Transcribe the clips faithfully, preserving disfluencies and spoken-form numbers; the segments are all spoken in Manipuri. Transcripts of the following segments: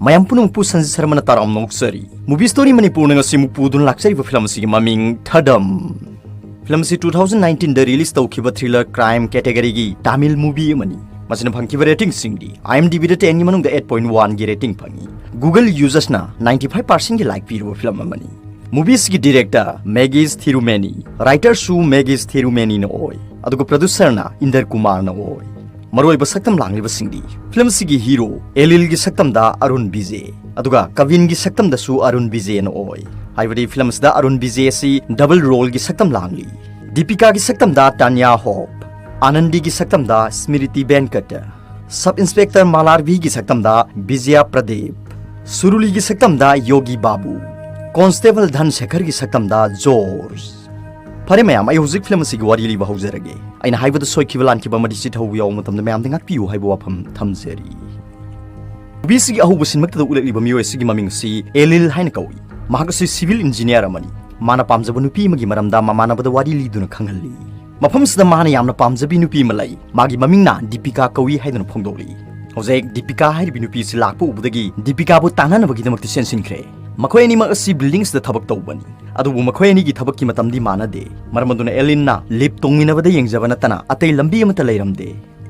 ꯃꯌꯥꯝ ꯄꯨꯝꯅꯃꯛꯄꯨ ꯁꯟꯖꯤꯠ ꯁꯔꯃꯅ ꯇꯔꯥꯝꯅ ꯑꯣꯛꯆꯔꯤ꯫ Movie Story ꯃꯅꯤꯄꯨꯔꯅ ꯉꯁꯤ ꯑꯃꯨꯛ ꯄꯨꯗꯨꯅ ꯂꯥꯛꯆꯔꯤꯕ ꯐꯤꯂꯝ ꯑꯁꯤꯒꯤ ꯃꯃꯤꯡ ꯊꯗꯝ꯫ ꯐꯤꯂꯝ ꯑꯁꯤ two thousand nineteen ꯗ release ꯇꯧꯈꯤꯕ thriller crime category ꯒꯤ Tamil movie ꯑꯃꯅꯤ꯫ ꯃꯁꯤꯅ ꯐꯪꯈꯤꯕ rating ꯁꯤꯡꯗꯤ IMDb ꯗ ten ꯒꯤ ꯃꯅꯨꯡꯗ eight point one ꯒꯤ rating ꯐꯪꯉꯤ꯫ Google users ꯅ ninety five percent ꯒꯤ like ꯄꯤꯔꯕ ꯐꯤꯂꯝ ꯑꯃꯅꯤ꯫ Movie ꯑꯁꯤꯒꯤ director Magis Thirumeni, writer ꯁꯨ Magis ꯊꯤꯔꯨꯃꯦꯅꯤꯅ ꯑꯣꯏ, ꯑꯗꯨꯒ producer ꯅ ꯏꯟꯗꯔ ꯀꯨꯃꯥꯔꯅ ꯑꯣꯏ꯫ ꯃꯔꯨꯑꯣꯏꯕ ꯁꯛꯇꯝ ꯂꯥꯡꯂꯤꯕꯁꯤꯡꯗꯤ, ꯐꯤꯂꯝ ꯑꯁꯤꯒꯤ hero ꯑꯦꯂꯤꯜꯒꯤ ꯁꯛꯇꯝꯗ ꯑꯔꯨꯟ ꯕꯤꯖꯦ, ꯑꯗꯨꯒ ꯀꯕꯤꯟꯒꯤ ꯁꯛꯇꯝꯗꯁꯨ ꯑꯔꯨꯟ ꯕꯤꯖꯦꯅ ꯑꯣꯏ꯫ ꯍꯥꯏꯕꯗꯤ ꯐꯤꯂꯝ ꯑꯁꯤꯗ ꯑꯔꯨꯟ ꯕꯤꯖꯦ ꯑꯁꯤ double role ꯒꯤ ꯁꯛꯇꯝ ꯂꯥꯡꯂꯤ꯫ ꯗꯤꯄꯤꯀꯥꯒꯤ ꯁꯛꯇꯝꯗ ꯇꯥꯅꯤꯌꯥ ꯍꯣꯞ, ꯑꯥꯅꯟꯗꯤꯒꯤ ꯁꯛꯇꯝꯗ ꯁ꯭ꯃꯤꯔꯤꯇꯤ ꯕꯦꯟꯀꯠ, Sub Inspector ꯃꯥꯂꯥꯔꯚꯤꯒꯤ ꯁꯛꯇꯝꯗ ꯕꯤꯖꯌ ꯄ꯭ꯔꯗꯤꯞ, ꯁꯨꯔꯨꯂꯤꯒꯤ ꯁꯛꯇꯝꯗ ꯌꯣꯒꯤ ꯕꯥꯕꯨ, Constable ꯙꯟ ꯁꯦꯈꯔꯒꯤ ꯁꯛꯇꯝꯗ ꯖꯣꯔꯖ꯫ ꯐꯔꯦ ꯃꯌꯥꯝ, ꯑꯩ ꯍꯧꯖꯤꯛ ꯐꯤꯂꯝ ꯑꯁꯤꯒꯤ ꯋꯥꯔꯤ ꯂꯤꯕ ꯍꯧꯖꯔꯒꯦ꯫ ꯑꯩꯅ ꯍꯥꯏꯕꯗ ꯁꯣꯏꯈꯤꯕ ꯂꯥꯟꯈꯤꯕ ꯑꯃꯗꯤ ꯆꯤꯠꯍꯧꯕ ꯌꯥꯎꯕ ꯃꯇꯝꯗ ꯃꯌꯥꯝꯗ ꯉꯥꯛꯄꯤꯌꯨ ꯍꯥꯏꯕ ꯋꯥꯐꯝ ꯊꯝꯖꯔꯤ꯫ ꯃꯨꯚꯤꯁꯤꯒꯤ ꯑꯍꯧꯕ ꯁꯤꯟꯃꯛꯇꯗ ꯎꯠꯂꯛꯂꯤꯕ ꯃꯤꯑꯣꯏ ꯑꯁꯤꯒꯤ ꯃꯃꯤꯡ ꯑꯁꯤ ꯑꯦꯂꯤꯜ ꯍꯥꯏꯅ ꯀꯧꯏ꯫ ꯃꯍꯥꯛ ꯑꯁꯤ civil engineer ꯑꯃꯅꯤ꯫ ꯃꯥꯅ ꯄꯥꯝꯖꯕ ꯅꯨꯄꯤ ꯑꯃꯒꯤ ꯃꯔꯝꯗ ꯃꯃꯥꯟꯅꯕꯗ ꯋꯥꯔꯤ ꯂꯤꯗꯨꯅ ꯈꯪꯍꯜꯂꯤ꯫ ꯃꯐꯝꯁꯤꯗ ꯃꯥꯅ ꯌꯥꯝꯅ ꯄꯥꯝꯖꯕꯤ ꯅꯨꯄꯤ ꯑꯃ ꯂꯩ꯫ ꯃꯥꯒꯤ ꯃꯃꯤꯡꯅ ꯗꯤꯄꯤꯀꯥ ꯀꯧꯏ ꯍꯥꯏꯗꯨꯅ ꯐꯣꯡꯗꯣꯛꯂꯤ꯫ ꯍꯧꯖꯤꯛ ꯗꯤꯄꯤꯀꯥ ꯍꯥꯏꯔꯤꯕꯤ ꯅꯨꯄꯤ ꯑꯁꯤ ꯂꯥꯛꯄ ꯎꯕꯗꯒꯤ ꯗꯤꯄꯤꯀꯥꯕꯨ ꯇꯥꯟꯅꯅꯕꯒꯤꯗꯃꯛꯇ ꯆꯦꯟꯁꯤꯟꯈ꯭ꯔꯦ꯫ ꯃꯈꯣꯏ ꯑꯅꯤꯃꯛ ꯑꯁꯤ building ꯑꯁꯤꯗ ꯊꯕꯛ ꯇꯧꯕꯅꯤ꯫ ꯑꯗꯨꯕꯨ ꯃꯈꯣꯏ ꯑꯅꯤꯒꯤ ꯊꯕꯛꯀꯤ ꯃꯇꯝꯗꯤ ꯃꯥꯟꯅꯗꯦ꯫ ꯃꯔꯝ ꯑꯗꯨꯅ ꯑꯦꯂꯤꯟꯅ lift ꯇꯣꯡꯃꯤꯟꯅꯕꯗ ꯌꯦꯡꯖꯕ ꯅꯠꯇꯅ ꯑꯇꯩ ꯂꯝꯕꯤ ꯑꯃꯠꯇ ꯂꯩꯔꯝꯗꯦ꯫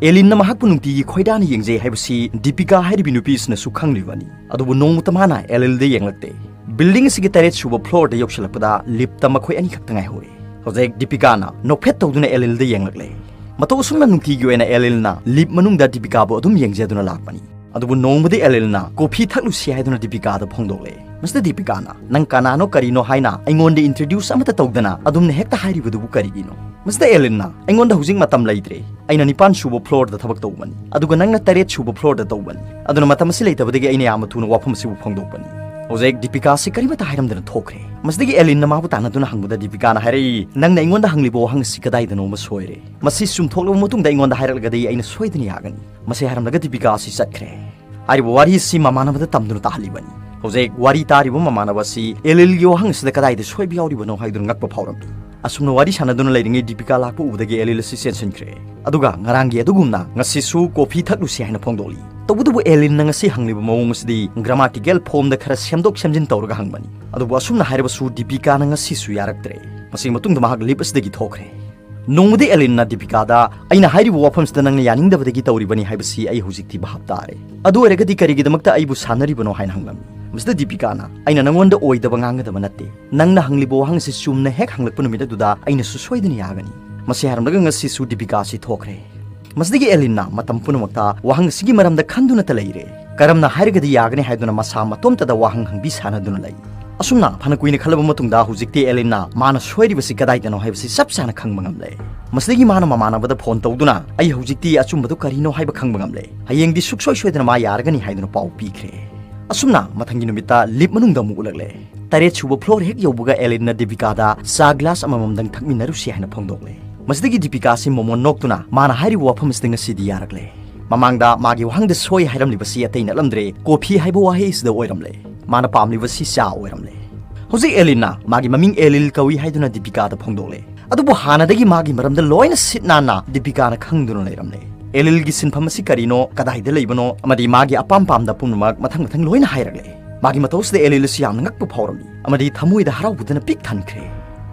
ꯑꯦꯂꯤꯟꯅ ꯃꯍꯥꯛꯄꯨ ꯅꯨꯡꯇꯤꯒꯤ ꯈꯣꯏꯗꯥꯅ ꯌꯦꯡꯖꯩ ꯍꯥꯏꯕꯁꯤ ꯗꯤꯄꯤꯀꯥ ꯍꯥꯏꯔꯤꯕꯤ ꯅꯨꯄꯤ ꯑꯁꯤꯅꯁꯨ ꯈꯪꯂꯤꯕꯅꯤ꯫ ꯑꯗꯨꯕꯨ ꯅꯣꯡꯃꯇ ꯃꯥꯅ ꯑꯦꯂꯤꯜꯗ ꯌꯦꯡꯂꯛꯇꯦ꯫ Building ꯑꯁꯤꯒꯤ ꯇꯔꯦꯠ ꯁꯨꯕ floor ꯗ ꯌꯧꯁꯤꯜꯂꯛꯄꯗ lift ꯇ ꯃꯈꯣꯏ ꯑꯅꯤꯈꯛꯇ ꯉꯥꯏꯍꯧꯔꯦ꯫ ꯍꯧꯖꯤꯛ ꯗꯤꯄꯤꯀꯥꯅ ꯅꯣꯛꯐꯦꯠ ꯇꯧꯗꯨꯅ ꯑꯦꯂꯤꯜꯗ ꯌꯦꯡꯂꯛꯂꯦ꯫ ꯃꯇꯧ ꯑꯁꯨꯝꯅ ꯅꯨꯡꯇꯤꯒꯤ ꯑꯣꯏꯅ ꯑꯦꯂꯤꯜꯅ lift ꯃꯅꯨꯡꯗ ꯗꯤꯄꯤꯀꯥꯕꯨ ꯑꯗꯨꯝ ꯌꯦꯡꯖꯗꯨꯅ ꯂꯥꯛꯄꯅꯤ꯫ ꯑꯗꯨꯕꯨ ꯅꯣꯡꯃꯗꯤ ꯑꯦꯂꯤꯜꯅ coffee ꯊꯛꯂꯨꯁꯤ ꯍꯥꯏꯗꯨꯅ ꯗꯤꯄꯤꯀꯥꯗ ꯐꯣꯡꯗꯣꯛꯂꯦ꯫ ꯃꯁꯤꯗ ꯗꯤꯄꯤꯀꯥꯅ, "ꯅꯪ ꯀꯅꯥꯅꯣ ꯀꯔꯤꯅꯣ ꯍꯥꯏꯅ ꯑꯩꯉꯣꯟꯗ introduce ꯑꯃꯠꯇ ꯇꯧꯗꯅ ꯑꯗꯨꯝꯅ ꯍꯦꯛꯇ ꯍꯥꯏꯔꯤꯕꯗꯨꯕꯨ ꯀꯔꯤꯒꯤꯅꯣ?" ꯃꯁꯤꯗ ꯑꯦꯂꯤꯜꯅ, "ꯑꯩꯉꯣꯟꯗ ꯍꯧꯖꯤꯛ ꯃꯇꯝ ꯂꯩꯇ꯭ꯔꯦ꯫ ꯑꯩꯅ ꯅꯤꯄꯥꯟ ꯁꯨꯕ floor ꯗ ꯊꯕꯛ ꯇꯧꯕꯅꯤ, ꯑꯗꯨꯒ ꯅꯪꯅ ꯇꯔꯦꯠ ꯁꯨꯕ floor ꯗ ꯇꯧꯕꯅꯤ꯫ ꯑꯗꯨꯅ ꯃꯇꯝ ꯑꯁꯤ ꯂꯩꯇꯕꯗꯒꯤ ꯑꯩꯅ ꯌꯥꯝꯅ ꯊꯨꯅ ꯋꯥꯐꯝ ꯑꯁꯤꯕꯨ ꯐꯣꯡꯗꯣꯛꯄꯅꯤ꯫" ꯍꯧꯖꯤꯛ ꯗꯤꯄꯤꯀꯥ ꯑꯁꯤ ꯀꯔꯤꯃꯠꯇ ꯍꯥꯏꯔꯝꯗꯅ ꯊꯣꯛꯈ꯭ꯔꯦ꯫ ꯃꯁꯤꯗꯒꯤ ꯑꯦꯂꯤꯟꯅ ꯃꯥꯕꯨ ꯇꯥꯟꯅꯗꯨꯅ ꯍꯪꯕꯗ ꯗꯤꯄꯤꯀꯥꯅ ꯍꯥꯏꯔꯛꯏ, "ꯅꯪꯅ ꯑꯩꯉꯣꯟꯗ ꯍꯪꯂꯤꯕ ꯋꯥꯍꯪ ꯑꯁꯤ ꯀꯗꯥꯏꯗꯅꯣ ꯑꯃ ꯁꯣꯏꯔꯦ꯫ ꯃꯁꯤ ꯆꯨꯝꯊꯣꯛꯂꯕ ꯃꯇꯨꯡꯗ ꯑꯩꯉꯣꯟꯗ ꯍꯥꯏꯔꯛꯂꯒꯗꯤ ꯑꯩꯅ ꯁꯣꯏꯗꯅ ꯌꯥꯒꯅꯤ꯫" ꯃꯁꯤ ꯍꯥꯏꯔꯝꯂꯒ ꯗꯤꯄꯤꯀꯥ ꯑꯁꯤ ꯆꯠꯈ꯭ꯔꯦ꯫ ꯍꯥꯏꯔꯤꯕ ꯋꯥꯔꯤ ꯑꯁꯤ ꯃꯃꯥꯟꯅꯕꯗ ꯇꯝꯗꯨꯅ ꯇꯥꯍꯜꯂꯤꯕꯅꯤ꯫ ꯍꯧꯖꯤꯛ ꯋꯥꯔꯤ ꯇꯥꯔꯤꯕ ꯃꯃꯥꯟꯅꯕ ꯑꯁꯤ ꯑꯦꯂꯤꯜꯒꯤ ꯋꯥꯍꯪ ꯑꯁꯤꯗ ꯀꯗꯥꯏꯗ ꯁꯣꯏꯕ ꯌꯥꯎꯔꯤꯕꯅꯣ ꯍꯥꯏꯗꯨꯅ ꯉꯛꯄ ꯐꯥꯎꯔꯝꯃꯤ꯫ ꯑꯁꯨꯝꯅ ꯋꯥꯔꯤ ꯁꯥꯟꯅꯗꯨꯅ ꯂꯩꯔꯤꯉꯩ ꯗꯤꯄꯤꯀꯥ ꯂꯥꯛꯄ ꯎꯕꯗꯒꯤ ꯑꯦꯂꯤꯜ ꯑꯁꯤ ꯆꯦꯟꯁꯤꯟꯈ꯭ꯔꯦ꯫ ꯑꯗꯨꯒ ꯉꯔꯥꯡꯒꯤ ꯑꯗꯨꯒꯨꯝꯅ ꯉꯁꯤꯁꯨ coffee ꯊꯛꯂꯨꯁꯤ ꯍꯥꯏꯅ ꯐꯣꯡꯗꯣꯛꯂꯤ꯫ ꯇꯧꯕꯇꯕꯨ ꯑꯦꯂꯤꯟꯅ ꯉꯁꯤ ꯍꯪꯂꯤꯕ ꯃꯑꯣꯡ ꯑꯁꯤꯗꯤ grammatical formꯗ ꯈꯔ ꯁꯦꯝꯗꯣꯛ ꯁꯦꯝꯖꯤꯟ ꯇꯧꯔꯒ ꯍꯪꯕꯅꯤ꯫ ꯑꯗꯨꯕꯨ ꯑꯁꯨꯝꯅ ꯍꯥꯏꯔꯕꯁꯨ ꯗꯤꯄꯤꯀꯥꯅ ꯉꯁꯤꯁꯨ ꯌꯥꯔꯛꯇ꯭ꯔꯦ꯫ ꯃꯁꯤꯒꯤ ꯃꯇꯨꯡꯗ ꯃꯍꯥꯛ lift ꯑꯁꯤꯗꯒꯤ ꯊꯣꯛꯈ꯭ꯔꯦ꯫ ꯅꯣꯡꯃꯗꯤ ꯑꯦꯂꯤꯟꯅ ꯗꯤꯄꯤꯀꯥꯗ, "ꯑꯩꯅ ꯍꯥꯏꯔꯤꯕ ꯋꯥꯐꯝꯁꯤꯗ ꯅꯪꯅ ꯌꯥꯅꯤꯡꯗꯕꯗꯒꯤ ꯇꯧꯔꯤꯕꯅꯤ ꯍꯥꯏꯕꯁꯤ ꯑꯩ ꯍꯧꯖꯤꯛꯇꯤ ꯚꯥꯞ ꯇꯥꯔꯦ꯫ ꯑꯗꯨ ꯑꯣꯏꯔꯒꯗꯤ ꯀꯔꯤꯒꯤꯗꯃꯛꯇ ꯑꯩꯕꯨ ꯁꯥꯟꯅꯔꯤꯕꯅꯣ?" ꯍꯥꯏꯅ ꯍꯪꯂꯝꯃꯤ꯫ ꯃꯁꯤꯗ ꯗꯤꯄꯤꯀꯥꯅ, "ꯑꯩꯅ ꯅꯉꯣꯟꯗ ꯑꯣꯏꯗꯕ ꯉꯥꯡꯒꯗꯕ ꯅꯠꯇꯦ꯫ ꯅꯪꯅ ꯍꯪꯂꯤꯕ ꯋꯥꯍꯪ ꯑꯁꯤ ꯆꯨꯝꯅ ꯍꯦꯛ ꯍꯪꯂꯛꯄ ꯅꯨꯃꯤꯠ ꯑꯗꯨꯗ ꯑꯩꯅꯁꯨ ꯁꯣꯏꯗꯅ ꯌꯥꯒꯅꯤ꯫" ꯃꯁꯤ ꯍꯥꯏꯔꯝꯂꯒ ꯉꯁꯤꯁꯨ ꯗꯤꯄꯤꯀꯥ ꯑꯁꯤ ꯊꯣꯛꯈ꯭ꯔꯦ꯫ ꯃꯁꯤꯗꯒꯤ ꯑꯦꯂꯤꯟꯅ ꯃꯇꯝ ꯄꯨꯝꯅꯃꯛꯇ ꯋꯥꯍꯪ ꯑꯁꯤꯒꯤ ꯃꯔꯝꯗ ꯈꯟꯗꯨꯅꯇ ꯂꯩꯔꯦ꯫ ꯀꯔꯝꯅ ꯍꯥꯏꯔꯒꯗꯤ ꯌꯥꯒꯅꯤ ꯍꯥꯏꯗꯨꯅ ꯃꯁꯥ ꯃꯇꯣꯝꯇꯗ ꯋꯥꯍꯪ ꯍꯪꯕꯤ ꯁꯥꯟꯅꯗꯨꯅ ꯂꯩ꯫ ꯑꯁꯨꯝꯅ ꯐꯅ ꯀꯨꯏꯅ ꯈꯜꯂꯕ ꯃꯇꯨꯡꯗ ꯍꯧꯖꯤꯛꯇꯤ ꯑꯦꯂꯤꯟꯅ ꯃꯥꯅ ꯁꯣꯏꯔꯤꯕꯁꯤ ꯀꯗꯥꯏꯗꯅꯣ ꯍꯥꯏꯕꯁꯤ ꯆꯞ ꯆꯥꯅ ꯈꯪꯕ ꯉꯝꯂꯦ꯫ ꯃꯁꯤꯗꯒꯤ ꯃꯥꯅ ꯃꯃꯥꯟꯅꯕꯗ ꯐꯣꯟ ꯇꯧꯗꯨꯅ, "ꯑꯩ ꯍꯧꯖꯤꯛꯇꯤ ꯑꯆꯨꯝꯕꯗꯨ ꯀꯔꯤꯅꯣ ꯍꯥꯏꯕ ꯈꯪꯕ ꯉꯝꯂꯦ꯫ ꯍꯌꯦꯡꯗꯤ ꯁꯨꯛꯁꯣꯏ ꯁꯣꯏꯗꯅ ꯃꯥ ꯌꯥꯔꯒꯅꯤ" ꯍꯥꯏꯗꯨꯅ ꯄꯥꯎ ꯄꯤꯈ꯭ꯔꯦ꯫ ꯑꯁꯨꯝꯅ ꯃꯊꯪꯒꯤ ꯅꯨꯃꯤꯠꯇ lift ꯃꯅꯨꯡꯗ ꯑꯃꯨꯛ ꯎꯠꯂꯛꯂꯦ꯫ ꯇꯔꯦꯠ ꯁꯨꯕ floor ꯍꯦꯛ ꯌꯧꯕꯒ ꯑꯦꯂꯤꯟꯅ ꯗꯤꯄꯤꯀꯥꯗ ꯆꯥ glass ꯑꯃꯃꯝꯗꯪ ꯊꯛꯃꯤꯟꯅꯔꯨꯁꯤ ꯍꯥꯏꯅ ꯐꯣꯡꯗꯣꯛꯂꯦ꯫ ꯃꯁꯤꯗꯒꯤ ꯗꯤꯄꯤꯀꯥ ꯑꯁꯤ ꯃꯣꯃꯣꯟ ꯅꯣꯛꯇꯨꯅ ꯃꯥꯅ ꯍꯥꯏꯔꯤꯕ ꯋꯥꯐꯝ ꯑꯁꯤꯗ ꯉꯁꯤꯗꯤ ꯌꯥꯔꯛꯂꯦ꯫ ꯃꯃꯥꯡꯗ ꯃꯥꯒꯤ ꯋꯥꯍꯪꯗ ꯁꯣꯏ ꯍꯥꯏꯔꯝꯂꯤꯕꯁꯤ ꯑꯇꯩ ꯅꯠꯂꯝꯗ꯭ꯔꯦ, coffee ꯍꯥꯏꯕ ꯋꯥꯍꯩ ꯑꯁꯤꯗ ꯑꯣꯏꯔꯝꯂꯦ꯫ ꯃꯥꯅ ꯄꯥꯝꯂꯤꯕꯁꯤ ꯆꯥ ꯑꯣꯏꯔꯝꯂꯦ꯫ ꯍꯧꯖꯤꯛ ꯑꯦꯂꯤꯟꯅ ꯃꯥꯒꯤ ꯃꯃꯤꯡ ꯑꯦꯂꯤꯜ ꯀꯧꯏ ꯍꯥꯏꯗꯨꯅ ꯗꯤꯄꯤꯀꯥꯗ ꯐꯣꯡꯗꯣꯛꯂꯦ꯫ ꯑꯗꯨꯕꯨ ꯍꯥꯟꯅꯗꯒꯤ ꯃꯥꯒꯤ ꯃꯔꯝꯗ ꯂꯣꯏꯅ ꯁꯤꯠ ꯅꯥꯟꯅ ꯗꯤꯄꯤꯀꯥꯅ ꯈꯪꯗꯨꯅ ꯂꯩꯔꯝꯂꯦ꯫ ꯑꯦꯂꯤꯜꯒꯤ ꯁꯤꯟꯐꯝ ꯑꯁꯤ ꯀꯔꯤꯅꯣ, ꯀꯗꯥꯏꯗ ꯂꯩꯕꯅꯣ ꯑꯃꯗꯤ ꯃꯥꯒꯤ ꯑꯄꯥꯝ ꯄꯥꯝꯗ ꯄꯨꯝꯅꯃꯛ ꯃꯊꯪ ꯃꯊꯪ ꯂꯣꯏꯅ ꯍꯥꯏꯔꯛꯂꯦ꯫ ꯃꯥꯒꯤ ꯃꯇꯧ ꯑꯁꯤꯗ ꯑꯦꯂꯤꯜ ꯑꯁꯤ ꯌꯥꯝꯅ ꯉꯛꯄ ꯐꯥꯎꯔꯝꯃꯤ ꯑꯃꯗꯤ ꯊꯃꯣꯏꯗ ꯍꯔꯥꯎꯕꯗꯅ ꯄꯤꯛ ꯊꯟꯈ꯭ꯔꯦ꯫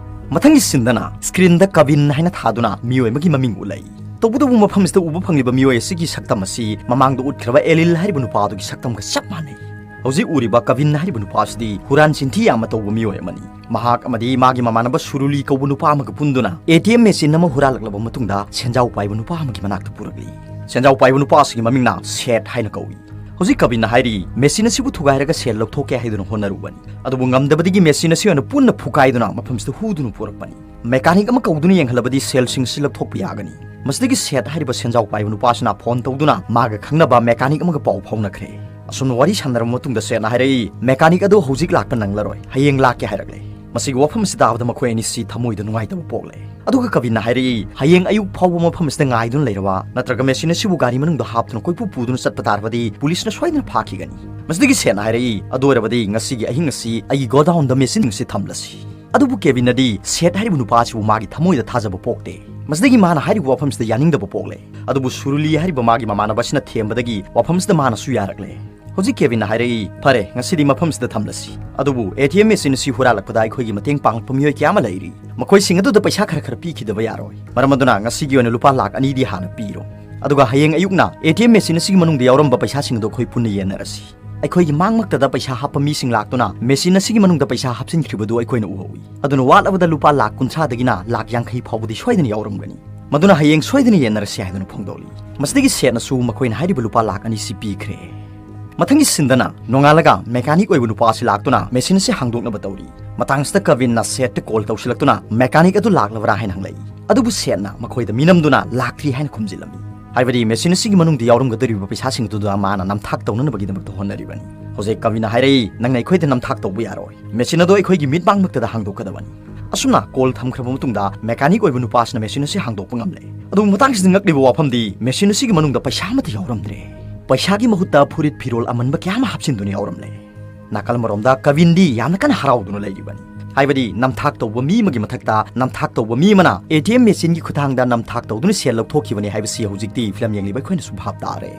ꯃꯊꯪꯒꯤ ꯁꯤꯟꯗꯅ screenꯗ ꯀꯕꯤꯟ ꯍꯥꯏꯅ ꯊꯥꯗꯨꯅ ꯃꯤꯑꯣꯏ ꯑꯃꯒꯤ ꯃꯃꯤꯡ ꯎꯠꯂꯛꯏ꯫ ꯇꯧꯕꯇꯕꯨ ꯃꯐꯝꯁꯤꯗ ꯎꯕ ꯐꯪꯂꯤꯕ ꯃꯤꯑꯣꯏ ꯑꯁꯤꯒꯤ ꯁꯛꯇꯝ ꯑꯁꯤ ꯃꯃꯥꯡꯗ ꯎꯠꯈ꯭ꯔꯕ ꯑꯦꯂꯤꯜ ꯍꯥꯏꯔꯤꯕ ꯅꯨꯄꯥ ꯑꯗꯨꯒꯤ ꯁꯛꯇꯝꯒ ꯆꯞ ꯃꯥꯟꯅꯩ꯫ ꯍꯧꯖꯤꯛ ꯎꯔꯤꯕ ꯀꯕꯤꯟ ꯍꯥꯏꯔꯤꯕ ꯅꯨꯄꯥ ꯑꯁꯤꯗꯤ ꯍꯨꯔꯥꯟ ꯆꯤꯟꯊꯤ ꯌꯥꯝꯅ ꯇꯧꯕ ꯃꯤꯑꯣꯏ ꯑꯃꯅꯤ꯫ ꯃꯍꯥꯛ ꯑꯃꯗꯤ ꯃꯥꯒꯤ ꯃꯃꯥꯟꯅꯕ ꯁꯨꯔꯨꯂꯤ ꯀꯧꯕ ꯅꯨꯄꯥ ꯑꯃꯒ ꯄꯨꯟꯗꯨꯅ ATM machine ꯑꯃ ꯍꯨꯔꯥꯜꯂꯛꯂꯕ ꯃꯇꯨꯡꯗ ꯁꯦꯟꯖꯥꯎ ꯄꯥꯏꯕ ꯅꯨꯄꯥ ꯑꯃꯒꯤ ꯃꯅꯥꯛꯇ ꯄꯨꯔꯛꯂꯤ꯫ ꯁꯦꯟꯖꯥꯎ ꯄꯥꯏꯕ ꯅꯨꯄꯥ ꯑꯁꯤꯒꯤ ꯃꯃꯤꯡꯅ ꯁꯦꯠ ꯍꯥꯏꯅ ꯀꯧꯏ꯫ ꯍꯧꯖꯤꯛ ꯀꯕꯤꯟꯅ ꯍꯥꯏꯔꯤ, machine ꯑꯁꯤꯕꯨ ꯊꯨꯒꯥꯏꯔꯒ ꯁꯦꯜ ꯂꯧꯊꯣꯛꯀꯦ ꯍꯥꯏꯗꯨꯅ ꯍꯣꯠꯅꯔꯨꯕꯅꯤ, ꯑꯗꯨꯕꯨ ꯉꯝꯗꯕꯗꯒꯤ machine ꯑꯁꯤ ꯑꯣꯏꯅ ꯄꯨꯟꯅ ꯐꯨꯀꯥꯏꯗꯨꯅ ꯃꯐꯝꯁꯤꯗ ꯍꯨꯗꯨꯅ ꯄꯨꯔꯛꯄꯅꯤ꯫ Mechanic ꯑꯃ ꯀꯧꯗꯨꯅ ꯌꯦꯡꯍꯜꯂꯕꯗꯤ ꯁꯦꯜꯁꯤꯡ ꯑꯁꯤ ꯂꯧꯊꯣꯛꯄ ꯌꯥꯒꯅꯤ꯫ ꯃꯁꯤꯗꯒꯤ ꯁꯦꯠ ꯍꯥꯏꯔꯤꯕ ꯁꯦꯟꯖꯥꯎ ꯄꯥꯏꯕ ꯅꯨꯄꯥꯁꯤꯅ ꯐꯣꯟ ꯇꯧꯗꯨꯅ ꯃꯥꯒ ꯈꯪꯅꯕ mechanic ꯑꯃꯒ ꯄꯥꯎ ꯐꯥꯎꯅꯈ꯭ꯔꯦ꯫ ꯑꯁꯨꯝꯅ ꯋꯥꯔꯤ ꯁꯥꯟꯅꯔꯕ ꯃꯇꯨꯡꯗ ꯁꯦꯠꯅ ꯍꯥꯏꯔꯛꯏ, "Mechanic ꯑꯗꯨ ꯍꯧꯖꯤꯛ ꯂꯥꯛꯄ ꯅꯪꯂꯔꯣꯏ, ꯍꯌꯦꯡ ꯂꯥꯛꯀꯦ" ꯍꯥꯏꯔꯛꯂꯦ꯫ ꯃꯁꯤꯒꯤ ꯋꯥꯐꯝ ꯑꯁꯤ ꯇꯥꯕꯗ ꯃꯈꯣꯏ ꯑꯅꯤꯁꯤ ꯊꯃꯣꯏꯗ ꯅꯨꯡꯉꯥꯏꯇꯕ ꯄꯣꯛꯂꯦ꯫ ꯑꯗꯨꯒ ꯀꯕꯤꯟꯅ ꯍꯥꯏꯔꯛꯏ, "ꯍꯌꯦꯡ ꯑꯌꯨꯛ ꯐꯥꯎꯕ ꯃꯐꯝ ꯑꯁꯤꯗ ꯉꯥꯏꯗꯨꯅ ꯂꯩꯔꯕ ꯅꯠꯇ꯭ꯔꯒ machine ꯑꯁꯤꯕꯨ ꯒꯥꯔꯤ ꯃꯅꯨꯡꯗ ꯍꯥꯞꯇꯨꯅ ꯀꯣꯏꯄꯨ ꯄꯨꯗꯨꯅ ꯆꯠꯄ ꯇꯥꯔꯕꯗꯤ ꯄꯨꯂꯤꯁꯅ ꯁꯣꯏꯗꯅ ꯐꯥꯈꯤꯒꯅꯤ꯫" ꯃꯁꯤꯗꯒꯤ ꯁꯦꯠꯅ ꯍꯥꯏꯔꯛꯏ, "ꯑꯗꯨ ꯑꯣꯏꯔꯕꯗꯤ ꯉꯁꯤꯒꯤ ꯑꯍꯤꯡ ꯑꯁꯤ ꯑꯩꯒꯤ godownꯗ machine ꯑꯁꯤ ꯊꯝꯂꯁꯤ꯫" ꯑꯗꯨꯕꯨ ꯀꯦꯕꯤꯟꯅꯗꯤ ꯁꯦꯠ ꯍꯥꯏꯔꯤꯕ ꯅꯨꯄꯥ ꯑꯁꯤꯕꯨ ꯃꯥꯒꯤ ꯊꯃꯣꯏꯗ ꯊꯥꯖꯕ ꯄꯣꯛꯇꯦ꯫ ꯃꯁꯤꯗꯒꯤ ꯃꯥꯅ ꯍꯥꯏꯔꯤꯕ ꯋꯥꯐꯝꯁꯤꯗ ꯌꯥꯅꯤꯡꯗꯕ ꯄꯣꯛꯂꯦ꯫ ꯑꯗꯨꯕꯨ ꯁꯨꯔꯨꯂꯤ ꯍꯥꯏꯔꯤꯕ ꯃꯥꯒꯤ ꯃꯃꯥꯟꯅꯕ ꯑꯁꯤꯅ ꯊꯦꯝꯕꯗꯒꯤ ꯋꯥꯐꯝꯁꯤꯗ ꯃꯥꯅꯁꯨ ꯌꯥꯔꯛꯂꯦ꯫ ꯍꯧꯖꯤꯛ ꯀꯦꯕꯤꯟꯅ ꯍꯥꯏꯔꯛꯏ, "ꯐꯔꯦ, ꯉꯁꯤꯗꯤ ꯃꯐꯝꯁꯤꯗ ꯊꯝꯂꯁꯤ꯫ ꯑꯗꯨꯕꯨ ꯑꯦ ꯇꯤ ꯑꯦꯝ ꯃꯦꯆꯤꯟ ꯑꯁꯤ ꯍꯨꯔꯥꯜꯂꯛꯄꯗ ꯑꯩꯈꯣꯏꯒꯤ ꯃꯇꯦꯡ ꯄꯥꯡꯂꯛꯄ ꯃꯤꯑꯣꯏ ꯀꯌꯥ ꯑꯃ ꯂꯩꯔꯤ꯫ ꯃꯈꯣꯏꯁꯤꯡ ꯑꯗꯨꯗ ꯄꯩꯁꯥ ꯈꯔ ꯈꯔ ꯄꯤꯈꯤꯗꯕ ꯌꯥꯔꯣꯏ꯫ ꯃꯔꯝ ꯑꯗꯨꯅ ꯉꯁꯤꯒꯤ ꯑꯣꯏꯅ ꯂꯨꯄꯥ ꯂꯥꯈ ꯑꯅꯤꯗꯤ ꯍꯥꯟꯅ ꯄꯤꯔꯣ꯫ ꯑꯗꯨꯒ ꯍꯌꯦꯡ ꯑꯌꯨꯛꯅ ꯑꯦ ꯇꯤ ꯑꯦꯝ ꯃꯦꯆꯤꯟ ꯑꯁꯤꯒꯤ ꯃꯅꯨꯡꯗ ꯌꯥꯎꯔꯝꯕ ꯄꯩꯁꯥꯁꯤꯡ ꯑꯗꯨ ꯑꯩꯈꯣꯏ ꯄꯨꯟꯅ ꯌꯦꯟꯅꯔꯁꯤ꯫ ꯑꯩꯈꯣꯏꯒꯤ ꯃꯥꯡꯃꯛꯇꯗ ꯄꯩꯁꯥ ꯍꯥꯞꯄ ꯃꯤꯁꯤꯡ ꯂꯥꯛꯇꯨꯅ ꯃꯦꯆꯤꯟ ꯑꯁꯤꯒꯤ ꯃꯅꯨꯡꯗ ꯄꯩꯁꯥ ꯍꯥꯞꯆꯤꯟꯈ꯭ꯔꯤꯕꯗꯨ ꯑꯩꯈꯣꯏꯅ ꯎꯍꯧꯏ꯫ ꯑꯗꯨꯅ ꯋꯥꯠꯂꯕꯗ ꯂꯨꯄꯥ ꯂꯥꯈ ꯀꯨꯟꯊ꯭ꯔꯥꯗꯒꯤꯅ ꯂꯥꯈ ꯌꯥꯡꯈꯩ ꯐꯥꯎꯕꯗꯤ ꯁꯣꯏꯗꯅ ꯌꯥꯎꯔꯝꯒꯅꯤ꯫ ꯃꯗꯨꯅ ꯍꯌꯦꯡ ꯁꯣꯏꯗꯅ ꯌꯦꯟꯅꯔꯁꯤ" ꯍꯥꯏꯗꯨꯅ ꯐꯣꯡꯗꯣꯛꯂꯤ꯫ ꯃꯁꯤꯗꯒꯤ ꯁꯦꯠꯅꯁꯨ ꯃꯈꯣꯏꯅ ꯍꯥꯏꯔꯤꯕ ꯂꯨꯄꯥ ꯂꯥꯈ ꯑꯅꯤꯁꯤ ꯄꯤꯈ꯭ꯔꯦ꯫ ꯃꯊꯪꯒꯤ ꯁꯤꯟꯗꯅ ꯅꯣꯡꯉꯥꯜꯂꯒ ꯃꯦꯀꯥꯅꯤꯛ ꯑꯣꯏꯕ ꯅꯨꯄꯥ ꯑꯁꯤ ꯂꯥꯛꯇꯨꯅ ꯃꯦꯆꯤꯟ ꯑꯁꯤ ꯍꯥꯡꯗꯣꯛꯅꯕ ꯇꯧꯔꯤ꯫ ꯃꯇꯥꯡꯁꯤꯗ ꯀꯕꯤꯟꯅ ꯁꯦꯠꯇ ꯀꯣꯜ ꯇꯧꯁꯤꯜꯂꯛꯇꯨꯅ ꯃꯦꯀꯥꯅꯤꯛ ꯑꯗꯨ ꯂꯥꯛꯂꯕ꯭ꯔꯥ ꯍꯥꯏꯅ ꯍꯪꯂꯛꯏ꯫ ꯑꯗꯨꯕꯨ ꯁꯦꯠꯅ ꯃꯈꯣꯏꯗ ꯃꯤꯅꯝꯗꯨꯅ ꯂꯥꯛꯇ꯭ꯔꯤ ꯍꯥꯏꯅ ꯈꯨꯝꯖꯤꯜꯂꯝꯃꯤ꯫ ꯍꯥꯏꯕꯗꯤ ꯃꯦꯆꯤꯟ ꯑꯁꯤꯒꯤ ꯃꯅꯨꯡꯗ ꯌꯥꯎꯔꯝꯒꯗꯧꯔꯤꯕ ꯄꯩꯁꯥꯁꯤꯡ ꯑꯗꯨꯗ ꯃꯥꯅ ꯅꯝꯊꯥꯛ ꯇꯧꯅꯅꯕꯒꯤꯗꯃꯛꯇ ꯍꯣꯠꯅꯔꯤꯕꯅꯤ꯫ ꯍꯧꯖꯤꯛ ꯀꯕꯤꯟꯅ ꯍꯥꯏꯔꯛꯏ, "ꯅꯪꯅ ꯑꯩꯈꯣꯏꯗ ꯅꯝꯊꯥꯛ ꯇꯧꯕ ꯌꯥꯔꯣꯏ꯫ ꯃꯦꯆꯤꯟ ꯑꯗꯨ ꯑꯩꯈꯣꯏꯒꯤ ꯃꯤꯠꯃꯥꯡꯃꯛꯇꯗ ꯍꯥꯡꯗꯣꯛꯀꯗꯕꯅꯤ"꯫ ꯑꯁꯨꯝꯅ ꯀꯣꯜ ꯊꯝꯈ꯭ꯔꯕ ꯃꯇꯨꯡꯗ ꯃꯦꯀꯥꯅꯤꯛ ꯑꯣꯏꯕ ꯅꯨꯄꯥ ꯑꯁꯤꯅ ꯃꯦꯆꯤꯟ ꯑꯁꯤ ꯍꯥꯡꯗꯣꯛꯄ ꯉꯝꯂꯦ꯫ ꯑꯗꯨꯕꯨ ꯃꯇꯥꯡꯁꯤꯗ ꯉꯛꯂꯤꯕ ꯋꯥꯐꯝꯗꯤ ꯃꯦꯆꯤꯟ ꯑꯁꯤꯒꯤ ꯃꯅꯨꯡꯗ ꯄꯩꯁꯥ ꯑꯃꯠꯇ ꯌꯥꯎꯔꯝꯗ꯭ꯔꯦ꯫ ꯄꯩꯁꯥꯒꯤ ꯃꯍꯨꯠꯇ ꯐꯨꯔꯤꯠ ꯐꯤꯔꯣꯜ ꯑꯃꯟꯕ ꯀꯌꯥ ꯑꯃ ꯍꯥꯞꯆꯤꯟꯗꯨꯅ ꯌꯥꯎꯔꯝꯂꯦ꯫ ꯅꯥꯀꯜ ꯑꯃꯔꯣꯝꯗ ꯀꯕꯤꯟꯗꯤ ꯌꯥꯝꯅ ꯀꯟꯅ ꯍꯔꯥꯎꯗꯨꯅ ꯂꯩꯔꯤꯕꯅꯤ꯫ ꯍꯥꯏꯕꯗꯤ ꯅꯝꯊꯥꯛ ꯇꯧꯕ ꯃꯤ ꯑꯃꯒꯤ ꯃꯊꯛꯇ ꯅꯝꯊꯥꯛ ꯇꯧꯕ ꯃꯤ ꯑꯃꯅ ꯑꯦ ꯇꯤ ꯑꯦꯝ ꯃꯦꯆꯤꯟꯒꯤ ꯈꯨꯠꯊꯥꯡꯗ ꯅꯝꯊꯥꯛ ꯇꯧꯗꯨꯅ ꯁꯦꯜ ꯂꯧꯊꯣꯛꯈꯤꯕꯅꯤ ꯍꯥꯏꯕꯁꯤ ꯍꯧꯖꯤꯛꯇꯤ ꯐꯤꯂꯝ ꯌꯦꯡꯂꯤꯕ ꯑꯩꯈꯣꯏꯅꯁꯨ ꯚꯥꯞ ꯇꯥꯔꯦ꯫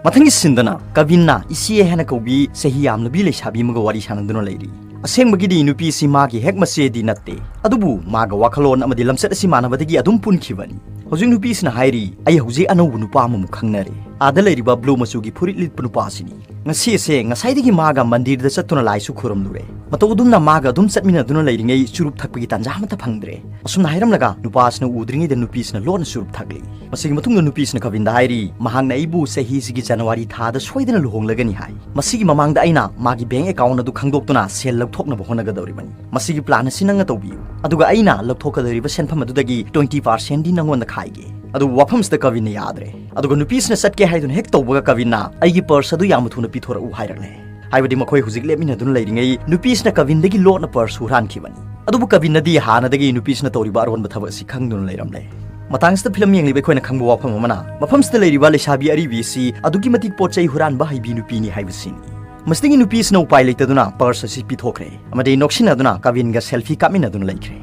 ꯃꯊꯪꯒꯤ ꯁꯤꯟꯗꯅ ꯀꯕꯤꯟꯅ ꯏꯆꯦ ꯍꯥꯏꯅ ꯀꯧꯕꯤ ꯆꯍꯤ ꯌꯥꯝꯂꯕꯤ ꯂꯩꯁꯥꯕꯤ ꯑꯃꯒ ꯋꯥꯔꯤ ꯁꯥꯟꯅꯗꯨꯅ ꯂꯩꯔꯤ꯫ ꯑꯁꯦꯡꯕꯒꯤꯗꯤ ꯅꯨꯄꯤ ꯑꯁꯤ ꯃꯥꯒꯤ ꯍꯦꯛ ꯃꯆꯦꯗꯤ ꯅꯠꯇꯦ, ꯑꯗꯨꯕꯨ ꯃꯥꯒ ꯋꯥꯈꯜꯂꯣꯟ ꯑꯃꯗꯤ ꯂꯝꯆꯠ ꯑꯁꯤ ꯃꯥꯟꯅꯕꯗꯒꯤ ꯑꯗꯨꯝ ꯄꯨꯟꯈꯤꯕꯅꯤ꯫ ꯍꯧꯖꯤꯛ ꯅꯨꯄꯤꯁꯤꯅ ꯍꯥꯏꯔꯤ, "ꯑꯩ ꯍꯧꯖꯤꯛ ꯑꯅꯧꯕ ꯅꯨꯄꯥ ꯑꯃꯃꯨꯛ ꯈꯪꯅꯔꯦ꯫ ꯑꯥꯗ ꯂꯩꯔꯤꯕ ꯕ꯭ꯂꯨ ꯃꯆꯨꯒꯤ ꯐꯨꯔꯤꯠ ꯂꯤꯠꯄ ꯅꯨꯄꯥ ꯑꯁꯤꯅꯤ꯫ ꯉꯁꯤ ꯑꯁꯦ ꯉꯁꯥꯏꯗꯒꯤ ꯃꯥꯒ ꯃꯟꯗꯤꯔꯗ ꯆꯠꯇꯨꯅ ꯂꯥꯏꯁꯨ ꯈꯨꯔꯨꯝꯂꯨꯔꯦ꯫ ꯃꯇꯧ ꯑꯗꯨꯝꯅ ꯃꯥꯒ ꯑꯗꯨꯝ ꯆꯠꯃꯤꯟꯅꯗꯨꯅ ꯂꯩꯔꯤꯉꯩ ꯆꯨꯔꯨꯞ ꯊꯛꯄꯒꯤ ꯇꯥꯟꯖꯥ ꯑꯃꯠꯇ ꯐꯪꯗ꯭ꯔꯦ"꯫ ꯑꯁꯨꯝꯅ ꯍꯥꯏꯔꯝꯂꯒ ꯅꯨꯄꯥ ꯑꯁꯤꯅ ꯎꯗ꯭ꯔꯤꯉꯩꯗ ꯅꯨꯄꯤꯁꯤꯅ ꯂꯣꯟꯅ ꯆꯨꯔꯨꯞ ꯊꯛꯂꯤ꯫ ꯃꯁꯤꯒꯤ ꯃꯇꯨꯡꯗ ꯅꯨꯄꯤꯁꯤꯅ ꯀꯕꯤꯟꯗ ꯍꯥꯏꯔꯤ, "ꯃꯍꯥꯛꯅ ꯑꯩꯕꯨ ꯆꯍꯤꯁꯤꯒꯤ ꯖꯅꯋꯥꯔꯤ ꯊꯥꯗ ꯁꯣꯏꯗꯅ ꯂꯨꯍꯣꯡꯂꯒꯅꯤ ꯍꯥꯏ꯫ ꯃꯁꯤꯒꯤ ꯃꯃꯥꯡꯗ ꯑꯩꯅ ꯃꯥꯒꯤ ꯕꯦꯡ ꯑꯦꯀꯥꯎꯟ ꯑꯗꯨ ꯈꯪꯗꯣꯛꯇꯨꯅ ꯁꯦꯜ ꯂꯧꯊꯣꯛꯅꯕ ꯍꯣꯠꯅꯒꯗꯧꯔꯤꯕꯅꯤ꯫ ꯃꯁꯤꯒꯤ ꯄ꯭ꯂꯥꯟ ꯑꯁꯤ ꯅꯪꯅ ꯇꯧꯕꯤꯌꯨ꯫ ꯑꯗꯨꯒ ꯑꯩꯅ ꯂꯧꯊꯣꯛꯀꯗꯧꯔꯤꯕ ꯁꯦꯟꯐꯝ ꯑꯗꯨꯗꯒꯤ ꯇ꯭ꯋꯦꯟꯇꯤ ꯄꯥꯔꯁꯦꯟꯗꯤ ꯅꯪꯉꯣꯟꯗ ꯈꯥꯏꯒꯦ"꯫ ꯑꯗꯨꯕꯨ ꯋꯥꯐꯝꯁꯤꯗ ꯀꯕꯤꯟꯅ ꯌꯥꯗ꯭ꯔꯦ꯫ ꯑꯗꯨꯒ ꯅꯨꯄꯤꯁꯤꯅ ꯆꯠꯀꯦ ꯍꯥꯏꯗꯨꯅ ꯍꯦꯛ ꯇꯧꯕꯒ ꯀꯕꯤꯟꯅ, "ꯑꯩꯒꯤ ꯄꯔꯁ ꯑꯗꯨ ꯌꯥꯝꯅ ꯊꯨꯅ ꯄꯤꯊꯣꯔꯛꯎ" ꯍꯥꯏꯔꯛꯂꯦ꯫ ꯍꯥꯏꯕꯗꯤ ꯃꯈꯣꯏ ꯍꯧꯖꯤꯛ ꯂꯦꯞꯃꯤꯟꯅꯗꯨꯅ ꯂꯩꯔꯤꯉꯩ ꯅꯨꯄꯤꯁꯤꯅ ꯀꯕꯤꯟꯗꯒꯤ ꯂꯣꯠꯅ ꯄꯔꯁ ꯍꯨꯔꯥꯟꯈꯤꯕꯅꯤ꯫ ꯑꯗꯨꯕꯨ ꯀꯕꯤꯟꯅꯗꯤ ꯍꯥꯟꯅꯗꯒꯤ ꯅꯨꯄꯤꯁꯤꯅ ꯇꯧꯔꯤꯕ ꯑꯔꯣꯟꯕ ꯊꯕꯛ ꯑꯁꯤ ꯈꯪꯗꯨꯅ ꯂꯩꯔꯝꯂꯦ꯫ ꯃꯇꯥꯡꯁꯤꯗ ꯐꯤꯂꯝ ꯌꯦꯡꯂꯤꯕ ꯑꯩꯈꯣꯏꯅ ꯈꯪꯕ ꯋꯥꯐꯝ ꯑꯃꯅ, ꯃꯐꯝꯁꯤꯗ ꯂꯩꯔꯤꯕ ꯂꯩꯁꯥꯕꯤ ꯑꯔꯤꯕꯤ ꯑꯁꯤ ꯑꯗꯨꯛꯀꯤ ꯃꯇꯤꯛ ꯄꯣꯠ ꯆꯩ ꯍꯨꯔꯥꯟꯕ ꯍꯩꯕꯤ ꯅꯨꯄꯤꯅꯤ ꯍꯥꯏꯕꯁꯤꯅꯤ꯫ ꯃꯁꯤꯗꯒꯤ ꯅꯨꯄꯤꯁꯤꯅ ꯎꯄꯥꯏ ꯂꯩꯇꯗꯨꯅ ꯄꯔꯁ ꯑꯁꯤ ꯄꯤꯊꯣꯛꯈ꯭ꯔꯦ ꯑꯃꯗꯤ ꯅꯣꯛꯁꯤꯟꯅꯗꯨꯅ ꯀꯕꯤꯟꯒ ꯁꯦꯜꯐꯤ ꯀꯥꯞꯃꯤꯟꯅꯗꯨꯅ ꯂꯩꯈ꯭ꯔꯦ꯫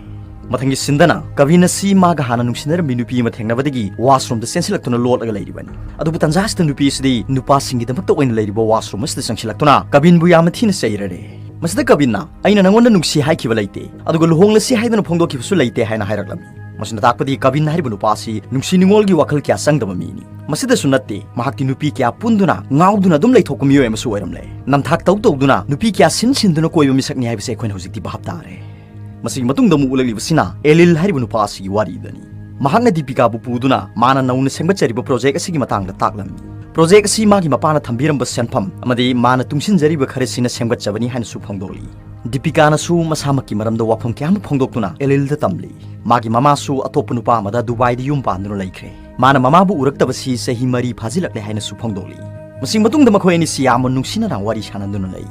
ꯃꯊꯪꯒꯤ ꯁꯤꯟꯗꯅ ꯀꯕꯤꯟ ꯑꯁꯤ ꯃꯥꯒ ꯍꯥꯟꯅ ꯅꯨꯡꯁꯤꯅꯔꯝꯃꯤ ꯅꯨꯄꯤ ꯑꯃ ꯊꯦꯡꯅꯕꯗꯒꯤ ꯋꯥꯁꯔꯨꯝꯗ ꯆꯦꯟꯁꯤꯜꯂꯛꯇꯨꯅ ꯂꯣꯠꯂꯒ ꯂꯩꯔꯤꯕꯅꯤ꯫ ꯑꯗꯨꯕꯨ ꯇꯟꯖꯥ ꯑꯁꯤꯗ ꯅꯨꯄꯤ ꯑꯁꯤꯗꯤ ꯅꯨꯄꯥꯁꯤꯡꯒꯤꯗꯃꯛꯇ ꯑꯣꯏꯅ ꯂꯩꯔꯤꯕ ꯋꯥꯁꯔꯨꯝ ꯑꯁꯤꯗ ꯆꯪꯁꯤꯜꯂꯛꯇꯨꯅ ꯀꯕꯤꯟꯕꯨ ꯌꯥꯝꯅ ꯊꯤꯅ ꯆꯩꯔꯔꯦ꯫ ꯃꯁꯤꯗ ꯀꯕꯤꯟꯅ, "ꯑꯩꯅ ꯅꯪꯉꯣꯟꯗ ꯅꯨꯡꯁꯤ ꯍꯥꯏꯈꯤꯕ ꯂꯩꯇꯦ, ꯑꯗꯨꯒ ꯂꯨꯍꯣꯡꯂꯁꯤ ꯍꯥꯏꯗꯨꯅ ꯐꯣꯡꯗꯣꯛꯈꯤꯕꯁꯨ ꯂꯩꯇꯦ" ꯍꯥꯏꯅ ꯍꯥꯏꯔꯛꯂꯝꯃꯤ꯫ ꯃꯁꯤꯅ ꯇꯥꯛꯄꯗꯤ ꯀꯕꯤꯟ ꯍꯥꯏꯔꯤꯕ ꯅꯨꯄꯥ ꯑꯁꯤ ꯅꯨꯡꯁꯤ ꯅꯨꯡꯉꯣꯜꯒꯤ ꯋꯥꯈꯜ ꯀꯌꯥ ꯆꯪꯗꯕ ꯃꯤꯅꯤ꯫ ꯃꯁꯤꯗꯁꯨ ꯅꯠꯇꯦ, ꯃꯍꯥꯛꯇꯤ ꯅꯨꯄꯤ ꯀꯌꯥ ꯄꯨꯟꯗꯨꯅ ꯉꯥꯎꯗꯨꯅ ꯑꯗꯨꯝ ꯂꯩꯊꯣꯛꯄ ꯃꯤꯑꯣꯏ ꯑꯃꯁꯨ ꯑꯣꯏꯔꯝꯂꯦ꯫ ꯅꯝꯊꯥꯛ ꯇꯧ ꯇꯧꯗꯨꯅ ꯅꯨꯄꯤ ꯀꯌꯥ ꯁꯤꯟ ꯁꯤꯟꯗꯨꯅ ꯀꯣꯏꯕ ꯃꯤꯁꯛꯅꯤ ꯍꯥꯏꯕꯁꯤ ꯑꯩꯈꯣꯏꯅ ꯍꯧꯖꯤꯛꯇꯤ ꯚꯥꯞ ꯇꯥꯔꯦ꯫ ꯃꯁꯤꯒꯤ ꯃꯇꯨꯡꯗ ꯑꯃꯨꯛ ꯎꯠꯂꯛꯂꯤꯕꯁꯤꯅ ꯑꯦꯂꯤꯜ ꯍꯥꯏꯔꯤꯕ ꯅꯨꯄꯥ ꯑꯁꯤꯒꯤ ꯋꯥꯔꯤꯗꯅꯤ꯫ ꯃꯍꯥꯛꯅ ꯗꯤꯄꯤꯀꯥꯕꯨ ꯄꯨꯗꯨꯅ ꯃꯥꯅ ꯅꯧꯅ ꯁꯦꯝꯒꯠꯆꯔꯤꯕ ꯄ꯭ꯔꯣꯖꯦꯛ ꯑꯁꯤꯒꯤ ꯃꯇꯥꯡꯗ ꯇꯥꯛꯂꯝꯃꯤ꯫ ꯄ꯭ꯔꯣꯖꯦꯛ ꯑꯁꯤ ꯃꯥꯒꯤ ꯃꯄꯥꯅ ꯊꯝꯕꯤꯔꯝꯕ ꯁꯦꯟꯐꯝ ꯑꯃꯗꯤ ꯃꯥꯅ ꯇꯨꯡꯁꯤꯟꯖꯔꯤꯕ ꯈꯔꯁꯤꯅ ꯁꯦꯝꯒꯠꯆꯕꯅꯤ ꯍꯥꯏꯅꯁꯨ ꯐꯣꯡꯗꯣꯛꯂꯤ꯫ ꯗꯤꯄꯤꯀꯥꯅꯁꯨ ꯃꯁꯥꯃꯛꯀꯤ ꯃꯔꯝꯗ ꯋꯥꯐꯝ ꯀꯌꯥ ꯑꯃ ꯐꯣꯡꯗꯣꯛꯇꯨꯅ ꯑꯦꯂꯤꯜꯗ ꯇꯝꯂꯤ꯫ ꯃꯥꯒꯤ ꯃꯃꯥꯁꯨ ꯑꯇꯣꯞꯄ ꯅꯨꯄꯥ ꯑꯃꯗ ꯗꯨꯕꯥꯏꯗ ꯌꯨꯝ ꯄꯥꯟꯗꯨꯅ ꯂꯩꯈ꯭ꯔꯦ꯫ ꯃꯥꯅ ꯃꯃꯥꯕꯨ ꯎꯔꯛꯇꯕꯁꯤ ꯆꯍꯤ ꯃꯔꯤ ꯐꯥꯖꯤꯜꯂꯛꯂꯦ ꯍꯥꯏꯅꯁꯨ ꯐꯣꯡꯗꯣꯛꯂꯤ꯫ ꯃꯁꯤꯒꯤ ꯃꯇꯨꯡꯗ ꯃꯈꯣꯏ ꯑꯅꯤꯁꯤ ꯌꯥꯝꯅ ꯅꯨꯡꯁꯤꯅꯅ ꯋꯥꯔꯤ ꯁꯥꯟꯅꯗꯨꯅ ꯂꯩ꯫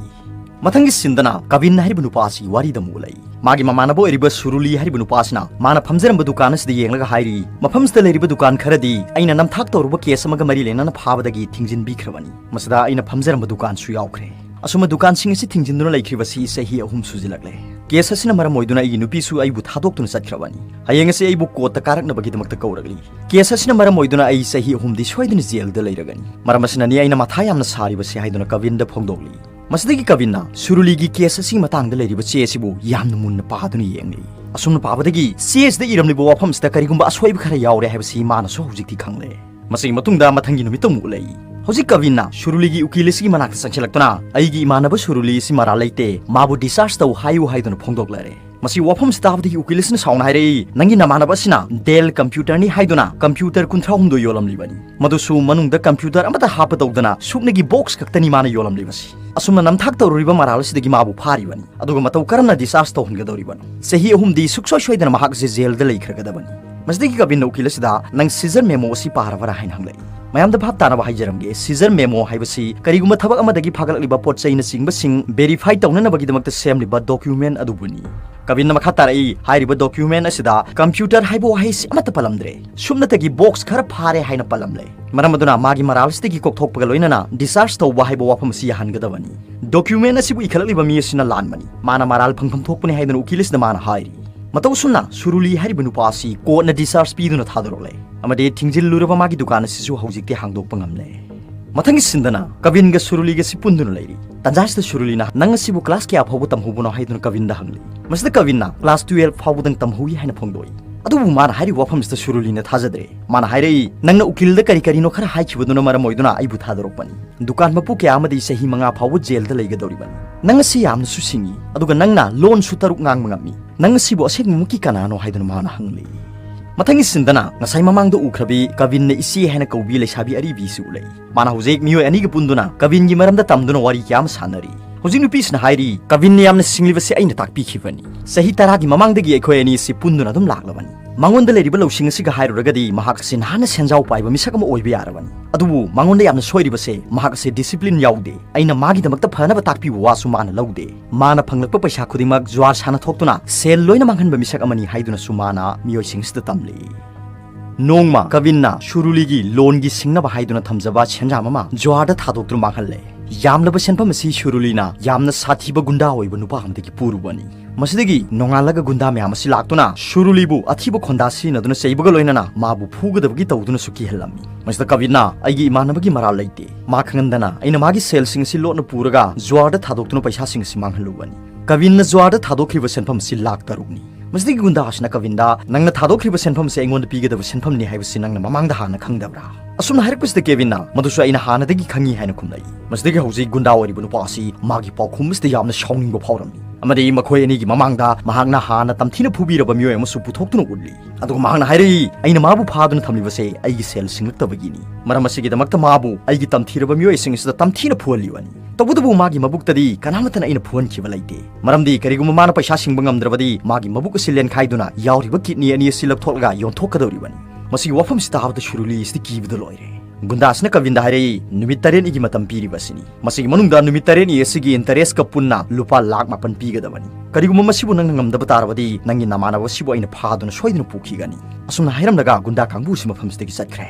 ꯃꯊꯪꯒꯤ ꯁꯤꯟꯗꯅ ꯀꯕꯤꯟ ꯍꯥꯏꯔꯤꯕ ꯅꯨꯄꯥ ꯑꯁꯤꯒꯤ ꯋꯥꯔꯤꯗ ꯑꯃꯨꯛ ꯂꯩ꯫ ꯃꯥꯒꯤ ꯃꯃꯥꯟꯅꯕ ꯑꯣꯏꯔꯤꯕ ꯁꯨꯔꯨꯂꯤ ꯍꯥꯏꯔꯤꯕ ꯅꯨꯄꯥ ꯑꯁꯤꯅ ꯃꯥꯅ ꯐꯝꯖꯔꯝꯕ ꯗꯨꯀꯥꯟ ꯑꯁꯤꯗ ꯌꯦꯡꯂꯒ ꯍꯥꯏꯔꯤ, "ꯃꯐꯝꯁꯤꯗ ꯂꯩꯔꯤꯕ ꯗꯨꯀꯥꯟ ꯈꯔꯗꯤ ꯑꯩꯅ ꯅꯝꯊꯥꯛ ꯇꯧꯔꯨꯕ ꯀꯦꯁ ꯑꯃꯒ ꯃꯔꯤ ꯂꯩꯅꯅ ꯐꯥꯕꯗꯒꯤ ꯊꯤꯡꯖꯤꯟꯕꯤꯈ꯭ꯔꯕꯅꯤ꯫ ꯃꯁꯤꯗ ꯑꯩꯅ ꯐꯝꯖꯔꯝꯕ ꯗꯨꯀꯥꯟꯁꯨ ꯌꯥꯎꯈ꯭ꯔꯦ꯫ ꯑꯁꯨꯝꯅ ꯗꯨꯀꯥꯟꯁꯤꯡ ꯑꯁꯤ ꯊꯤꯡꯖꯤꯟꯗꯨꯅ ꯂꯩꯈ꯭ꯔꯤꯕꯁꯤ ꯆꯍꯤ ꯑꯍꯨꯝ ꯁꯨꯖꯤꯜꯂꯛꯂꯦ꯫ ꯀꯦꯁ ꯑꯁꯤꯅ ꯃꯔꯝ ꯑꯣꯏꯗꯨꯅ ꯑꯩꯒꯤ ꯅꯨꯄꯤꯁꯨ ꯑꯩꯕꯨ ꯊꯥꯗꯣꯛꯇꯨꯅ ꯆꯠꯈ꯭ꯔꯕꯅꯤ꯫ ꯍꯌꯦꯡ ꯑꯁꯤ ꯑꯩꯕꯨ ꯀꯣꯔꯠꯇ ꯀꯥꯔꯛꯅꯕꯒꯤꯗꯃꯛꯇ ꯀꯧꯔꯛꯂꯤ꯫ ꯀꯦꯁ ꯑꯁꯤꯅ ꯃꯔꯝ ꯑꯣꯏꯗꯨꯅ ꯑꯩ ꯆꯍꯤ ꯑꯍꯨꯝꯗꯤ ꯁꯣꯏꯗꯅ ꯖꯦꯜꯗ ꯂꯩꯔꯒꯅꯤ꯫ ꯃꯔꯝ ꯑꯁꯤꯅꯅꯤ ꯑꯩꯅ ꯃꯊꯥ ꯌꯥꯝꯅ ꯁꯥꯔꯤꯕꯁꯤ" ꯍꯥꯏꯗꯨꯅ ꯀꯕꯤꯟꯗ ꯐꯣꯡꯗꯣꯛꯂꯤ꯫ ꯃꯁꯤꯗꯒꯤ ꯀꯕꯤꯟꯅ ꯁꯨꯔꯨꯂꯤꯒꯤ ꯀꯦꯁ ꯑꯁꯤꯒꯤ ꯃꯇꯥꯡꯗ ꯂꯩꯔꯤꯕ ꯆꯦ ꯑꯁꯤꯕꯨ ꯌꯥꯝꯅ ꯃꯨꯟꯅ ꯄꯥꯗꯨꯅ ꯌꯦꯡꯂꯤ꯫ ꯑꯁꯨꯝꯅ ꯄꯥꯕꯗꯒꯤ ꯆꯦ ꯑꯁꯤꯗ ꯏꯔꯝꯂꯤꯕ ꯋꯥꯐꯝ ꯑꯁꯤꯗ ꯀꯔꯤꯒꯨꯝꯕ ꯑꯁꯣꯏꯕ ꯈꯔ ꯌꯥꯎꯔꯦ ꯍꯥꯏꯕꯁꯤ ꯃꯥꯅꯁꯨ ꯍꯧꯖꯤꯛꯇꯤ ꯈꯪꯂꯦ꯫ ꯃꯁꯤꯒꯤ ꯃꯇꯨꯡꯗ ꯃꯊꯪꯒꯤ ꯅꯨꯃꯤꯠꯇ ꯑꯃꯨꯛ ꯎꯠꯂꯛꯏ꯫ ꯍꯧꯖꯤꯛ ꯀꯕꯤꯟꯅ ꯁꯨꯔꯨꯂꯤꯒꯤ ꯎꯀꯤꯜ ꯑꯁꯤꯒꯤ ꯃꯅꯥꯛꯇ ꯆꯪꯁꯤꯜꯂꯛꯇꯨꯅ, "ꯑꯩꯒꯤ ꯏꯃꯥꯟꯅꯕ ꯁꯨꯔꯨꯂꯤ ꯑꯁꯤ ꯃꯔꯥꯜ ꯂꯩꯇꯦ, ꯃꯥꯕꯨ ꯗꯤꯁꯆꯥꯔꯖ ꯇꯧ ꯍꯥꯏꯌꯨ" ꯍꯥꯏꯗꯨꯅ ꯐꯣꯡꯗꯣꯛꯂꯔꯦ꯫ ꯃꯁꯤ ꯋꯥꯐꯝꯁꯤ ꯇꯥꯕꯗꯒꯤ ꯎꯀꯤꯜ ꯑꯁꯤꯅ ꯁꯥꯎꯅ ꯍꯥꯏꯔꯛꯏ, "ꯅꯪꯒꯤ ꯅꯃꯥꯟꯅꯕ ꯑꯁꯤꯅ ꯗꯦꯜ ꯀꯝꯄ꯭ꯌꯨꯇꯔꯅꯤ ꯍꯥꯏꯗꯨꯅ ꯀꯝꯄ꯭ꯌꯨꯇꯔ ꯀꯨꯟꯊ꯭ꯔꯥ ꯍꯨꯝꯗꯣꯏ ꯌꯣꯜꯂꯝꯂꯤꯕꯅꯤ, ꯃꯗꯨꯁꯨ ꯃꯅꯨꯡꯗ ꯀꯝꯄ꯭ꯌꯨꯇꯔ ꯑꯃꯠꯇ ꯍꯥꯞꯄ ꯇꯧꯗꯅ ꯁꯨꯞꯅꯒꯤ ꯕꯣꯛꯁ ꯈꯛꯇꯅꯤ ꯃꯥꯅ ꯌꯣꯜꯂꯝꯂꯤꯕꯁꯤ꯫ ꯑꯁꯨꯝꯅ ꯅꯝꯊꯥꯛ ꯇꯧꯔꯨꯔꯤꯕ ꯃꯔꯥꯜ ꯑꯁꯤꯗꯒꯤ ꯃꯥꯕꯨ ꯐꯥꯔꯤꯕꯅꯤ, ꯑꯗꯨꯒ ꯃꯇꯧ ꯀꯔꯝꯅ ꯗꯤꯁꯆꯥꯔꯖ ꯇꯧꯍꯟꯒꯗꯧꯔꯤꯕꯅꯣ? ꯆꯍꯤ ꯑꯍꯨꯝꯗꯤ ꯁꯨꯛꯁꯣꯏ ꯁꯣꯏꯗꯅ ꯃꯍꯥꯛꯁꯦ ꯖꯦꯜꯗ ꯂꯩꯈ꯭ꯔꯒꯗꯕꯅꯤ"꯫ ꯃꯁꯤꯗꯒꯤ ꯀꯕꯤꯟꯅ ꯎꯀꯤꯜ ꯑꯁꯤꯗ, "ꯅꯪ ꯁꯤꯖꯔ ꯃꯦꯃꯣ ꯑꯁꯤ ꯄꯥꯔꯕꯔꯥ?" ꯍꯥꯏꯅ ꯍꯪꯂꯛꯏ꯫ ꯃꯌꯥꯝꯗ ꯚꯥꯞ ꯇꯥꯅꯕ ꯍꯥꯏꯖꯔꯝꯒꯦ, ꯁꯤꯖꯔ ꯃꯦꯃꯣ ꯍꯥꯏꯕꯁꯤ ꯀꯔꯤꯒꯨꯝꯕ ꯊꯕꯛ ꯑꯃꯗꯒꯤ ꯐꯥꯒꯠꯂꯛꯂꯤꯕ ꯄꯣꯠ ꯆꯩꯅꯆꯤꯡꯕꯁꯤꯡ ꯚꯦꯔꯤꯐꯥꯏ ꯇꯧꯅꯅꯕꯒꯤꯗꯃꯛꯇ ꯁꯦꯝꯂꯤꯕ ꯗꯣꯀ꯭ꯌꯨꯃꯦꯟ ꯑꯗꯨꯕꯨꯅꯤ꯫ ꯀꯕꯤꯟꯅ ꯃꯈꯥ ꯇꯥꯔꯛꯏ, ꯍꯥꯏꯔꯤꯕ ꯗꯣꯀ꯭ꯌꯨꯃꯦꯟ ꯑꯁꯤꯗ ꯀꯝꯄ꯭ꯌꯨꯇꯔ ꯍꯥꯏꯕ ꯋꯥꯍꯩꯁꯤ ꯑꯃꯠꯇ ꯄꯜꯂꯝꯗ꯭ꯔꯦ꯫ ꯁꯨꯞꯅꯇꯒꯤ ꯕꯣꯛꯁ ꯈꯔ ꯐꯥꯔꯦ ꯍꯥꯏꯅ ꯄꯜꯂꯝꯂꯦ꯫ ꯃꯔꯝ ꯑꯗꯨꯅ ꯃꯥꯒꯤ ꯃꯔꯥꯜ ꯑꯁꯤꯗꯒꯤ ꯀꯣꯛꯊꯣꯛꯄꯒ ꯂꯣꯏꯅꯅ ꯗꯤꯁꯆꯥꯔꯖ ꯇꯧꯕ ꯍꯥꯏꯕ ꯋꯥꯐꯝ ꯑꯁꯤ ꯌꯥꯍꯟꯒꯗꯕꯅꯤ꯫ ꯗꯣꯀ꯭ꯌꯨꯃꯦꯟ ꯑꯁꯤꯕꯨ ꯏꯈꯠꯂꯛꯂꯤꯕ ꯃꯤ ꯑꯁꯤꯅ ꯂꯥꯟꯕꯅꯤ꯫ ꯃꯥꯅ ꯃꯔꯥꯜ ꯐꯪꯐꯝ ꯊꯣꯛꯄꯅꯤ ꯍꯥꯏꯗꯨꯅ ꯎꯀꯤꯜ ꯑꯁꯤꯗ ꯃꯥꯅ ꯍꯥꯏꯔꯤ꯫ ꯃꯇꯧ ꯑꯁꯨꯝꯅ ꯁꯨꯔꯨꯂꯤ ꯍꯥꯏꯔꯤꯕ ꯅꯨꯄꯥ ꯑꯁꯤ ꯀꯣꯔꯠꯅ discharge ꯄꯤꯗꯨꯅ ꯊꯥꯗꯣꯔꯛꯂꯦ, ꯑꯃꯗꯤ ꯊꯤꯡꯖꯤꯜꯂꯨꯔꯕ ꯃꯥꯒꯤ ꯗꯨꯀꯥꯟ ꯑꯁꯤꯁꯨ ꯍꯧꯖꯤꯛꯇꯤ ꯍꯥꯡꯗꯣꯛꯄ ꯉꯝꯂꯦ꯫ ꯃꯊꯪꯒꯤ ꯁꯤꯟꯗꯅ ꯀꯕꯤꯟꯒ ꯁꯨꯔꯨꯂꯤꯒꯁꯤ ꯄꯨꯟꯗꯨꯅ ꯂꯩꯔꯤ꯫ ꯇꯥꯟꯖꯥꯁꯤꯗ ꯁꯨꯔꯨꯂꯤꯅ, "ꯅꯪ ꯑꯁꯤꯕꯨ class ꯀꯌꯥ ꯐꯥꯎꯕ ꯇꯝꯍꯧꯕꯅꯣ?" ꯍꯥꯏꯗꯨꯅ ꯀꯕꯤꯟꯗ ꯍꯪꯂꯤ꯫ ꯃꯁꯤꯗ ꯀꯕꯤꯟꯅ, "Class twelve ꯐꯥꯎꯕꯗꯪ ꯇꯝꯍꯧꯏ" ꯍꯥꯏꯅ ꯐꯣꯡꯗꯣꯛꯏ꯫ ꯑꯗꯨꯕꯨ ꯃꯥꯅ ꯍꯥꯏꯔꯤꯕ ꯋꯥꯐꯝꯁꯤꯗ ꯁꯨꯔꯨꯂꯤꯅ ꯊꯥꯖꯗ꯭ꯔꯦ꯫ ꯃꯥꯅ ꯍꯥꯏꯔꯛꯏ, "ꯅꯪꯅ ꯎꯀꯤꯜꯗ ꯀꯔꯤ ꯀꯔꯤꯅꯣ ꯈꯔ ꯍꯥꯏꯈꯤꯕꯗꯨꯅ ꯃꯔꯝ ꯑꯣꯏꯗꯨꯅ ꯑꯩꯕꯨ ꯊꯥꯗꯣꯔꯛꯄꯅꯤ꯫ ꯗꯨꯀꯥꯟ ꯃꯄꯨ ꯀꯌꯥ ꯑꯃꯗꯤ ꯆꯍꯤ ꯃꯉꯥ ꯐꯥꯎꯕ ꯖꯦꯜꯗ ꯂꯩꯒꯗꯧꯔꯤꯕꯅꯤ꯫ ꯅꯪ ꯑꯁꯤ ꯌꯥꯝꯅꯁꯨ ꯁꯤꯡꯏ, ꯑꯗꯨꯒ ꯅꯪꯅ ꯂꯣꯟꯁꯨ ꯇꯔꯨꯛ ꯉꯥꯡꯕ ꯉꯝꯃꯤ꯫ ꯅꯪ ꯑꯁꯤꯕꯨ ꯑꯁꯦꯡꯕꯃꯛꯀꯤ ꯀꯅꯥꯅꯣ?" ꯍꯥꯏꯗꯨꯅ ꯃꯥꯅ ꯍꯪꯂꯤ꯫ ꯃꯊꯪꯒꯤ ꯁꯤꯟꯗꯅ ꯉꯁꯥꯏ ꯃꯃꯥꯡꯗ ꯎꯈ꯭ꯔꯕꯤ ꯀꯕꯤꯟꯅ ꯏꯆꯦ ꯍꯥꯏꯅ ꯀꯧꯕꯤ ꯂꯩꯁꯥꯕꯤ ꯑꯔꯤꯕꯤꯁꯨ ꯎꯠꯂꯛꯏ꯫ ꯃꯥꯅ ꯍꯧꯖꯤꯛ ꯃꯤꯑꯣꯏ ꯑꯅꯤꯒ ꯄꯨꯟꯗꯨꯅ ꯀꯕꯤꯟꯒꯤ ꯃꯔꯝꯗ ꯇꯝꯗꯨꯅ ꯋꯥꯔꯤ ꯀꯌꯥ ꯑꯃ ꯁꯥꯟꯅꯔꯤ꯫ ꯍꯧꯖꯤꯛ ꯅꯨꯄꯤꯁꯤꯅ ꯍꯥꯏꯔꯤ, "ꯀꯕꯤꯟꯅ ꯌꯥꯝꯅ ꯁꯤꯡꯂꯤꯕꯁꯤ ꯑꯩꯅ ꯇꯥꯛꯄꯤꯈꯤꯕꯅꯤ꯫ ꯆꯍꯤ ꯇꯔꯥꯒꯤ ꯃꯃꯥꯡꯗꯒꯤ ꯑꯩꯈꯣꯏ ꯑꯅꯤ ꯑꯁꯤ ꯄꯨꯟꯗꯨꯅ ꯑꯗꯨꯝ ꯂꯥꯛꯂꯕꯅꯤ꯫ ꯃꯉꯣꯟꯗ ꯂꯩꯔꯤꯕ ꯂꯧꯁꯤꯡ ꯑꯁꯤꯒ ꯍꯥꯏꯔꯨꯔꯒꯗꯤ ꯃꯍꯥꯛ ꯑꯁꯤ ꯅꯍꯥꯟꯅ ꯁꯦꯟꯖꯥꯎ ꯄꯥꯏꯕ ꯃꯤꯁꯛ ꯑꯃ ꯑꯣꯏꯕ ꯌꯥꯔꯕꯅꯤ꯫ ꯑꯗꯨꯕꯨ ꯃꯉꯣꯟꯗ ꯌꯥꯝꯅ ꯁꯣꯏꯔꯤꯕꯁꯦ ꯃꯍꯥꯛ ꯑꯁꯤ discipline ꯌꯥꯎꯗꯦ꯫ ꯑꯩꯅ ꯃꯥꯒꯤꯗꯃꯛꯇ ꯐꯅꯕ ꯇꯥꯛꯄꯤꯕ ꯋꯥꯁꯨ ꯃꯥꯅ ꯂꯧꯗꯦ꯫ ꯃꯥꯅ ꯐꯪꯂꯛꯄ ꯄꯩꯁꯥ ꯈꯨꯗꯤꯡꯃꯛ ꯖꯨꯋꯥꯔ ꯁꯥꯟꯅꯊꯣꯛꯇꯨꯅ ꯁꯦꯜ ꯂꯣꯏꯅ ꯃꯥꯡꯍꯟꯕ ꯃꯤꯁꯛ ꯑꯃꯅꯤ" ꯍꯥꯏꯗꯨꯅꯁꯨ ꯃꯥꯅ ꯃꯤꯑꯣꯏꯁꯤꯡꯁꯤꯗ ꯇꯝꯂꯤ꯫ ꯅꯣꯡꯃ ꯀꯕꯤꯟꯅ ꯁꯨꯔꯨꯂꯤꯒꯤ ꯂꯣꯟꯒꯤ ꯁꯤꯡꯅꯕ ꯍꯥꯏꯗꯨꯅ ꯊꯝꯖꯕ ꯁꯦꯟꯖꯥꯝ ꯑꯃ ꯖꯨꯋꯥꯔꯗ ꯊꯥꯗꯣꯛꯇꯨꯅ ꯃꯥꯡꯍꯜꯂꯦ꯫ ꯌꯥꯝꯂꯕ ꯁꯦꯟꯐꯝ ꯑꯁꯤ ꯁꯨꯔꯨꯂꯤꯅ ꯌꯥꯝꯅ ꯁꯥꯊꯤꯕ ꯒꯨꯟꯗꯥ ꯑꯣꯏꯕ ꯅꯨꯄꯥ ꯑꯃꯗꯒꯤ ꯄꯨꯔꯨꯕꯅꯤ꯫ ꯃꯁꯤꯗꯒꯤ ꯅꯣꯡꯉꯥꯜꯂꯒ ꯒꯨꯟꯗꯥ ꯃꯌꯥꯝ ꯑꯁꯤ ꯂꯥꯛꯇꯨꯅ ꯁꯨꯔꯨꯂꯤꯕꯨ ꯑꯊꯤꯕ ꯈꯣꯟꯗꯥ ꯁꯤꯖꯤꯟꯅꯗꯨꯅ ꯆꯩꯕꯒ ꯂꯣꯏꯅꯅ ꯃꯥꯕꯨ ꯐꯨꯒꯗꯕꯒꯤ ꯇꯧꯗꯨꯅꯁꯨ ꯀꯤꯍꯜꯂꯝꯃꯤ꯫ ꯃꯁꯤꯗ ꯀꯕꯤꯟꯅ, "ꯑꯩꯒꯤ ꯏꯃꯥꯟꯅꯕꯒꯤ ꯃꯔꯥꯜ ꯂꯩꯇꯦ꯫ ꯃꯥ ꯈꯪꯍꯟꯗꯅ ꯑꯩꯅ ꯃꯥꯒꯤ ꯁꯦꯜꯁꯤꯡ ꯑꯁꯤ ꯂꯣꯠꯅ ꯄꯨꯔꯒ ꯖꯨꯋꯥꯔꯗ ꯊꯥꯗꯣꯛꯇꯨꯅ ꯄꯩꯁꯥꯁꯤꯡ ꯑꯁꯤ ꯃꯥꯡꯍꯜꯂꯨꯕꯅꯤ꯫" ꯀꯕꯤꯟꯅ ꯖꯨꯋꯥꯔꯗ ꯊꯥꯗꯣꯛꯈꯤꯕ ꯁꯦꯟꯐꯝ ꯑꯁꯤ ꯂꯥꯈ ꯇꯔꯨꯛꯅꯤ꯫ ꯃꯁꯤꯗꯒꯤ ꯒꯨꯟꯗꯥ ꯑꯁꯤꯅ ꯀꯕꯤꯟꯗ, "ꯅꯪꯅ ꯊꯥꯗꯣꯛꯈ꯭ꯔꯤꯕ ꯁꯦꯟꯐꯝ ꯑꯁꯤ ꯑꯩꯉꯣꯟꯗ ꯄꯤꯒꯗꯕ ꯁꯦꯟꯐꯝꯅꯤ ꯍꯥꯏꯕꯁꯤ ꯅꯪꯅ ꯃꯃꯥꯡꯗ ꯍꯥꯟꯅ ꯈꯪꯗꯕ꯭ꯔꯥ?" ꯑꯁꯨꯝꯅ ꯍꯥꯏꯔꯛꯄꯁꯤꯗ ꯀꯦꯕꯤꯟꯅ, "ꯃꯗꯨꯁꯨ ꯑꯩꯅ ꯍꯥꯟꯅꯗꯒꯤ ꯈꯪꯉꯤ" ꯍꯥꯏꯅ ꯈꯨꯝꯂꯛꯏ꯫ ꯃꯁꯤꯗꯒꯤ ꯍꯧꯖꯤꯛ ꯒꯨꯟꯗꯥ ꯑꯣꯏꯔꯤꯕ ꯅꯨꯄꯥ ꯑꯁꯤ ꯃꯥꯒꯤ ꯄꯥꯎꯈꯨꯝ ꯑꯁꯤꯗ ꯌꯥꯝꯅ ꯁꯥꯎꯅꯤꯡꯕ ꯐꯥꯎꯔꯝꯃꯤ, ꯑꯃꯗꯤ ꯃꯈꯣꯏ ꯑꯅꯤꯒꯤ ꯃꯃꯥꯡꯗ ꯃꯍꯥꯛꯅ ꯍꯥꯟꯅ ꯇꯝꯊꯤꯅ ꯐꯨꯕꯤꯔꯕ ꯃꯤꯑꯣꯏ ꯑꯃꯁꯨ ꯄꯨꯊꯣꯛꯇꯨꯅ ꯎꯠꯂꯤ꯫ ꯑꯗꯨꯒ ꯃꯍꯥꯛꯅ ꯍꯥꯏꯔꯛꯏ, "ꯑꯩꯅ ꯃꯥꯕꯨ ꯐꯥꯗꯨꯅ ꯊꯝꯂꯤꯕꯁꯦ ꯑꯩꯒꯤ ꯁꯦꯜ ꯁꯤꯡꯂꯛꯇꯕꯒꯤꯅꯤ꯫ ꯃꯔꯝ ꯑꯁꯤꯒꯤꯗꯃꯛꯇ ꯃꯥꯕꯨ ꯑꯩꯒꯤ ꯇꯝꯊꯤꯔꯕ ꯃꯤꯑꯣꯏꯁꯤꯡ ꯑꯁꯤꯗ ꯇꯝꯊꯤꯅ ꯐꯨꯍꯜꯂꯤꯕꯅꯤ꯫ ꯇꯧꯕꯇꯕꯨ ꯃꯥꯒꯤ ꯃꯕꯨꯛꯇꯗꯤ ꯀꯅꯥꯃꯠꯇꯅ ꯑꯩꯅ ꯐꯨꯍꯟꯈꯤꯕ ꯂꯩꯇꯦ꯫ ꯃꯔꯝꯗꯤ ꯀꯔꯤꯒꯨꯝꯕ ꯃꯥꯅ ꯄꯩꯁꯥ ꯁꯤꯡꯕ ꯉꯝꯗ꯭ꯔꯕꯗꯤ ꯃꯥꯒꯤ ꯃꯕꯨꯛ ꯑꯁꯤ ꯂꯦꯟꯈꯥꯏꯗꯨꯅ ꯌꯥꯎꯔꯤꯕ kidney ꯑꯅꯤ ꯑꯁꯤ ꯂꯧꯊꯣꯛꯂꯒ ꯌꯣꯟꯊꯣꯛꯀꯗꯧꯔꯤꯕꯅꯤ꯫" ꯃꯁꯤꯒꯤ ꯋꯥꯐꯝꯁꯤ ꯇꯥꯕꯗ ꯁꯨꯔꯨꯂꯤ ꯑꯁꯤꯗꯤ ꯀꯤꯕꯗ ꯂꯣꯏꯔꯦ꯫ ꯒꯨꯟꯗꯥꯁꯤꯅ ꯀꯕꯤꯟꯗ ꯍꯥꯏꯔꯛꯏ, "ꯅꯨꯃꯤꯠ ꯇꯔꯦꯠꯅꯤꯒꯤ ꯃꯇꯝ ꯄꯤꯔꯤꯕ ꯑꯁꯤꯅꯤ꯫ ꯃꯁꯤꯒꯤ ꯃꯅꯨꯡꯗ ꯅꯨꯃꯤꯠ ꯇꯔꯦꯠꯅꯤ ꯑꯁꯤꯒꯤ interest ꯀ ꯄꯨꯟꯅ ꯂꯨꯄꯥ ꯂꯥꯈ ꯃꯥꯄꯟ ꯄꯤꯒꯗꯕꯅꯤ꯫ ꯀꯔꯤꯒꯨꯝꯕ ꯃꯁꯤꯕꯨ ꯅꯪꯅ ꯉꯝꯗꯕ ꯇꯥꯔꯕꯗꯤ ꯅꯪꯒꯤ ꯅꯃꯥꯟꯅꯕ ꯑꯁꯤꯕꯨ ꯑꯩꯅ ꯐꯥꯗꯨꯅ ꯁꯣꯏꯗꯅ ꯄꯨꯈꯤꯒꯅꯤ꯫" ꯑꯁꯨꯝꯅ ꯍꯥꯏꯔꯝꯂꯒ ꯒꯨꯟꯗꯥ ꯀꯥꯡꯕꯨ ꯑꯁꯤ ꯃꯐꯝꯁꯤꯗꯒꯤ ꯆꯠꯈ꯭ꯔꯦ꯫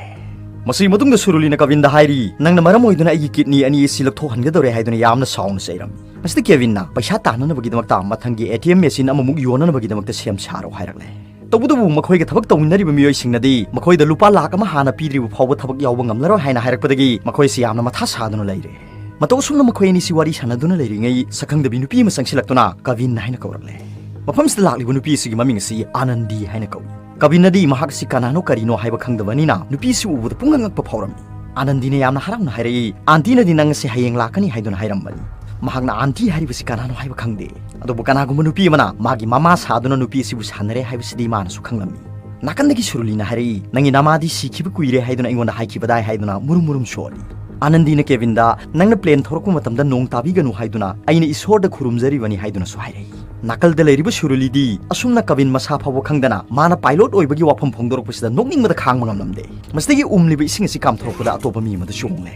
ꯃꯁꯤꯒꯤ ꯃꯇꯨꯡꯗ ꯁꯨꯔꯨꯂꯤꯅ ꯀꯕꯤꯟꯗ ꯍꯥꯏꯔꯤ, "ꯅꯪꯅ ꯃꯔꯝ ꯑꯣꯏꯗꯨꯅ ꯑꯩꯒꯤ ꯀꯤꯗꯅꯤ ꯑꯅꯤ ꯑꯁꯤ ꯂꯧꯊꯣꯛꯍꯟꯒꯗꯧꯔꯦ" ꯍꯥꯏꯗꯨꯅ ꯌꯥꯝꯅ ꯁꯥꯎꯅ ꯆꯩꯔꯝꯃꯤ꯫ ꯃꯁꯤꯗ ꯀꯦꯕꯤꯟꯅ ꯄꯩꯁꯥ ꯇꯥꯟꯅꯅꯕꯒꯤꯗꯃꯛꯇ ꯃꯊꯪꯒꯤ ꯑꯦ ꯇꯤ ꯑꯦꯝ ꯃꯦꯆꯤꯟ ꯑꯃꯃꯨꯛ ꯌꯣꯟꯅꯅꯕꯒꯤꯗꯃꯛꯇ ꯁꯦꯝ ꯁꯥꯔꯣ ꯍꯥꯏꯔꯛꯂꯦ꯫ ꯇꯧꯕꯇꯕꯨ ꯃꯈꯣꯏꯒ ꯊꯕꯛ ꯇꯧꯃꯤꯟꯅꯔꯤꯕ ꯃꯤꯑꯣꯏꯁꯤꯡꯅꯗꯤ ꯃꯈꯣꯏꯗ ꯂꯨꯄꯥ ꯂꯥꯈ ꯑꯃ ꯍꯥꯟꯅ ꯄꯤꯗ꯭ꯔꯤꯕ ꯐꯥꯎꯕ ꯊꯕꯛ ꯌꯥꯎꯕ ꯉꯝꯂꯔꯣꯏ ꯍꯥꯏꯅ ꯍꯥꯏꯔꯛꯄꯗꯒꯤ ꯃꯈꯣꯏꯁꯤ ꯌꯥꯝꯅ ꯃꯊꯥ ꯁꯥꯗꯨꯅ ꯂꯩꯔꯦ꯫ ꯃꯇꯧ ꯑꯁꯨꯝꯅ ꯃꯈꯣꯏ ꯑꯅꯤꯁꯤ ꯋꯥꯔꯤ ꯁꯥꯟꯅꯗꯨꯅ ꯂꯩꯔꯤꯉꯩ ꯁꯛꯈꯪꯗꯕꯤ ꯅꯨꯄꯤ ꯑꯃ ꯆꯪꯁꯤꯜꯂꯛꯇꯨꯅ ꯀꯕꯤꯟ ꯍꯥꯏꯅ ꯀꯧꯔꯛꯂꯦ꯫ ꯃꯐꯝꯁꯤꯗ ꯂꯥꯛꯂꯤꯕ ꯅꯨꯄꯤ ꯑꯁꯤꯒꯤ ꯃꯃꯤꯡ ꯑꯁꯤ ꯑꯥꯅꯟꯗꯤ ꯍꯥꯏꯅ ꯀꯧꯏ꯫ ꯀꯕꯤꯟꯅꯗꯤ ꯃꯍꯥꯛ ꯑꯁꯤ ꯀꯅꯥꯅꯣ ꯀꯔꯤꯅꯣ ꯍꯥꯏꯕ ꯈꯪꯗꯕꯅꯤꯅ ꯅꯨꯄꯤ ꯑꯁꯤ ꯎꯕꯗ ꯄꯨꯡꯉꯛ ꯉꯛꯄ ꯐꯥꯎꯔꯝꯃꯤ꯫ ꯑꯥꯅꯟꯗꯤꯅ ꯌꯥꯝꯅ ꯍꯔꯥꯎꯅ ꯍꯥꯏꯔꯛꯏ, "ꯑꯥꯟꯇꯤꯅꯗꯤ ꯅꯪ ꯑꯁꯤ ꯍꯌꯦꯡ ꯂꯥꯛꯀꯅꯤ ꯍꯥꯏꯗꯨꯅ ꯍꯥꯏꯔꯝꯕꯅꯤ"꯫ ꯃꯍꯥꯛꯅ ꯑꯥꯟꯇꯤ ꯍꯥꯏꯔꯤꯕꯁꯤ ꯀꯅꯥꯅꯣ ꯍꯥꯏꯕ ꯈꯪꯗꯦ꯫ ꯑꯗꯨꯕꯨ ꯀꯅꯥꯒꯨꯝꯕ ꯅꯨꯄꯤ ꯑꯃꯅ ꯃꯥꯒꯤ ꯃꯃꯥ ꯁꯥꯗꯨꯅ ꯅꯨꯄꯤ ꯑꯁꯤꯕꯨ ꯁꯥꯟꯅꯔꯦ ꯍꯥꯏꯕꯁꯤꯗꯤ ꯃꯥꯅꯁꯨ ꯈꯪꯂꯝꯃꯤ꯫ ꯅꯥꯀꯟꯗꯒꯤ ꯁꯨꯔꯨꯂꯤꯅ ꯍꯥꯏꯔꯛꯏ, "ꯅꯪꯒꯤ ꯅꯃꯥꯗꯤ ꯁꯤꯈꯤꯕ ꯀꯨꯏꯔꯦ ꯍꯥꯏꯗꯨꯅ ꯑꯩꯉꯣꯟꯗ ꯍꯥꯏꯈꯤꯕꯗꯥꯏ" ꯍꯥꯏꯗꯨꯅ ꯃꯨꯔꯨꯝ ꯃꯨꯔꯨꯝ ꯁꯣꯜꯂꯤ꯫ ꯑꯥꯅꯟꯗꯤꯅ ꯀꯦꯕꯤꯟꯗ, "ꯅꯪꯅ ꯄ꯭ꯂꯦꯟ ꯊꯧꯔꯛꯄ ꯃꯇꯝꯗ ꯅꯣꯡ ꯇꯥꯕꯤꯒꯅꯨ ꯍꯥꯏꯗꯨꯅ ꯑꯩꯅ ꯏꯁꯣꯔꯗ ꯈꯨꯔꯨꯝꯖꯔꯤꯕꯅꯤ" ꯍꯥꯏꯗꯨꯅꯁꯨ ꯍꯥꯏꯔꯛꯏ꯫ ꯅꯥꯀꯜꯗ ꯂꯩꯔꯤꯕ ꯁꯨꯔꯨꯂꯤꯗꯤ ꯑꯁꯨꯝꯅ ꯀꯕꯤꯟ ꯃꯁꯥ ꯐꯥꯎꯕ ꯈꯪꯗꯅ ꯃꯥꯅ ꯄꯥꯏꯂꯣꯠ ꯑꯣꯏꯕꯒꯤ ꯋꯥꯐꯝ ꯐꯣꯡꯗꯣꯔꯛꯄꯁꯤꯗ ꯅꯣꯛꯅꯤꯡꯕꯗ ꯈꯥꯡꯕ ꯉꯝꯂꯝꯗꯦ꯫ ꯃꯁꯤꯗꯒꯤ ꯎꯝꯂꯤꯕ ꯏꯁꯤꯡ ꯑꯁꯤ ꯀꯥꯝꯊꯣꯔꯛꯄꯗ ꯑꯇꯣꯞꯄ ꯃꯤ ꯑꯃꯗ ꯆꯣꯡꯂꯦ꯫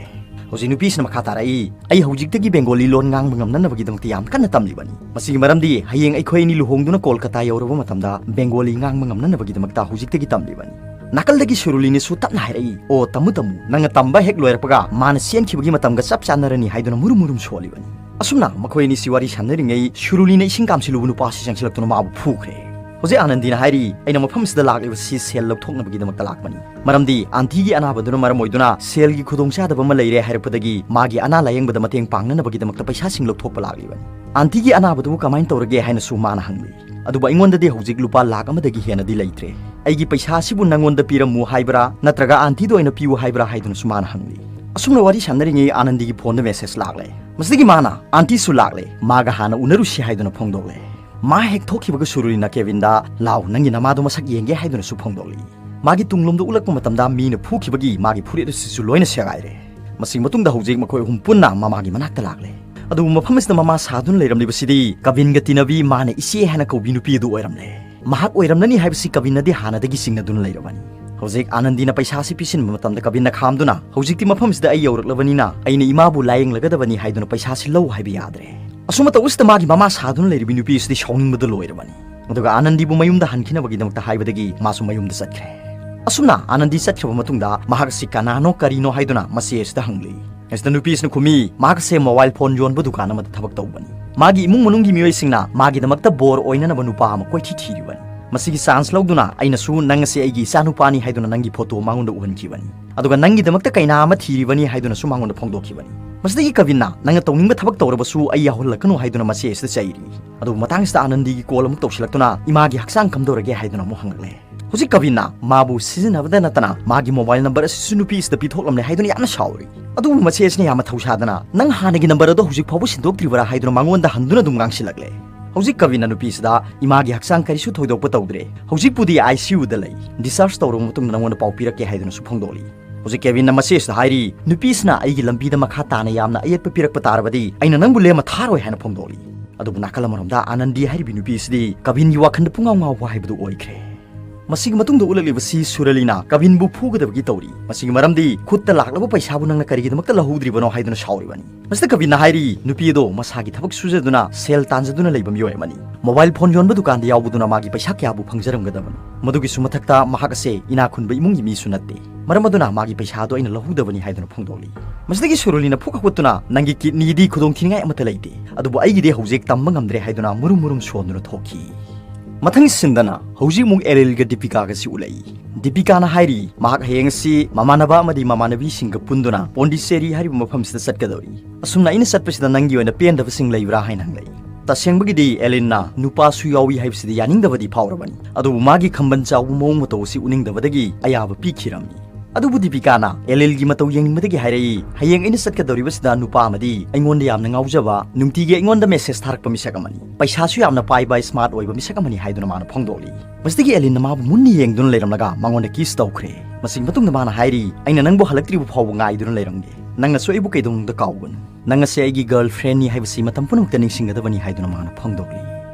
ꯍꯧꯖꯤꯛ ꯅꯨꯄꯤꯁꯤꯅ ꯃꯈꯥ ꯇꯥꯔꯛꯏ, "ꯑꯩ ꯍꯧꯖꯤꯛꯇꯒꯤ ꯕꯦꯡꯒꯣꯂꯤ ꯂꯣꯟ ꯉꯥꯡꯕ ꯉꯝꯅꯅꯕꯒꯤꯗꯃꯛꯇ ꯌꯥꯝ ꯀꯟꯅ ꯇꯝꯂꯤꯕꯅꯤ꯫ ꯃꯁꯤꯒꯤ ꯃꯔꯝꯗꯤ ꯍꯌꯦꯡ ꯑꯩꯈꯣꯏ ꯑꯅꯤ ꯂꯨꯍꯣꯡꯗꯨꯅ ꯀꯣꯜꯀꯇꯥ ꯌꯧꯔꯕ ꯃꯇꯝꯗ ꯕꯦꯡꯒꯣꯂꯤ ꯉꯥꯡꯕ ꯉꯝꯅꯅꯕꯒꯤꯗꯃꯛꯇ ꯍꯧꯖꯤꯛꯇꯒꯤ ꯇꯝꯂꯤꯕꯅꯤ"꯫ ꯅꯥꯀꯜꯗꯒꯤ ꯁꯨꯔꯨꯂꯤꯅꯁꯨ ꯇꯞꯅ ꯍꯥꯏꯔꯛꯏ, "ꯑꯣ, ꯇꯝꯃꯨ ꯇꯝꯃꯨ, ꯅꯪꯅ ꯇꯝꯕ ꯍꯦꯛ ꯂꯣꯏꯔꯛꯄꯒ ꯃꯥꯅ ꯆꯦꯟꯈꯤꯕꯒꯤ ꯃꯇꯝꯒ ꯆꯞ ꯆꯥꯟꯅꯔꯅꯤ" ꯍꯥꯏꯗꯨꯅ ꯃꯨꯔꯨꯝ ꯃꯨꯔꯨꯝ ꯁꯣꯜꯂꯤꯕꯅꯤ꯫ ꯑꯁꯨꯝꯅ ꯃꯈꯣꯏ ꯑꯅꯤꯁꯤ ꯋꯥꯔꯤ ꯁꯥꯟꯅꯔꯤꯉꯩ ꯁꯨꯔꯨꯂꯤꯅ ꯏꯁꯤꯡ ꯀꯥꯝꯁꯤꯜꯂꯨꯕ ꯅꯨꯄꯥ ꯑꯁꯤ ꯆꯪꯁꯤꯜꯂꯛꯇꯨꯅ ꯃꯥꯕꯨ ꯐꯨꯈ꯭ꯔꯦ꯫ ꯍꯧꯖꯤꯛ ꯑꯥꯅꯟꯗꯤꯅ ꯍꯥꯏꯔꯤ, "ꯑꯩꯅ ꯃꯐꯝ ꯑꯁꯤꯗ ꯂꯥꯛꯂꯤꯕꯁꯤ ꯁꯦꯜ ꯂꯧꯊꯣꯛꯅꯕꯒꯤꯗꯃꯛꯇ ꯂꯥꯛꯄꯅꯤ꯫ ꯃꯔꯝꯗꯤ ꯑꯥꯟꯇꯤꯒꯤ ꯑꯅꯥꯕꯗꯨꯅ ꯃꯔꯝ ꯑꯣꯏꯗꯨꯅ ꯁꯦꯜꯒꯤ ꯈꯨꯗꯣꯡꯆꯥꯗꯕ ꯑꯃ ꯂꯩꯔꯦ ꯍꯥꯏꯔꯛꯄꯗꯒꯤ ꯃꯥꯒꯤ ꯑꯅꯥ ꯂꯥꯌꯦꯡꯕꯗ ꯃꯇꯦꯡ ꯄꯥꯡꯅꯅꯕꯒꯤꯗꯃꯛꯇ ꯄꯩꯁꯥꯁꯤꯡ ꯂꯧꯊꯣꯛꯄ ꯂꯥꯛꯂꯤꯕꯅꯤ꯫ ꯑꯥꯟꯇꯤꯒꯤ ꯑꯅꯥꯕꯗꯨꯕꯨ ꯀꯃꯥꯏꯅ ꯇꯧꯔꯒꯦ?" ꯍꯥꯏꯅꯁꯨ ꯃꯥꯅ ꯍꯪꯂꯤ꯫ ꯑꯗꯨꯕꯨ ꯑꯩꯉꯣꯟꯗꯗꯤ ꯍꯧꯖꯤꯛ ꯂꯨꯄꯥ ꯂꯥꯈ ꯑꯃꯗꯒꯤ ꯍꯦꯟꯅꯗꯤ ꯂꯩꯇ꯭ꯔꯦ꯫ "ꯑꯩꯒꯤ ꯄꯩꯁꯥ ꯑꯁꯤꯕꯨ ꯅꯪꯉꯣꯟꯗ ꯄꯤꯔꯝꯃꯨ ꯍꯥꯏꯕ꯭ꯔꯥ, ꯅꯠꯇ꯭ꯔꯒ ꯑꯥꯟꯇꯤꯗ ꯑꯣꯏꯅ ꯄꯤꯌꯨ ꯍꯥꯏꯕ꯭ꯔꯥ?" ꯍꯥꯏꯗꯨꯅꯁꯨ ꯃꯥꯅ ꯍꯪꯂꯤ꯫ ꯑꯁꯨꯝꯅ ꯋꯥꯔꯤ ꯁꯥꯟꯅꯔꯤꯉꯩ ꯑꯥꯅꯟꯗꯤꯒꯤ ꯐꯣꯟꯗ ꯃꯦꯁꯦꯖ ꯂꯥꯛꯂꯦ꯫ ꯃꯁꯤꯗꯒꯤ ꯃꯥꯅ, "ꯑꯥꯟꯇꯤꯁꯨ ꯂꯥꯛꯂꯦ, ꯃꯥꯒ ꯍꯥꯟꯅ ꯎꯅꯔꯨꯁꯤ" ꯍꯥꯏꯗꯨꯅ ꯐꯣꯡꯗꯣꯛꯂꯦ꯫ ꯃꯥ ꯍꯦꯛ ꯊꯣꯛꯈꯤꯕꯒ ꯁꯨꯔꯨꯂꯤꯅ ꯀꯦꯕꯤꯟꯗ, "ꯂꯥꯎ, ꯅꯪꯒꯤ ꯅꯃꯥꯗꯣ ꯃꯁꯛ ꯌꯦꯡꯒꯦ" ꯍꯥꯏꯗꯨꯅꯁꯨ ꯐꯣꯡꯗꯣꯛꯂꯤ꯫ ꯃꯥꯒꯤ ꯇꯨꯡꯂꯣꯝꯗ ꯎꯠꯂꯛꯄ ꯃꯇꯝꯗ ꯃꯤꯅ ꯐꯨꯈꯤꯕꯒꯤ ꯃꯥꯒꯤ ꯐꯨꯔꯤꯠ ꯑꯁꯤꯁꯨ ꯂꯣꯏꯅ ꯁꯦꯒꯥꯏꯔꯦ꯫ ꯃꯁꯤꯒꯤ ꯃꯇꯨꯡꯗ ꯍꯧꯖꯤꯛ ꯃꯈꯣꯏ ꯑꯍꯨꯝ ꯄꯨꯟꯅ ꯃꯃꯥꯒꯤ ꯃꯅꯥꯛꯇ ꯂꯥꯛꯂꯦ꯫ ꯑꯗꯨꯕꯨ ꯃꯐꯝ ꯑꯁꯤꯗ ꯃꯃꯥ ꯁꯥꯗꯨꯅ ꯂꯩꯔꯝꯂꯤꯕꯁꯤꯗꯤ ꯀꯕꯤꯟꯒ ꯇꯤꯟꯅꯕꯤ ꯃꯥꯅ ꯏꯆꯦ ꯍꯥꯏꯅ ꯀꯧꯕꯤ ꯅꯨꯄꯤ ꯑꯗꯨ ꯑꯣꯏꯔꯝꯂꯦ꯫ ꯃꯍꯥꯛ ꯑꯣꯏꯔꯝꯂꯅꯤ ꯍꯥꯏꯕꯁꯤ ꯀꯕꯤꯟꯅꯗꯤ ꯍꯥꯟꯅꯗꯒꯤ ꯆꯤꯡꯅꯗꯨꯅ ꯂꯩꯔꯕꯅꯤ꯫ ꯍꯧꯖꯤꯛ ꯑꯥꯅꯟꯗꯤꯅ ꯄꯩꯁꯥꯁꯤ ꯄꯤꯁꯤꯟꯕ ꯃꯇꯝꯗ ꯀꯕꯤꯟꯅ ꯈꯥꯝꯗꯨꯅ, "ꯍꯧꯖꯤꯛꯇꯤ ꯃꯐꯝꯁꯤꯗ ꯑꯩ ꯌꯧꯔꯛꯂꯕꯅꯤꯅ ꯑꯩꯅ ꯏꯃꯥꯕꯨ ꯂꯥꯌꯦꯡꯂꯒꯗꯕꯅꯤ ꯍꯥꯏꯗꯨꯅ ꯄꯩꯁꯥꯁꯤ ꯂꯧ ꯍꯥꯏꯕ ꯌꯥꯗ꯭ꯔꯦ"꯫ ꯑꯁꯨꯝꯅ ꯇꯧꯕꯁꯤꯗ ꯃꯥꯒꯤ ꯃꯃꯥ ꯁꯥꯗꯨꯅ ꯂꯩꯔꯤꯕ ꯅꯨꯄꯤ ꯑꯁꯤꯗꯤ ꯁꯥꯎꯅꯤꯡꯕꯗ ꯂꯣꯏꯔꯕꯅꯤ꯫ ꯑꯗꯨꯒ ꯑꯥꯅꯟꯗꯤꯕꯨ ꯃꯌꯨꯝꯗ ꯍꯟꯈꯤꯅꯕꯒꯤꯗꯃꯛꯇ ꯍꯥꯏꯕꯗꯒꯤ ꯃꯥꯁꯨ ꯃꯌꯨꯝꯗ ꯆꯠꯈ꯭ꯔꯦ꯫ ꯑꯁꯨꯝꯅ ꯑꯥꯅꯟꯗꯤ ꯆꯠꯈ꯭ꯔꯕ ꯃꯇꯨꯡꯗ ꯃꯍꯥꯛ ꯑꯁꯤ ꯀꯅꯥꯅꯣ ꯀꯔꯤꯅꯣ ꯍꯥꯏꯗꯨꯅ ꯃꯆꯦ ꯑꯁꯤꯗ ꯍꯪꯂꯤ꯫ ꯃꯁꯤꯗ ꯅꯨꯄꯤ ꯑꯁꯤꯅ ꯈꯨꯝꯃꯤ, ꯃꯍꯥꯛ ꯑꯁꯦ ꯃꯣꯕꯥꯏꯜ ꯐꯣꯟ ꯌꯣꯟꯕ ꯗꯨꯀꯥꯟ ꯑꯃꯗ ꯊꯕꯛ ꯇꯧꯕꯅꯤ꯫ ꯃꯥꯒꯤ ꯏꯃꯨꯡ ꯃꯅꯨꯡꯒꯤ ꯃꯤꯑꯣꯏꯁꯤꯡꯅ ꯃꯥꯒꯤꯗꯃꯛꯇ ꯕꯣꯔ ꯑꯣꯏꯅꯅꯕ ꯅꯨꯄꯥ ꯑꯃ ꯀꯣꯏꯊꯤ ꯊꯤꯔꯤꯕꯅꯤ꯫ ꯃꯁꯤꯒꯤ ꯆꯥꯟꯁ ꯂꯧꯗꯨꯅ ꯑꯩꯅꯁꯨ ꯅꯪ ꯑꯁꯤ ꯑꯩꯒꯤ ꯏꯆꯥꯅꯨꯄꯥꯅꯤ ꯍꯥꯏꯗꯨꯅ ꯅꯪꯒꯤ ꯐꯣꯇꯣ ꯃꯉꯣꯟꯗ ꯎꯍꯟꯈꯤꯕꯅꯤ꯫ ꯑꯗꯨꯒ ꯅꯪꯒꯤꯗꯃꯛꯇ ꯀꯩꯅꯥ ꯑꯃ ꯊꯤꯔꯤꯕꯅꯤ ꯍꯥꯏꯗꯨꯅꯁꯨ ꯃꯉꯣꯟꯗ ꯐꯣꯡꯗꯣꯛꯈꯤꯕꯅꯤ꯫ ꯃꯁꯤꯗꯒꯤ ꯀꯕꯤꯟꯅ ꯅꯪꯅ ꯇꯧꯅꯤꯡꯕ ꯊꯕꯛ ꯇꯧꯔꯕꯁꯨ ꯑꯩ ꯌꯥꯎꯍꯜꯂꯛꯀꯅꯨ ꯍꯥꯏꯗꯨꯅ ꯃꯆꯦ ꯑꯁꯤꯗ ꯆꯩꯔꯤ꯫ ꯑꯗꯨꯕꯨ ꯃꯇꯥꯡꯁꯤꯗ ꯑꯥꯅꯟꯗꯤꯒꯤ ꯀꯣꯜ ꯑꯃꯨꯛ ꯇꯧꯁꯤꯜꯂꯛꯇꯨꯅ ꯏꯃꯥꯒꯤ ꯍꯛꯆꯥꯡ ꯀꯝꯗꯧꯔꯒꯦ ꯍꯥꯏꯗꯨꯅ ꯑꯃꯨꯛ ꯍꯪꯂꯛꯂꯦ꯫ ꯍꯧꯖꯤꯛ ꯀꯕꯤꯟꯅ ꯃꯥꯕꯨ ꯁꯤꯖꯤꯟꯅꯕꯗ ꯅꯠꯇꯅ ꯃꯥꯒꯤ ꯃꯣꯕꯥꯏꯜ ꯅꯝꯕꯔ ꯑꯁꯤꯁꯨ ꯅꯨꯄꯤ ꯑꯁꯤꯗ ꯄꯤꯊꯣꯛꯂꯝꯂꯦ ꯍꯥꯏꯗꯨꯅ ꯌꯥꯝꯅ ꯁꯥꯎꯔꯤ꯫ ꯑꯗꯨꯕꯨ ꯃꯆꯦ ꯑꯁꯤꯅ ꯌꯥꯝꯅ ꯊꯧꯁꯥꯗꯅ ꯅꯪ ꯍꯥꯟꯅꯒꯤ ꯅꯝꯕꯔ ꯑꯗꯣ ꯍꯧꯖꯤꯛ ꯐꯥꯎꯕ ꯁꯤꯟꯗꯣꯛꯇ꯭ꯔꯤꯕꯔꯥ ꯍꯥꯏꯗꯨꯅ ꯃꯉꯣꯟꯗ ꯍꯟꯗꯨꯅ ꯑꯗꯨꯝ ꯉꯥꯡꯁꯤꯜꯂꯛꯂꯦ꯫ ꯍꯧꯖꯤꯛ ꯀꯕꯤꯟꯅ ꯅꯨꯄꯤꯁꯤꯗ ꯏꯃꯥꯒꯤ ꯍꯛꯆꯥꯡ ꯀꯔꯤꯁꯨ ꯊꯣꯏꯗꯣꯛꯄ ꯇꯧꯗ꯭ꯔꯦ, ꯍꯧꯖꯤꯛꯄꯨꯗꯤ ꯑꯥꯏ ꯁꯤ ꯌꯨꯗ ꯂꯩ, ꯗꯤꯁꯆꯥꯔꯖ ꯇꯧꯔꯕ ꯃꯇꯨꯡꯗ ꯅꯉꯣꯟꯗ ꯄꯥꯎ ꯄꯤꯔꯛꯀꯦ ꯍꯥꯏꯗꯨꯅꯁꯨ ꯐꯣꯡꯗꯣꯛꯂꯤ꯫ ꯍꯧꯖꯤꯛ ꯀꯦꯕꯤꯟꯅ ꯃꯆꯦ ꯑꯁꯤꯗ ꯍꯥꯏꯔꯤ, ꯅꯨꯄꯤ ꯑꯁꯤꯅ ꯑꯩꯒꯤ ꯂꯝꯕꯤꯗ ꯃꯈꯥ ꯇꯥꯅ ꯌꯥꯝꯅ ꯑꯌꯦꯠꯄ ꯄꯤꯔꯛꯄ ꯇꯥꯔꯕꯗꯤ ꯑꯩꯅ ꯅꯪꯕꯨ ꯂꯦꯝꯃ ꯊꯥꯔꯣꯏ ꯍꯥꯏꯅ ꯐꯣꯡꯗꯣꯛꯂꯤ꯫ ꯑꯗꯨꯕꯨ ꯅꯥꯀꯜ ꯑꯃꯔꯣꯝꯗ ꯑꯥꯅꯟꯗꯤ ꯍꯥꯏꯔꯤꯕꯤ ꯅꯨꯄꯤ ꯑꯁꯤꯗꯤ ꯀꯕꯤꯟꯒꯤ ꯋꯥꯈꯜꯗ ꯄꯨꯡꯉꯥꯎ ꯉꯥꯎꯕ ꯍꯥꯏꯕꯗꯨ ꯑꯣꯏꯈ꯭ꯔꯦ꯫ ꯃꯁꯤꯒꯤ ꯃꯇꯨꯡꯗ ꯎꯠꯂꯛꯂꯤꯕꯁꯤ ꯁꯨꯔꯂꯤꯅ ꯀꯕꯤꯟꯕꯨ ꯐꯨꯒꯗꯕꯒꯤ ꯇꯧꯔꯤ꯫ ꯃꯁꯤꯒꯤ ꯃꯔꯝꯗꯤ ꯈꯨꯠꯇ ꯂꯥꯛꯂꯕ ꯄꯩꯁꯥꯕꯨ ꯅꯪꯅ ꯀꯔꯤꯒꯤꯗꯃꯛꯇ ꯂꯧꯍꯧꯗ꯭ꯔꯤꯕꯅꯣ ꯍꯥꯏꯗꯨꯅ ꯁꯥꯎꯔꯤꯕꯅꯤ꯫ ꯃꯁꯤꯗ ꯀꯕꯤꯟꯅ ꯍꯥꯏꯔꯤ, ꯅꯨꯄꯤ ꯑꯗꯣ ꯃꯁꯥꯒꯤ ꯊꯕꯛ ꯁꯨꯖꯗꯨꯅ ꯁꯦꯜ ꯇꯥꯟꯖꯗꯨꯅ ꯂꯩꯕ ꯃꯤꯑꯣꯏ ꯑꯃꯅꯤ꯫ ꯃꯣꯕꯥꯏꯜ ꯐꯣꯟ ꯌꯣꯟꯕ ꯗꯨꯀꯥꯟꯗ ꯌꯥꯎꯕꯗꯨꯅ ꯃꯥꯒꯤ ꯄꯩꯁꯥ ꯀꯌꯥꯕꯨ ꯐꯪꯖꯔꯝꯒꯗꯕꯅꯣ? ꯃꯗꯨꯒꯤꯁꯨ ꯃꯊꯛꯇ ꯃꯍꯥꯛ ꯑꯁꯦ ꯏꯅꯥꯛ ꯈꯨꯟꯕ ꯏꯃꯨꯡꯒꯤ ꯃꯤꯁꯨ ꯅꯠꯇꯦ꯫ ꯃꯔꯝ ꯑꯗꯨꯅ ꯃꯥꯒꯤ ꯄꯩꯁꯥ ꯑꯗꯨ ꯑꯩꯅ ꯂꯧꯍꯧꯗꯕꯅꯤ ꯍꯥꯏꯗꯨꯅ ꯐꯣꯡꯗꯣꯛꯂꯤ꯫ ꯃꯁꯤꯗꯒꯤ ꯁꯨꯔꯨꯂꯤꯅ ꯐꯨꯛ ꯍꯧꯒꯠꯇꯨꯅ, "ꯅꯪꯒꯤ ꯀꯤꯗꯅꯤꯗꯤ ꯈꯨꯗꯣꯡꯊꯤꯅꯤꯡꯉꯥꯏ ꯑꯃꯠꯇ ꯂꯩꯇꯦ, ꯑꯗꯨꯕꯨ ꯑꯩꯒꯤꯗꯤ ꯍꯧꯖꯤꯛ ꯇꯝꯕ ꯉꯝꯗ꯭ꯔꯦ" ꯍꯥꯏꯗꯨꯅ ꯃꯨꯔꯨꯝ ꯃꯨꯔꯨꯝ ꯁꯣꯟꯗꯨꯅ ꯊꯣꯛꯈꯤ꯫ ꯃꯊꯪ ꯁꯤꯟꯗꯅ ꯍꯧꯖꯤꯛ ꯑꯃꯨꯛ ꯑꯦꯂꯤꯜꯒ ꯗꯤꯄꯤꯀꯥꯒꯁꯤ ꯎꯠꯂꯛꯏ꯫ ꯗꯤꯄꯤꯀꯥꯅ ꯍꯥꯏꯔꯤ, ꯃꯍꯥꯛ ꯍꯌꯦꯡ ꯑꯁꯤ ꯃꯃꯥꯟꯅꯕ ꯑꯃꯗꯤ ꯃꯃꯥꯟꯅꯕꯤꯁꯤꯡꯒ ꯄꯨꯟꯗꯨꯅ ꯄꯣꯟꯗꯤꯆꯦꯔꯤ ꯍꯥꯏꯔꯤꯕ ꯃꯐꯝꯁꯤꯗ ꯆꯠꯀꯗꯧꯔꯤ꯫ ꯑꯁꯨꯝꯅ ꯑꯩꯅ ꯆꯠꯄꯁꯤꯗ ꯅꯪꯒꯤ ꯑꯣꯏꯅ ꯄꯦꯟꯗꯕꯁꯤꯡ ꯂꯩꯕ꯭ꯔꯥ ꯍꯥꯏꯅ ꯍꯪꯂꯛꯏ꯫ ꯇꯁꯦꯡꯕꯒꯤꯗꯤ ꯑꯦꯂꯤꯟꯅ ꯅꯨꯄꯥꯁꯨ ꯌꯥꯎꯏ ꯍꯥꯏꯕꯁꯤꯗꯤ ꯌꯥꯅꯤꯡꯗꯕꯗꯤ ꯐꯥꯎꯔꯕꯅꯤ, ꯑꯗꯨꯕꯨ ꯃꯥꯒꯤ ꯈꯝꯕꯟ ꯆꯥꯎꯕ ꯃꯑꯣꯡ ꯃꯇꯧ ꯑꯁꯤ ꯎꯅꯤꯡꯗꯕꯗꯒꯤ ꯑꯌꯥꯕ ꯄꯤꯈꯤꯔꯝꯃꯤ꯫ ꯑꯗꯨꯕꯨ ꯗꯤꯄꯤꯀꯥꯅ ꯑꯦꯂꯤꯜꯒꯤ ꯃꯇꯧ ꯌꯦꯡꯅꯤꯡꯕꯗꯒꯤ ꯍꯥꯏꯔꯛꯏ, "ꯍꯌꯦꯡ ꯑꯩꯅ ꯆꯠꯀꯗꯧꯔꯤꯕꯁꯤꯗ ꯅꯨꯄꯥ ꯑꯃꯗꯤ ꯑꯩꯉꯣꯟꯗ ꯌꯥꯝꯅ ꯉꯥꯎꯖꯕ, ꯅꯨꯡꯇꯤꯒꯤ ꯑꯩꯉꯣꯟꯗ ꯃꯦꯁꯦꯖ ꯊꯥꯔꯛꯄ ꯃꯤꯁꯛ ꯑꯃꯅꯤ꯫ ꯄꯩꯁꯥꯁꯨ ꯌꯥꯝꯅ ꯄꯥꯏꯕ, ꯁ꯭ꯃꯥꯔꯠ ꯑꯣꯏꯕ ꯃꯤꯁꯛ ꯑꯃꯅꯤ" ꯍꯥꯏꯗꯨꯅ ꯃꯥꯅ ꯐꯣꯡꯗꯣꯛꯂꯤ꯫ ꯃꯁꯤꯗꯒꯤ ꯑꯦꯂꯤꯟꯅ ꯃꯥꯕꯨ ꯃꯨꯟꯅ ꯌꯦꯡꯗꯨꯅ ꯂꯩꯔꯝꯂꯒ ꯃꯉꯣꯟꯗ ꯀꯤꯁ ꯇꯧꯈ꯭ꯔꯦ꯫ ꯃꯁꯤꯒꯤ ꯃꯇꯨꯡꯗ ꯃꯥꯅ ꯍꯥꯏꯔꯤ, "ꯑꯩꯅ ꯅꯪꯕꯨ ꯍꯜꯂꯛꯇ꯭ꯔꯤꯕ ꯐꯥꯎꯕ ꯉꯥꯏꯗꯨꯅ ꯂꯩꯔꯝꯒꯦ꯫ ꯅꯪꯅꯁꯨ ꯑꯩꯕꯨ ꯀꯩꯗꯧꯅꯨꯡꯗ ꯀꯥꯎꯒꯅꯨ꯫ ꯅꯪ ꯑꯁꯤ ꯑꯩꯒꯤ ꯒꯔꯜ ꯐ꯭ꯔꯦꯟꯅꯤ ꯍꯥꯏꯕꯁꯤ ꯃꯇꯝ ꯄꯨꯝꯅꯃꯛꯇ ꯅꯤꯡꯁꯤꯡꯒꯗꯕꯅꯤ" ꯍꯥꯏꯗꯨꯅ ꯃꯥꯅ ꯐꯣꯡꯗꯣꯛꯂꯤ꯫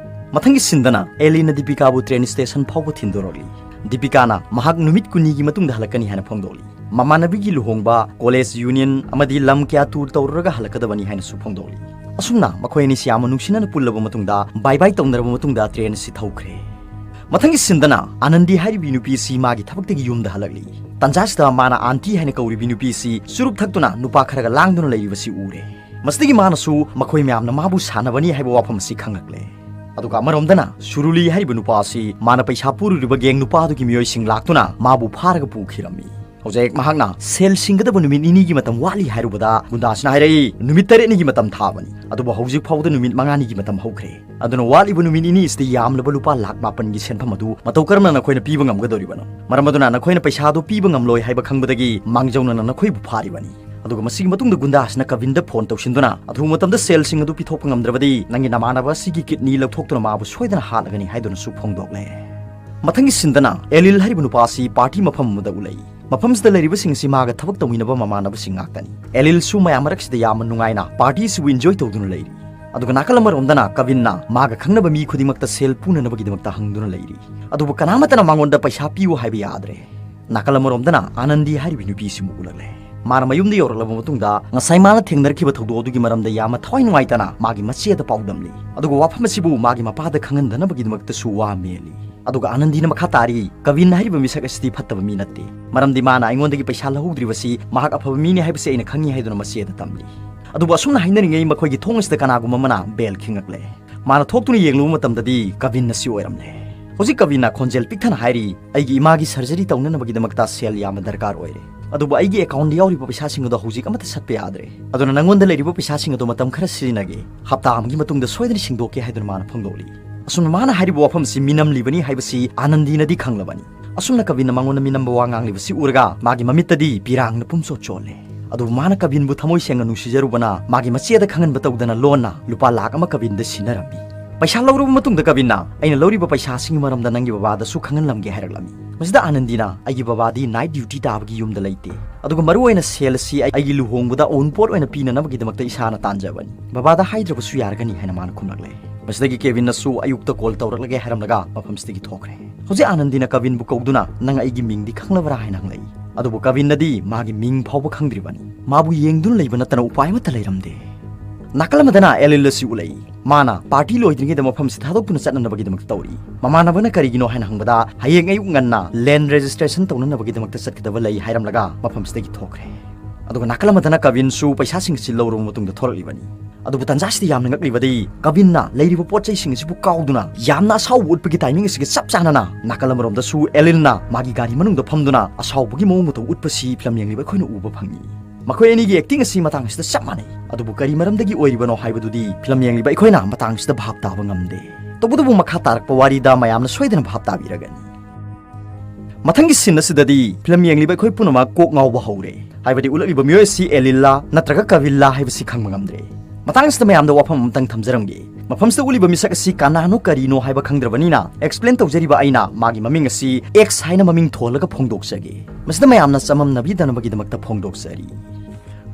ꯃꯊꯪꯒꯤ ꯁꯤꯟꯗꯅ ꯑꯦꯂꯤꯟꯅ ꯗꯤꯄꯤꯀꯥꯕꯨ ꯇ꯭ꯔꯦꯟ ꯁ꯭ꯇꯦꯁꯟ ꯐꯥꯎꯕ ꯊꯤꯟꯗꯣꯔꯛꯂꯤ꯫ ꯗꯤꯄꯤꯀꯥꯅ ꯃꯍꯥꯛ ꯅꯨꯃꯤꯠ ꯀꯨꯟꯅꯤꯒꯤ ꯃꯇꯨꯡꯗ ꯍꯜꯂꯛꯀꯅꯤ ꯍꯥꯏꯅ ꯐꯣꯡꯗꯣꯛꯂꯤ꯫ ꯃꯃꯥꯟꯅꯕꯤꯒꯤ ꯂꯨꯍꯣꯡꯕ, ꯀꯣꯂꯦꯖ ꯌꯨꯅꯤꯌꯟ ꯑꯃꯗꯤ ꯂꯝ ꯀꯌꯥ ꯇꯨꯔ ꯇꯧꯔꯨꯔꯒ ꯍꯜꯂꯛꯀꯗꯕꯅꯤ ꯍꯥꯏꯅꯁꯨ ꯐꯣꯡꯗꯣꯛꯂꯤ꯫ ꯑꯁꯨꯝꯅ ꯃꯈꯣꯏ ꯑꯅꯤꯁꯤ ꯌꯥꯝꯅ ꯅꯨꯡꯁꯤꯅꯅ ꯄꯨꯜꯂꯕ ꯃꯇꯨꯡꯗ, ꯕꯥꯏ ꯕꯥꯏ ꯇꯧꯅꯔꯕ ꯃꯇꯨꯡꯗ ꯇ꯭ꯔꯦꯟ ꯑꯁꯤ ꯊꯧꯈ꯭ꯔꯦ꯫ ꯃꯊꯪꯒꯤ ꯁꯤꯟꯗꯅ ꯑꯥꯅꯟꯗꯤ ꯍꯥꯏꯔꯤꯕꯤ ꯅꯨꯄꯤꯁꯤ ꯃꯥꯒꯤ ꯊꯕꯛꯇꯒꯤ ꯌꯨꯝꯗ ꯍꯜꯂꯛꯂꯤ꯫ ꯇꯟꯖꯥꯁꯤꯗ ꯃꯥꯅ ꯑꯥꯟꯇꯤ ꯍꯥꯏꯅ ꯀꯧꯔꯤꯕꯤ ꯅꯨꯄꯤꯁꯤ ꯆꯨꯔꯨꯞ ꯊꯛꯇꯨꯅ ꯅꯨꯄꯥ ꯈꯔꯒ ꯂꯥꯡꯗꯨꯅ ꯂꯩꯔꯤꯕꯁꯤ ꯎꯔꯦ꯫ ꯃꯁꯤꯗꯒꯤ ꯃꯥꯅꯁꯨ ꯃꯈꯣꯏ ꯃꯌꯥꯝꯅ ꯃꯥꯕꯨ ꯁꯥꯟꯅꯕꯅꯤ ꯍꯥꯏꯕ ꯋꯥꯐꯝ ꯑꯁꯤ ꯈꯪꯂꯛꯂꯦ꯫ ꯑꯗꯨꯒ ꯑꯃꯔꯣꯝꯗꯅ ꯁꯨꯔꯨꯂꯤ ꯍꯥꯏꯔꯤꯕ ꯅꯨꯄꯥ ꯑꯁꯤ ꯃꯥꯅ ꯄꯩꯁꯥ ꯄꯨꯔꯨꯔꯤꯕ ꯒꯦꯡ ꯅꯨꯄꯥ ꯑꯗꯨꯒꯤ ꯃꯤꯑꯣꯏꯁꯤꯡ ꯂꯥꯛꯇꯨꯅ ꯃꯥꯕꯨ ꯐꯥꯔꯒ ꯄꯨꯈꯤꯔꯝꯃꯤ꯫ ꯍꯧꯖꯤꯛ ꯃꯍꯥꯛꯅ ꯁꯦꯜ ꯁꯤꯡꯒꯗꯕ ꯅꯨꯃꯤꯠ ꯅꯤꯅꯤꯒꯤ ꯃꯇꯝ ꯋꯥꯠꯂꯤ ꯍꯥꯏꯔꯨꯕꯗ ꯒꯨꯟꯗꯥꯁꯤꯅ ꯍꯥꯏꯔꯛꯏ, "ꯅꯨꯃꯤꯠ ꯇꯔꯦꯠꯅꯤꯒꯤ ꯃꯇꯝ ꯊꯥꯕꯅꯤ, ꯑꯗꯨꯕꯨ ꯍꯧꯖꯤꯛ ꯐꯥꯎꯕꯗ ꯅꯨꯃꯤꯠ ꯃꯉꯥꯅꯤꯒꯤ ꯃꯇꯝ ꯍꯧꯈ꯭ꯔꯦ꯫ ꯑꯗꯨꯅ ꯋꯥꯠꯂꯤꯕ ꯅꯨꯃꯤꯠ ꯅꯤꯅꯤ ꯑꯁꯤꯗ ꯌꯥꯝꯂꯕ ꯂꯨꯄꯥ ꯂꯥꯈ ꯃꯥꯄꯟꯒꯤ ꯁꯦꯟꯐꯝ ꯑꯗꯨ ꯃꯇꯧ ꯀꯔꯝꯅ ꯅꯈꯣꯏꯅ ꯄꯤꯕ ꯉꯝꯒꯗꯧꯔꯤꯕꯅꯣ? ꯃꯔꯝ ꯑꯗꯨꯅ ꯅꯈꯣꯏꯅ ꯄꯩꯁꯥꯗꯨ ꯄꯤꯕ ꯉꯝꯂꯣꯏ ꯍꯥꯏꯕ ꯈꯪꯕꯗꯒꯤ ꯃꯥꯡꯖꯧꯅꯅ ꯅꯈꯣꯏꯕꯨ ꯐꯥꯔꯤꯕꯅꯤ꯫" ꯑꯗꯨꯒ ꯃꯁꯤꯒꯤ ꯃꯇꯨꯡꯗ ꯒꯨꯟꯗꯥꯁꯤꯅ ꯀꯕꯤꯟꯗ ꯐꯣꯟ ꯇꯧꯁꯤꯟꯗꯨꯅ ꯑꯊꯨꯕ ꯃꯇꯝꯗ ꯁꯦꯜꯁꯤꯡ ꯑꯗꯨ ꯄꯤꯊꯣꯛꯄ ꯉꯝꯗ꯭ꯔꯕꯗꯤ ꯅꯪꯒꯤ ꯅꯃꯥꯟꯅꯕ ꯑꯁꯤꯒꯤ ꯀꯤꯗꯅꯤ ꯂꯧꯊꯣꯛꯇꯨꯅ ꯃꯥꯕꯨ ꯁꯣꯏꯗꯅ ꯍꯥꯠꯂꯒꯅꯤ ꯍꯥꯏꯗꯨꯅꯁꯨ ꯐꯣꯡꯗꯣꯛꯂꯦ꯫ ꯃꯊꯪꯒꯤ ꯁꯤꯟꯗꯅ ꯑꯦꯂꯤꯜ ꯍꯥꯏꯔꯤꯕ ꯅꯨꯄꯥ ꯑꯁꯤ ꯄꯥꯔꯇꯤ ꯃꯐꯝ ꯑꯃꯗ ꯎꯠꯂꯛꯏ꯫ ꯃꯐꯝꯁꯤꯗ ꯂꯩꯔꯤꯕꯁꯤꯡ ꯑꯁꯤ ꯃꯥꯒ ꯊꯕꯛ ꯇꯧꯃꯤꯟꯅꯕ ꯃꯃꯥꯟꯅꯕꯁꯤꯡ ꯉꯥꯛꯇꯅꯤ꯫ ꯑꯦꯂꯤꯜꯁꯨ ꯃꯌꯥꯝ ꯃꯔꯛꯁꯤꯗ ꯌꯥꯝꯅ ꯅꯨꯡꯉꯥꯏꯅ ꯄꯥꯔꯇꯤꯁꯤꯕꯨ ꯏꯟꯖꯣꯏ ꯇꯧꯗꯨꯅ ꯂꯩꯔꯤ꯫ ꯑꯗꯨꯒ ꯅꯥꯀꯜ ꯑꯃꯔꯣꯝꯗꯅ ꯀꯕꯤꯟꯅ ꯃꯥꯒ ꯈꯪꯅꯕ ꯃꯤ ꯈꯨꯗꯤꯡꯃꯛꯇ ꯁꯦꯜ ꯄꯨꯅꯅꯕꯒꯤꯗꯃꯛꯇ ꯍꯪꯗꯨꯅ ꯂꯩꯔꯤ꯫ ꯑꯗꯨꯕꯨ ꯀꯅꯥꯃꯠꯇꯅ ꯃꯉꯣꯟꯗ ꯄꯩꯁꯥ ꯄꯤꯌꯨ ꯍꯥꯏꯕ ꯌꯥꯗ꯭ꯔꯦ꯫ ꯅꯥꯀꯜ ꯑꯃꯔꯣꯝꯗꯅ ꯑꯥꯅꯟꯗꯤ ꯍꯥꯏꯔꯤꯕ ꯅꯨꯄꯤꯁꯤꯃꯨꯛ ꯎꯠꯂꯛꯂꯦ꯫ ꯃꯥꯅ ꯃꯌꯨꯝꯗ ꯌꯧꯔꯛꯂꯕ ꯃꯇꯨꯡꯗ ꯉꯁꯥꯏ ꯃꯥꯅ ꯊꯦꯡꯅꯔꯛꯈꯤꯕ ꯊꯧꯗꯣꯛ ꯑꯗꯨꯒꯤ ꯃꯔꯝꯗ ꯌꯥꯝꯅ ꯊꯋꯥꯏ ꯅꯨꯡꯉꯥꯏꯇꯅ ꯃꯥꯒꯤ ꯃꯆꯦꯗ ꯄꯥꯎꯗꯝꯂꯤ꯫ ꯑꯗꯨꯒ ꯋꯥꯐꯝ ꯑꯁꯤꯕꯨ ꯃꯥꯒꯤ ꯃꯄꯥꯗ ꯈꯪꯍꯟꯗꯅꯕꯒꯤꯗꯃꯛꯇꯁꯨ ꯋꯥ ꯃꯦꯜꯂꯤ꯫ ꯑꯗꯨꯒ ꯑꯥꯅꯟꯗꯤꯅ ꯃꯈꯥ ꯇꯥꯔꯤ, "ꯀꯕꯤꯟ ꯍꯥꯏꯔꯤꯕ ꯃꯤꯁꯛ ꯑꯁꯤꯗꯤ ꯐꯠꯇꯕ ꯃꯤ ꯅꯠꯇꯦ, ꯃꯔꯝꯗꯤ ꯃꯥꯅ ꯑꯩꯉꯣꯟꯗꯒꯤ ꯄꯩꯁꯥ ꯂꯧꯍꯧꯗ꯭ꯔꯤꯕꯁꯤ ꯃꯍꯥꯛ ꯑꯐꯕ ꯃꯤꯅꯤ ꯍꯥꯏꯕꯁꯤ ꯑꯩꯅ ꯈꯪꯉꯤ" ꯍꯥꯏꯗꯨꯅ ꯃꯆꯦꯗ ꯇꯝꯂꯤ꯫ ꯑꯗꯨꯕꯨ ꯑꯁꯨꯝꯅ ꯍꯥꯏꯅꯔꯤꯉꯩ ꯃꯈꯣꯏꯒꯤ ꯊꯣꯡ ꯑꯁꯤꯗ ꯀꯅꯥꯒꯨꯝꯕ ꯑꯃꯅ ꯕꯦꯜ ꯈꯤꯡꯉꯛꯂꯦ꯫ ꯃꯥꯅ ꯊꯣꯛꯇꯨꯅ ꯌꯦꯡꯂꯨꯕ ꯃꯇꯝꯗꯗꯤ ꯀꯕꯤꯟ ꯑꯁꯤ ꯑꯣꯏꯔꯝꯂꯦ꯫ ꯍꯧꯖꯤꯛ ꯀꯕꯤꯟꯅ ꯈꯣꯟꯖꯦꯜ ꯄꯤꯛꯊꯅ ꯍꯥꯏꯔꯤ, "ꯑꯩꯒꯤ ꯏꯃꯥꯒꯤ ꯁꯔꯖꯔꯤ ꯇꯧꯅꯅꯕꯒꯤꯗꯃꯛꯇ ꯁꯦꯜ ꯌꯥꯝꯅ ꯗꯔꯀꯥꯔ ꯑꯣꯏꯔꯦ꯫ ꯑꯗꯨꯕꯨ ꯑꯩꯒꯤ ꯑꯦꯀꯥꯎꯟꯗ ꯌꯥꯎꯔꯤꯕ ꯄꯩꯁꯥꯁꯤꯡ ꯑꯗꯣ ꯍꯧꯖꯤꯛ ꯑꯃꯠꯇ ꯁꯠꯄ ꯌꯥꯗ꯭ꯔꯦ꯫ ꯑꯗꯨꯅ ꯅꯪꯉꯣꯟꯗ ꯂꯩꯔꯤꯕ ꯄꯩꯁꯥꯁꯤꯡ ꯑꯗꯣ ꯃꯇꯝ ꯈꯔ ꯁꯤꯖꯤꯟꯅꯒꯦ꯫ ꯍꯞꯇꯥ ꯑꯃꯒꯤ ꯃꯇꯨꯡꯗ ꯁꯣꯏꯗꯅ ꯁꯤꯡꯗꯣꯛꯀꯦ" ꯍꯥꯏꯗꯨꯅ ꯃꯥꯅ ꯐꯣꯡꯗꯣꯛꯂꯤ꯫ ꯑꯁꯨꯝꯅ ꯃꯥꯅ ꯍꯥꯏꯔꯤꯕ ꯋꯥꯐꯝꯁꯤ ꯃꯤꯅꯝꯂꯤꯕꯅꯤ ꯍꯥꯏꯕꯁꯤ ꯑꯥꯅꯟꯗꯤꯅꯗꯤ ꯈꯪꯂꯕꯅꯤ꯫ ꯑꯁꯨꯝꯅ ꯀꯕꯤꯟꯅ ꯃꯉꯣꯟꯗ ꯃꯤꯅꯝꯕ ꯋꯥ ꯉꯥꯡꯂꯤꯕꯁꯤ ꯎꯔꯒ ꯃꯥꯒꯤ ꯃꯃꯤꯠꯇꯗꯤ ꯄꯤꯔꯥꯡꯅ ꯄꯨꯝꯆꯣꯠ ꯆꯣꯠꯂꯦ꯫ ꯑꯗꯨꯕꯨ ꯃꯥꯅ ꯀꯕꯤꯟꯕꯨ ꯊꯃꯣꯏ ꯁꯦꯡꯅ ꯅꯨꯡꯁꯤꯖꯔꯨꯕꯅ ꯃꯥꯒꯤ ꯃꯆꯦꯗ ꯈꯪꯍꯟꯕ ꯇꯧꯗꯅ ꯂꯣꯟꯅ ꯂꯨꯄꯥ ꯂꯥꯈ ꯑꯃ ꯀꯕꯤꯟꯗ ꯁꯤꯟꯅꯔꯝꯃꯤ꯫ ꯄꯩꯁꯥ ꯂꯧꯔꯕ ꯃꯇꯨꯡꯗ ꯀꯕꯤꯟꯅ, "ꯑꯩꯅ ꯂꯧꯔꯤꯕ ꯄꯩꯁꯥꯁꯤꯡꯒꯤ ꯃꯔꯝꯗ ꯅꯪꯒꯤ ꯕꯕꯥꯗꯁꯨ ꯈꯪꯍꯟꯂꯝꯒꯦ" ꯍꯥꯏꯔꯛꯂꯝꯃꯤ꯫ ꯃꯁꯤꯗ ꯑꯥꯅꯟꯗꯤꯅ, "ꯑꯩꯒꯤ ꯕꯕꯥꯗꯤ ꯅꯥꯏꯠ ꯗ꯭ꯌꯨꯇꯤ ꯇꯥꯕꯒꯤ ꯌꯨꯝꯗ ꯂꯩꯇꯦ, ꯑꯗꯨꯒ ꯃꯔꯨꯑꯣꯏꯅ ꯁꯦꯜ ꯑꯁꯤ ꯑꯩꯒꯤ ꯂꯨꯍꯣꯡꯕꯗ ꯑꯎꯟꯄꯣꯠ ꯑꯣꯏꯅ ꯄꯤꯅꯅꯕꯒꯤꯗꯃꯛꯇ ꯏꯁꯥꯅ ꯇꯥꯟꯖꯕꯅꯤ꯫ ꯕꯕꯥꯗ ꯍꯥꯏꯗ꯭ꯔꯕꯁꯨ ꯌꯥꯔꯒꯅꯤ" ꯍꯥꯏꯅ ꯃꯥꯅ ꯈꯨꯝꯂꯛꯂꯦ꯫ ꯃꯁꯤꯗꯒꯤ ꯀꯦꯕꯤꯟꯅꯁꯨ ꯑꯌꯨꯛꯇ ꯀꯣꯜ ꯇꯧꯔꯛꯂꯒꯦ ꯍꯥꯏꯔꯝꯂꯒ ꯃꯐꯝꯁꯤꯗꯒꯤ ꯊꯣꯛꯈ꯭ꯔꯦ꯫ ꯍꯧꯖꯤꯛ ꯑꯥꯅꯟꯗꯤꯅ ꯀꯕꯤꯟꯕꯨ ꯀꯧꯗꯨꯅ, "ꯅꯪ ꯑꯩꯒꯤ ꯃꯤꯡꯗꯤ ꯈꯪꯂꯕ꯭ꯔꯥ?" ꯍꯥꯏꯅ ꯍꯪꯂꯛꯏ꯫ ꯑꯗꯨꯕꯨ ꯀꯕꯤꯟꯅꯗꯤ ꯃꯥꯒꯤ ꯃꯤꯡ ꯐꯥꯎꯕ ꯈꯪꯗ꯭ꯔꯤꯕꯅꯤ꯫ ꯃꯥꯕꯨ ꯌꯦꯡꯗꯨꯅ ꯂꯩꯕ ꯅꯠꯇꯅ ꯎꯄꯥꯏ ꯑꯃꯠꯇ ꯂꯩꯔꯝꯗꯦ꯫ ꯅꯥꯀꯜ ꯑꯃꯗꯅ ꯑꯦꯂꯤꯜ ꯑꯁꯤ ꯎꯠꯂꯛꯏ꯫ ꯃꯥꯅ ꯄꯥꯔꯇꯤ ꯂꯣꯏꯗ꯭ꯔꯤꯉꯩꯗ ꯃꯐꯝꯁꯤ ꯊꯥꯗꯣꯛꯇꯨꯅ ꯆꯠꯅꯅꯕꯒꯤꯗꯃꯛꯇ ꯇꯧꯔꯤ꯫ ꯃꯃꯥꯟꯅꯕꯅ ꯀꯔꯤꯒꯤꯅꯣ ꯍꯥꯏꯅ ꯍꯪꯕꯗ, ꯍꯌꯦꯡ ꯑꯌꯨꯛ ꯉꯟꯅ ꯂꯦꯟ ꯔꯦꯖꯤꯁꯇ꯭ꯔꯦꯁꯟ ꯇꯧꯅꯅꯕꯒꯤꯗꯃꯛꯇ ꯆꯠꯀꯗꯕ ꯂꯩ ꯍꯥꯏꯔꯝꯂꯒ ꯃꯐꯝꯁꯤꯗꯒꯤ ꯊꯣꯛꯈ꯭ꯔꯦ꯫ ꯑꯗꯨꯒ ꯅꯥꯀꯜ ꯑꯃꯗꯅ ꯀꯕꯤꯟꯁꯨ ꯄꯩꯁꯥꯁꯤꯡ ꯑꯁꯤ ꯂꯧꯔꯕ ꯃꯇꯨꯡꯗ ꯊꯣꯔꯛꯂꯤꯕꯅꯤ꯫ ꯑꯗꯨꯕꯨ ꯇꯟꯖꯥꯁꯤꯗ ꯌꯥꯝꯅ ꯉꯛꯂꯤꯕꯗꯤ, ꯀꯕꯤꯟꯅ ꯂꯩꯔꯤꯕ ꯄꯣꯠ ꯆꯩꯁꯤꯡ ꯑꯁꯤꯕꯨ ꯀꯥꯎꯗꯨꯅ ꯌꯥꯝꯅ ꯑꯁꯥꯎꯕ ꯎꯠꯄꯒꯤ ꯇꯥꯏꯃꯤꯡ ꯑꯁꯤꯒ ꯆꯞ ꯆꯥꯅꯅ ꯅꯥꯀꯜ ꯑꯃꯔꯣꯝꯗꯁꯨ ꯑꯦꯂꯤꯟꯅ ꯃꯥꯒꯤ ꯒꯥꯔꯤ ꯃꯅꯨꯡꯗ ꯐꯝꯗꯨꯅ ꯑꯁꯥꯎꯕꯒꯤ ꯃꯑꯣꯡ ꯃꯇꯧ ꯎꯠꯄꯁꯤ ꯐꯤꯂꯝ ꯌꯦꯡꯂꯤꯕ ꯑꯩꯈꯣꯏꯅ ꯎꯕ ꯐꯪꯏ꯫ ꯃꯈꯣꯏ ꯑꯅꯤꯒꯤ ꯑꯦꯛꯇꯤꯡ ꯑꯁꯤ ꯃꯇꯥꯡ ꯑꯁꯤꯗ ꯆꯞ ꯃꯥꯟꯅꯩ꯫ ꯑꯗꯨꯕꯨ ꯀꯔꯤ ꯃꯔꯝꯗꯒꯤ ꯑꯣꯏꯔꯤꯕꯅꯣ ꯍꯥꯏꯕꯗꯨꯗꯤ ꯐꯤꯂꯝ ꯌꯦꯡꯂꯤꯕ ꯑꯩꯈꯣꯏꯅ ꯃꯇꯥꯡ ꯑꯁꯤꯗ ꯚꯥꯞ ꯇꯥꯕ ꯉꯝꯗꯦ꯫ ꯇꯧꯕꯇꯕꯨ ꯃꯈꯥ ꯇꯥꯔꯛꯄ ꯋꯥꯔꯤꯗ ꯃꯌꯥꯝꯅ ꯁꯣꯏꯗꯅ ꯚꯥꯞ ꯇꯥꯕꯤꯔꯒꯅꯤ꯫ ꯃꯊꯪꯒꯤ ꯁꯤꯟ ꯑꯁꯤꯗꯗꯤ ꯐꯤꯂꯝ ꯌꯦꯡꯂꯤꯕ ꯑꯩꯈꯣꯏ ꯄꯨꯝꯅꯃꯛ ꯀꯣꯛ ꯉꯥꯎꯕ ꯍꯧꯔꯦ꯫ ꯍꯥꯏꯕꯗꯤ ꯎꯠꯂꯛꯂꯤꯕ ꯃꯤꯑꯣꯏ ꯑꯁꯤ ꯑꯦꯂꯤꯜꯂꯥ ꯅꯠꯇ꯭ꯔꯒ ꯀꯕꯤꯜꯂꯥ ꯍꯥꯏꯕꯁꯤ ꯈꯪꯕ ꯉꯝꯗ꯭ꯔꯦ꯫ ꯃꯇꯥꯡ ꯑꯁꯤꯗ ꯃꯌꯥꯝꯗ ꯋꯥꯐꯝ ꯑꯃꯇꯪ ꯊꯝꯖꯔꯝꯒꯦ꯫ ꯃꯐꯝꯁꯤꯗ ꯎꯠꯂꯤꯕ ꯃꯤꯁꯛ ꯑꯁꯤ ꯀꯅꯥꯅꯣ ꯀꯔꯤꯅꯣ ꯍꯥꯏꯕ ꯈꯪꯗ꯭ꯔꯕꯅꯤꯅ, ꯑꯦꯛꯁꯄ꯭ꯂꯦꯟ ꯇꯧꯖꯔꯤꯕ ꯑꯩꯅ ꯃꯥꯒꯤ ꯃꯃꯤꯡ ꯑꯁꯤ ꯑꯦꯛꯁ ꯍꯥꯏꯅ ꯃꯃꯤꯡ ꯊꯣꯜꯂꯒ ꯐꯣꯡꯗꯣꯛꯆꯒꯦ꯫ ꯃꯁꯤꯗ ꯃꯌꯥꯝꯅ ꯆꯃꯝꯅꯕꯤꯗꯅꯕꯒꯤꯗꯃꯛꯇ ꯐꯣꯡꯗꯣꯛꯆꯔꯤ꯫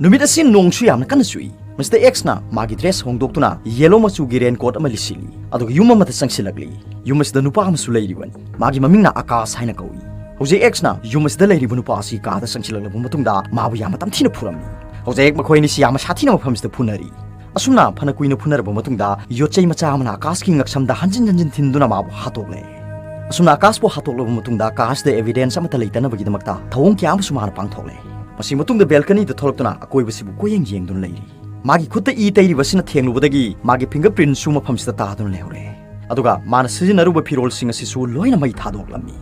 ꯅꯨꯃꯤꯠ ꯑꯁꯤ ꯅꯣꯡꯁꯨ ꯌꯥꯝꯅ ꯀꯟꯅ ꯆꯨꯏ꯫ ꯃꯁꯤꯗ ꯑꯦꯛꯁꯅ ꯃꯥꯒꯤ ꯗ꯭ꯔꯦꯁ ꯍꯣꯡꯗꯣꯛꯇꯨꯅ ꯌꯦꯂꯣ ꯃꯆꯨꯒꯤ ꯔꯦꯟꯀꯣꯠ ꯑꯃ ꯂꯤꯠꯁꯤꯜꯂꯤ, ꯑꯗꯨꯒ ꯌꯨꯝ ꯑꯃꯗ ꯆꯪꯁꯤꯜꯂꯛꯂꯤ꯫ ꯌꯨꯝ ꯑꯁꯤꯗ ꯅꯨꯄꯥ ꯑꯃꯁꯨ ꯂꯩꯔꯤꯕꯅꯤ꯫ ꯃꯥꯒꯤ ꯃꯃꯤꯡꯅ ꯑꯀꯥꯁ ꯍꯥꯏꯅ ꯀꯧꯏ꯫ ꯍꯧꯖꯤꯛ ꯑꯦꯛꯁꯅ ꯌꯨꯝ ꯑꯁꯤꯗ ꯂꯩꯔꯤꯕ ꯅꯨꯄꯥ ꯑꯁꯤ ꯀꯥꯗ ꯆꯪꯁꯤꯜꯂꯛꯂꯕ ꯃꯇꯨꯡꯗ ꯃꯥꯕꯨ ꯌꯥꯝꯅ ꯇꯝꯊꯤꯅ ꯐꯨꯔꯝꯃꯤ꯫ ꯍꯧꯖꯤꯛ ꯃꯈꯣꯏ ꯑꯅꯤꯁꯤ ꯌꯥꯝꯅ ꯁꯥꯊꯤꯅ ꯃꯐꯝꯁꯤꯗ ꯐꯨꯅꯔꯤ꯫ ꯑꯁꯨꯝꯅ ꯐꯅ ꯀꯨꯏꯅ ꯐꯨꯅꯔꯕ ꯃꯇꯨꯡꯗ, ꯌꯣꯠꯆꯩ ꯃꯆꯥ ꯑꯃꯅ ꯑꯀꯥꯁꯀꯤ ꯉꯛꯁꯝꯗ ꯍꯟꯖꯤꯟ ꯍꯟꯖꯤꯟ ꯊꯤꯟꯗꯨꯅ ꯃꯥꯕꯨ ꯍꯥꯠꯇꯣꯛꯂꯦ꯫ ꯑꯁꯨꯝꯅ ꯑꯀꯥꯁꯄꯨ ꯍꯥꯠꯇꯣꯛꯂꯕ ꯃꯇꯨꯡꯗ, ꯀꯥꯁꯤꯗ ꯑꯦꯚꯤꯗꯦꯟꯁ ꯑꯃꯠꯇ ꯂꯩꯇꯅꯕꯒꯤꯗꯃꯛꯇ ꯊꯧꯑꯣꯡ ꯀꯌꯥ ꯑꯃꯁꯨ ꯃꯥꯅ ꯄꯥꯡꯊꯣꯛꯂꯦ꯫ ꯃꯁꯤ ꯃꯇꯨꯡꯗ ꯕꯦꯜꯀꯅꯤꯗ ꯊꯣꯛꯂꯛꯇꯨꯅ ꯑꯀꯣꯏꯕꯁꯤꯕꯨ ꯀꯣꯏꯌꯦꯡ ꯌꯦꯡꯗꯨꯅ ꯂꯩꯔꯤ꯫ ꯃꯥꯒꯤ ꯈꯨꯠꯇ ꯏ ꯇꯩꯔꯤꯕꯁꯤꯅ ꯊꯦꯡꯂꯨꯕꯗꯒꯤ ꯃꯥꯒꯤ ꯐꯤꯡꯒꯔ ꯄ꯭ꯔꯤꯟꯁꯨ ꯃꯐꯝꯁꯤꯗ ꯇꯥꯗꯨꯅ ꯂꯩꯍꯧꯔꯦ꯫ ꯑꯗꯨꯒ ꯃꯥꯅ ꯁꯤꯖꯤꯟꯅꯔꯨꯕ ꯐꯤꯔꯣꯜꯁꯤꯡ ꯑꯁꯤꯁꯨ ꯂꯣꯏꯅ ꯃꯩ ꯊꯥꯗꯣꯛꯂꯝꯃꯤ꯫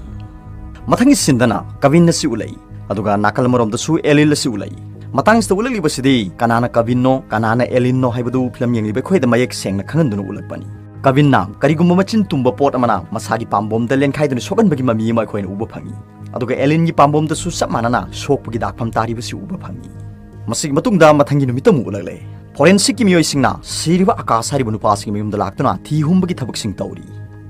ꯃꯊꯪꯒꯤ ꯁꯤꯟꯗꯅ ꯀꯕꯤꯟ ꯑꯁꯤ ꯎꯠꯂꯛꯏ, ꯑꯗꯨꯒ ꯅꯥꯀꯜ ꯑꯃꯔꯣꯝꯗꯁꯨ ꯑꯦꯂꯤꯜ ꯑꯁꯤ ꯎꯠꯂꯛꯏ꯫ ꯃꯇꯥꯡꯁꯤꯗ ꯎꯠꯂꯛꯂꯤꯕꯁꯤꯗꯤ ꯀꯅꯥꯅ ꯀꯕꯤꯟꯅꯣ, ꯀꯅꯥꯅ ꯑꯦꯂꯤꯟꯅꯣ ꯍꯥꯏꯕꯗꯨ ꯐꯤꯂꯝ ꯌꯦꯡꯂꯤꯕ ꯑꯩꯈꯣꯏꯗ ꯃꯌꯦꯛ ꯁꯦꯡꯅ ꯈꯪꯍꯟꯗꯨꯅ ꯎꯠꯂꯛꯄꯅꯤ꯫ ꯀꯕꯤꯟꯅ ꯀꯔꯤꯒꯨꯝꯕ ꯃꯆꯤꯟ ꯇꯨꯝꯕ ꯄꯣꯠ ꯑꯃꯅ ꯃꯁꯥꯒꯤ ꯄꯥꯝꯕꯣꯝꯗ ꯂꯦꯟꯈꯥꯏꯗꯨꯅ ꯁꯣꯛꯍꯟꯕꯒꯤ ꯃꯃꯤ ꯑꯃ ꯑꯩꯈꯣꯏꯅ ꯎꯕ ꯐꯪꯏ꯫ ꯑꯗꯨꯒ ꯑꯦꯂꯤꯟꯒꯤ ꯄꯥꯝꯕꯣꯝꯗꯁꯨ ꯆꯞ ꯃꯥꯟꯅꯅ ꯁꯣꯛꯄꯒꯤ ꯗꯥꯛꯐꯝ ꯇꯥꯔꯤꯕꯁꯤ ꯎꯕ ꯐꯪꯏ꯫ ꯃꯁꯤꯒꯤ ꯃꯇꯨꯡꯗ ꯃꯊꯪꯒꯤ ꯅꯨꯃꯤꯠꯇ ꯑꯃꯨꯛ ꯎꯠꯂꯛꯂꯦ꯫ ꯐꯣꯔꯦꯟꯁꯤꯛꯀꯤ ꯃꯤꯑꯣꯏꯁꯤꯡꯅ ꯁꯤꯔꯤꯕ ꯑꯀꯥꯁ ꯍꯥꯏꯔꯤꯕ ꯅꯨꯄꯥꯁꯤꯒꯤ ꯃꯌꯨꯝꯗ ꯂꯥꯛꯇꯨꯅ ꯊꯤ ꯍꯨꯝꯕꯒꯤ ꯊꯕꯛꯁꯤꯡ ꯇꯧꯔꯤ꯫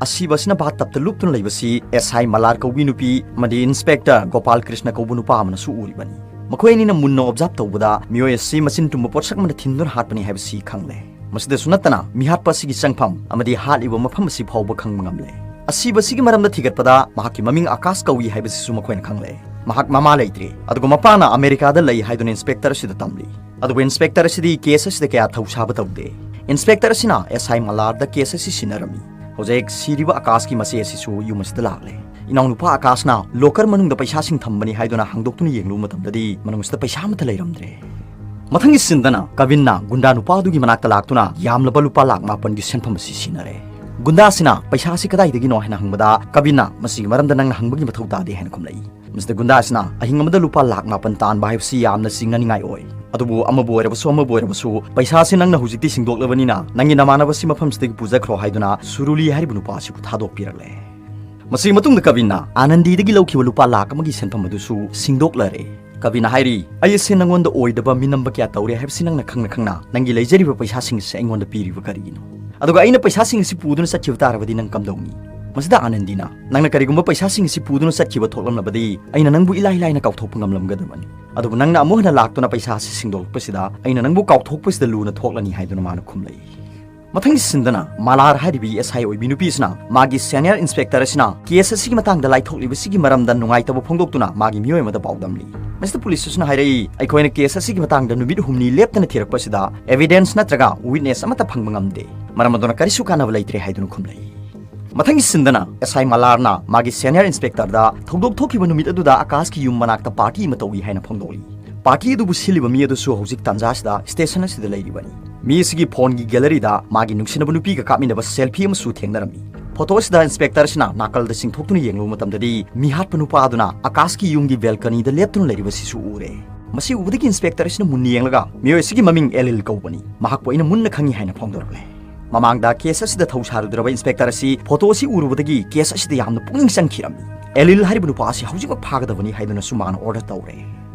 ꯑꯁꯤꯕ ꯑꯁꯤꯅ ꯕꯥꯊ ꯇꯕꯇ ꯂꯨꯞꯇꯨꯅ ꯂꯩꯕꯁꯤ ꯑꯦꯁ ꯑꯥꯏ ꯃꯂꯥꯔ ꯀꯧꯕꯤ ꯅꯨꯄꯤ ꯑꯃꯗꯤ ꯏꯟꯁꯄꯦꯛꯇꯔ ꯒꯣꯄꯥꯜ ꯀ꯭ꯔꯤꯁꯅ ꯀꯧꯕ ꯅꯨꯄꯥ ꯑꯃꯅꯁꯨ ꯎꯔꯤꯕꯅꯤ꯫ ꯃꯈꯣꯏ ꯑꯅꯤꯅ ꯃꯨꯟꯅ ꯑꯣꯕꯖꯥꯔꯚ ꯇꯧꯕꯗ ꯃꯤꯑꯣꯏ ꯑꯁꯤ ꯃꯆꯤꯟ ꯇꯨꯝꯕ ꯄꯣꯠꯁꯛ ꯑꯃꯅ ꯊꯤꯟꯗꯨꯅ ꯍꯥꯠꯄꯅꯤ ꯍꯥꯏꯕꯁꯤ ꯈꯪꯂꯦ꯫ ꯃꯁꯤꯗꯁꯨ ꯅꯠꯇꯅ ꯃꯤꯍꯥꯠꯄ ꯑꯁꯤꯒꯤ ꯆꯪꯐꯝ ꯑꯃꯗꯤ ꯍꯥꯠꯂꯤꯕ ꯃꯐꯝ ꯑꯁꯤ ꯐꯥꯎꯕ ꯈꯪꯕ ꯉꯝꯂꯦ꯫ ꯑꯁꯤꯕ ꯑꯁꯤꯒꯤ ꯃꯔꯝꯗ ꯊꯤꯒꯠꯄꯗ ꯃꯍꯥꯛꯀꯤ ꯃꯃꯤꯡ ꯑꯀꯥꯁ ꯀꯧꯏ ꯍꯥꯏꯕꯁꯤꯁꯨ ꯃꯈꯣꯏꯅ ꯈꯪꯂꯦ꯫ ꯃꯍꯥꯛ ꯃꯃꯥ ꯂꯩꯇ꯭ꯔꯦ, ꯑꯗꯨꯒ ꯃꯄꯥꯅ ꯑꯃꯦꯔꯤꯀꯥꯗ ꯂꯩ ꯍꯥꯏꯗꯨꯅ ꯏꯟꯁꯄꯦꯛꯇꯔ ꯑꯁꯤꯗ ꯇꯝꯂꯤ꯫ ꯑꯗꯨꯕꯨ ꯏꯟꯁꯄꯦꯛꯇꯔ ꯑꯁꯤꯗꯤ ꯀꯦꯁ ꯑꯁꯤꯗ ꯀꯌꯥ ꯊꯧꯁꯥꯕ ꯇꯧꯗꯦ꯫ ꯏꯟꯁꯄꯦꯛꯇꯔ ꯑꯁꯤꯅ ꯑꯦꯁ ꯑꯥꯏ ꯃꯂꯥꯔꯗ ꯀꯦꯁ ꯑꯁꯤ ꯁꯤꯟꯅꯔꯝꯃꯤ꯫ ꯍꯧꯖꯤꯛ ꯁꯤꯔꯤꯕ ꯑꯥꯀꯥꯁꯀꯤ ꯃꯆꯦ ꯑꯁꯤꯁꯨ ꯌꯨꯝ ꯑꯁꯤꯗ ꯂꯥꯛꯂꯦ꯫ "ꯏꯅꯥꯎꯅꯨꯄꯥ ꯑꯥꯀꯥꯁꯅ ꯂꯣꯀꯔ ꯃꯅꯨꯡꯗ ꯄꯩꯁꯥꯁꯤꯡ ꯊꯝꯕꯅꯤ" ꯍꯥꯏꯗꯨꯅ ꯍꯥꯡꯗꯣꯛꯇꯨꯅ ꯌꯦꯡꯂꯨꯕ ꯃꯇꯝꯗꯗꯤ ꯃꯅꯨꯡ ꯑꯁꯤꯗ ꯄꯩꯁꯥ ꯑꯃꯠꯇ ꯂꯩꯔꯝꯗ꯭ꯔꯦ꯫ ꯃꯊꯪꯒꯤ ꯁꯤꯟꯗꯅ ꯀꯕꯤꯟꯅ ꯒꯨꯟꯗꯥ ꯅꯨꯄꯥ ꯑꯗꯨꯒꯤ ꯃꯅꯥꯛꯇ ꯂꯥꯛꯇꯨꯅ ꯌꯥꯝꯂꯕ ꯂꯨꯄꯥ ꯂꯥꯛ ꯃꯥꯄꯟꯒꯤ ꯁꯦꯟꯐꯝ ꯑꯁꯤ ꯁꯤꯟꯅꯔꯦ꯫ ꯒꯨꯟꯗꯥ ꯑꯁꯤꯅ "ꯄꯩꯁꯥ ꯑꯁꯤ ꯀꯗꯥꯏꯗꯒꯤꯅꯣ?" ꯍꯥꯏꯅ ꯍꯪꯕꯗ, ꯀꯕꯤꯟꯅ "ꯃꯁꯤꯒꯤ ꯃꯔꯝꯗ ꯅꯪꯅ ꯍꯪꯕꯒꯤ ꯃꯊꯧ ꯇꯥꯗꯦ" ꯍꯥꯏꯅ ꯈꯨꯝꯂꯛꯏ꯫ ꯃꯁꯤꯗ ꯒꯨꯟꯗꯥ ꯑꯁꯤꯅ "ꯑꯍꯤꯡ ꯑꯃꯗ ꯂꯨꯄꯥ ꯂꯥꯛ ꯃꯥꯄꯟ ꯇꯥꯟꯕ ꯍꯥꯏꯕꯁꯤ ꯌꯥꯝꯅ ꯆꯤꯡꯅꯅꯤꯡꯉꯥꯏ ꯑꯣꯏ꯫ ꯑꯗꯨꯕꯨ ꯑꯃꯕꯨ ꯑꯣꯏꯔꯕꯁꯨ ꯑꯃꯕꯨ ꯑꯣꯏꯔꯕꯁꯨ ꯄꯩꯁꯥ ꯑꯁꯤ ꯅꯪꯅ ꯍꯧꯖꯤꯛꯇꯤ ꯁꯤꯡꯗꯣꯛꯂꯕꯅꯤꯅ ꯅꯪꯒꯤ ꯅꯃꯥꯟꯅꯕ ꯑꯁꯤ ꯃꯐꯝꯁꯤꯗꯒꯤ ꯄꯨꯖꯈ꯭ꯔꯣ" ꯍꯥꯏꯗꯨꯅ ꯁꯨꯔꯨꯂꯤ ꯍꯥꯏꯔꯤꯕ ꯅꯨꯄꯥ ꯑꯁꯤꯕꯨ ꯊꯥꯗꯣꯛꯄꯤꯔꯛꯂꯦ꯫ ꯃꯁꯤꯒꯤ ꯃꯇꯨꯡꯗ ꯀꯕꯤꯟꯅ ꯑꯥꯅꯟꯗꯤꯗꯒꯤ ꯂꯧꯈꯤꯕ ꯂꯨꯄꯥ ꯂꯥꯛ ꯑꯃꯒꯤ ꯁꯦꯟꯐꯝ ꯑꯗꯨꯁꯨ ꯁꯤꯡꯗꯣꯛꯂꯔꯦ꯫ ꯀꯕꯤꯟꯅ ꯍꯥꯏꯔꯤ, "ꯑꯩ ꯑꯁꯤ ꯅꯪꯉꯣꯟꯗ ꯑꯣꯏꯗꯕ ꯃꯤꯅꯝꯕ ꯀꯌꯥ ꯇꯧꯔꯦ ꯍꯥꯏꯕꯁꯤ ꯅꯪꯅ ꯈꯪꯅ ꯈꯪꯅ ꯅꯪꯒꯤ ꯂꯩꯖꯔꯤꯕ ꯄꯩꯁꯥꯁꯤꯡ ꯑꯁꯤ ꯑꯩꯉꯣꯟꯗ ꯄꯤꯔꯤꯕ ꯀꯔꯤꯒꯤꯅꯣ? ꯑꯗꯨꯒ ꯑꯩꯅ ꯄꯩꯁꯥꯁꯤꯡ ꯑꯁꯤ ꯄꯨꯗꯨꯅ ꯆꯠꯈꯤꯕ ꯇꯥꯔꯕꯗꯤ ꯅꯪ ꯀꯝꯗꯧꯅꯤ?" ꯃꯁꯤꯗ ꯑꯥꯅꯟꯗꯤꯅ, "ꯅꯪꯅ ꯀꯔꯤꯒꯨꯝꯕ ꯄꯩꯁꯥꯁꯤꯡ ꯑꯁꯤ ꯄꯨꯗꯨꯅ ꯆꯠꯈꯤꯕ ꯊꯣꯛꯂꯝꯂꯕꯗꯤ ꯑꯩꯅ ꯅꯪꯕꯨ ꯏꯂꯥꯏ ꯂꯥꯏꯅ ꯀꯥꯎꯊꯣꯛꯄ ꯉꯝꯂꯝꯒꯗꯕꯅꯤ꯫ ꯑꯗꯨꯕꯨ ꯅꯪꯅ ꯑꯃꯨꯛ ꯍꯟꯅ ꯂꯥꯛꯇꯨꯅ ꯄꯩꯁꯥ ꯑꯁꯤ ꯁꯤꯡꯗꯣꯛꯂꯛꯄꯁꯤꯗ ꯑꯩꯅ ꯅꯪꯕꯨ ꯀꯥꯎꯊꯣꯛꯄꯁꯤꯗ ꯂꯨꯅ ꯊꯣꯛꯂꯅꯤ" ꯍꯥꯏꯗꯨꯅ ꯃꯥꯅ ꯈꯨꯝꯂꯛꯏ꯫ ꯃꯊꯪꯒꯤ ꯁꯤꯟꯗꯅ ꯃꯂꯥꯔ ꯍꯥꯏꯔꯤꯕ ꯑꯦꯁ ꯑꯥꯏ ꯑꯣꯏꯕꯤ ꯅꯨꯄꯤ ꯑꯁꯤꯅ ꯃꯥꯒꯤ ꯁꯦꯅꯤꯌꯔ ꯏꯟꯁꯄꯦꯛꯇꯔ ꯑꯁꯤꯅ ꯀꯦꯁ ꯑꯁꯤꯒꯤ ꯃꯇꯥꯡꯗ ꯂꯥꯏꯊꯣꯛꯂꯤꯕꯁꯤꯒꯤ ꯃꯔꯝꯗ ꯅꯨꯡꯉꯥꯏꯇꯕ ꯐꯣꯡꯗꯣꯛꯇꯨꯅ ꯃꯥꯒꯤ ꯃꯤꯑꯣꯏ ꯑꯃꯗ ꯄꯥꯎꯗꯝꯂꯤ꯫ ꯃꯁꯤꯗ ꯄꯨꯂꯤꯁ ꯑꯁꯤꯅ ꯍꯥꯏꯔꯛꯏ, "ꯑꯩꯈꯣꯏꯅ ꯀꯦꯁ ꯑꯁꯤꯒꯤ ꯃꯇꯥꯡꯗ ꯅꯨꯃꯤꯠ ꯍꯨꯝꯅꯤ ꯂꯦꯞꯇꯅ ꯊꯤꯔꯛꯄꯁꯤꯗ ꯑꯦꯚꯤꯗꯦꯟꯁ ꯅꯠꯇ꯭ꯔꯒ ꯋꯤꯠꯅꯦꯁ ꯑꯃꯠꯇ ꯐꯪꯕ ꯉꯝꯗꯦ꯫ ꯃꯔꯝ ꯑꯗꯨꯅ ꯀꯔꯤꯁꯨ ꯀꯥꯟꯅꯕ ꯂꯩꯇ꯭ꯔꯦ" ꯍꯥꯏꯗꯨꯅ ꯈꯨꯝꯂꯛꯏ꯫ ꯃꯊꯪꯒꯤ ꯁꯤꯟꯗꯅ ꯑꯦꯁ ꯑꯥꯏ ꯃꯂꯥꯔꯅ ꯃꯥꯒꯤ ꯁꯦꯅꯤꯌꯔ ꯏꯟꯁꯄꯦꯛꯇꯔꯗ ꯊꯧꯗꯣꯛ ꯊꯣꯛꯈꯤꯕ ꯅꯨꯃꯤꯠ ꯑꯗꯨꯗ ꯑꯥꯀꯥꯁꯀꯤ ꯌꯨꯝ ꯃꯅꯥꯛꯇ ꯄꯥꯔꯇꯤ ꯑꯃ ꯇꯧꯏ ꯍꯥꯏꯅ ꯐꯣꯡꯗꯣꯛꯂꯤ꯫ ꯄꯥꯔꯇꯤ ꯑꯗꯨꯕꯨ ꯁꯤꯜꯂꯤꯕ ꯃꯤ ꯑꯗꯨꯁꯨ ꯍꯧꯖꯤꯛ ꯇꯥꯟꯖꯥꯁꯤꯗ ꯁ꯭ꯇꯦꯁꯟ ꯑꯁꯤꯗ ꯂꯩꯔꯤꯕꯅꯤ꯫ ꯃꯤ ꯑꯁꯤꯒꯤ ꯐꯣꯟꯒꯤ ꯒꯦꯂꯔꯤꯗ ꯃꯥꯒꯤ ꯅꯨꯡꯁꯤꯅꯕ ꯅꯨꯄꯤꯒ ꯀꯥꯞꯃꯤꯟꯅꯕ ꯁꯦꯜꯐꯤ ꯑꯃꯁꯨ ꯊꯦꯡꯅꯔꯝꯃꯤ꯫ ꯐꯣꯇꯣ ꯑꯁꯤꯗ ꯏꯟꯁꯄꯦꯛꯇꯔ ꯑꯁꯤꯅ ꯅꯥꯀꯜꯗ ꯆꯤꯡꯊꯣꯛꯇꯨꯅ ꯌꯦꯡꯂꯨꯕ ꯃꯇꯝꯗꯗꯤ ꯃꯤꯍꯥꯠꯄ ꯅꯨꯄꯥ ꯑꯗꯨꯅ ꯑꯥꯀꯥꯁꯀꯤ ꯌꯨꯝꯒꯤ ꯕꯦꯜꯀꯅꯤꯗ ꯂꯦꯞꯇꯨꯅ ꯂꯩꯔꯤꯕꯁꯤꯁꯨ ꯎꯔꯦ꯫ ꯃꯁꯤ ꯎꯕꯗꯒꯤ ꯏꯟꯁꯄꯦꯛꯇꯔ ꯑꯁꯤꯅ ꯃꯨꯟꯅ ꯌꯦꯡꯂꯒ, "ꯃꯤꯑꯣꯏ ꯑꯁꯤꯒꯤ ꯃꯃꯤꯡ ꯑꯦꯂꯤꯜ ꯀꯧꯕꯅꯤ꯫ ꯃꯍꯥꯛꯄꯨ ꯑꯩꯅ ꯃꯨꯟꯅ ꯈꯪꯏ" ꯍꯥꯏꯅ ꯐꯣꯡꯗꯣꯔꯛꯂꯦ꯫ ꯃꯃꯥꯡꯗ ꯀꯦꯁ ꯑꯁꯤꯗ ꯊꯧ ꯁꯥꯔꯨꯗ꯭ꯔꯕ ꯏꯟꯁꯄꯦꯛꯇꯔ ꯑꯁꯤ ꯐꯣꯇꯣ ꯑꯁꯤ ꯎꯔꯨꯕꯗꯒꯤ ꯀꯦꯁ ꯑꯁꯤꯗ ꯌꯥꯝꯅ ꯄꯨꯛꯅꯤꯡ ꯆꯪꯈꯤꯔꯝꯃꯤ꯫ "ꯑꯦꯂꯤꯜ ꯍꯥꯏꯔꯤꯕ ꯅꯨꯄꯥ ꯑꯁꯤ ꯍꯧꯖꯤꯛꯃꯛ ꯐꯥꯒꯗꯕꯅꯤ" ꯍꯥꯏꯗꯨꯅꯁꯨ ꯃꯥꯅ ꯑꯣꯔꯗꯔ ꯇꯧꯔꯦ꯫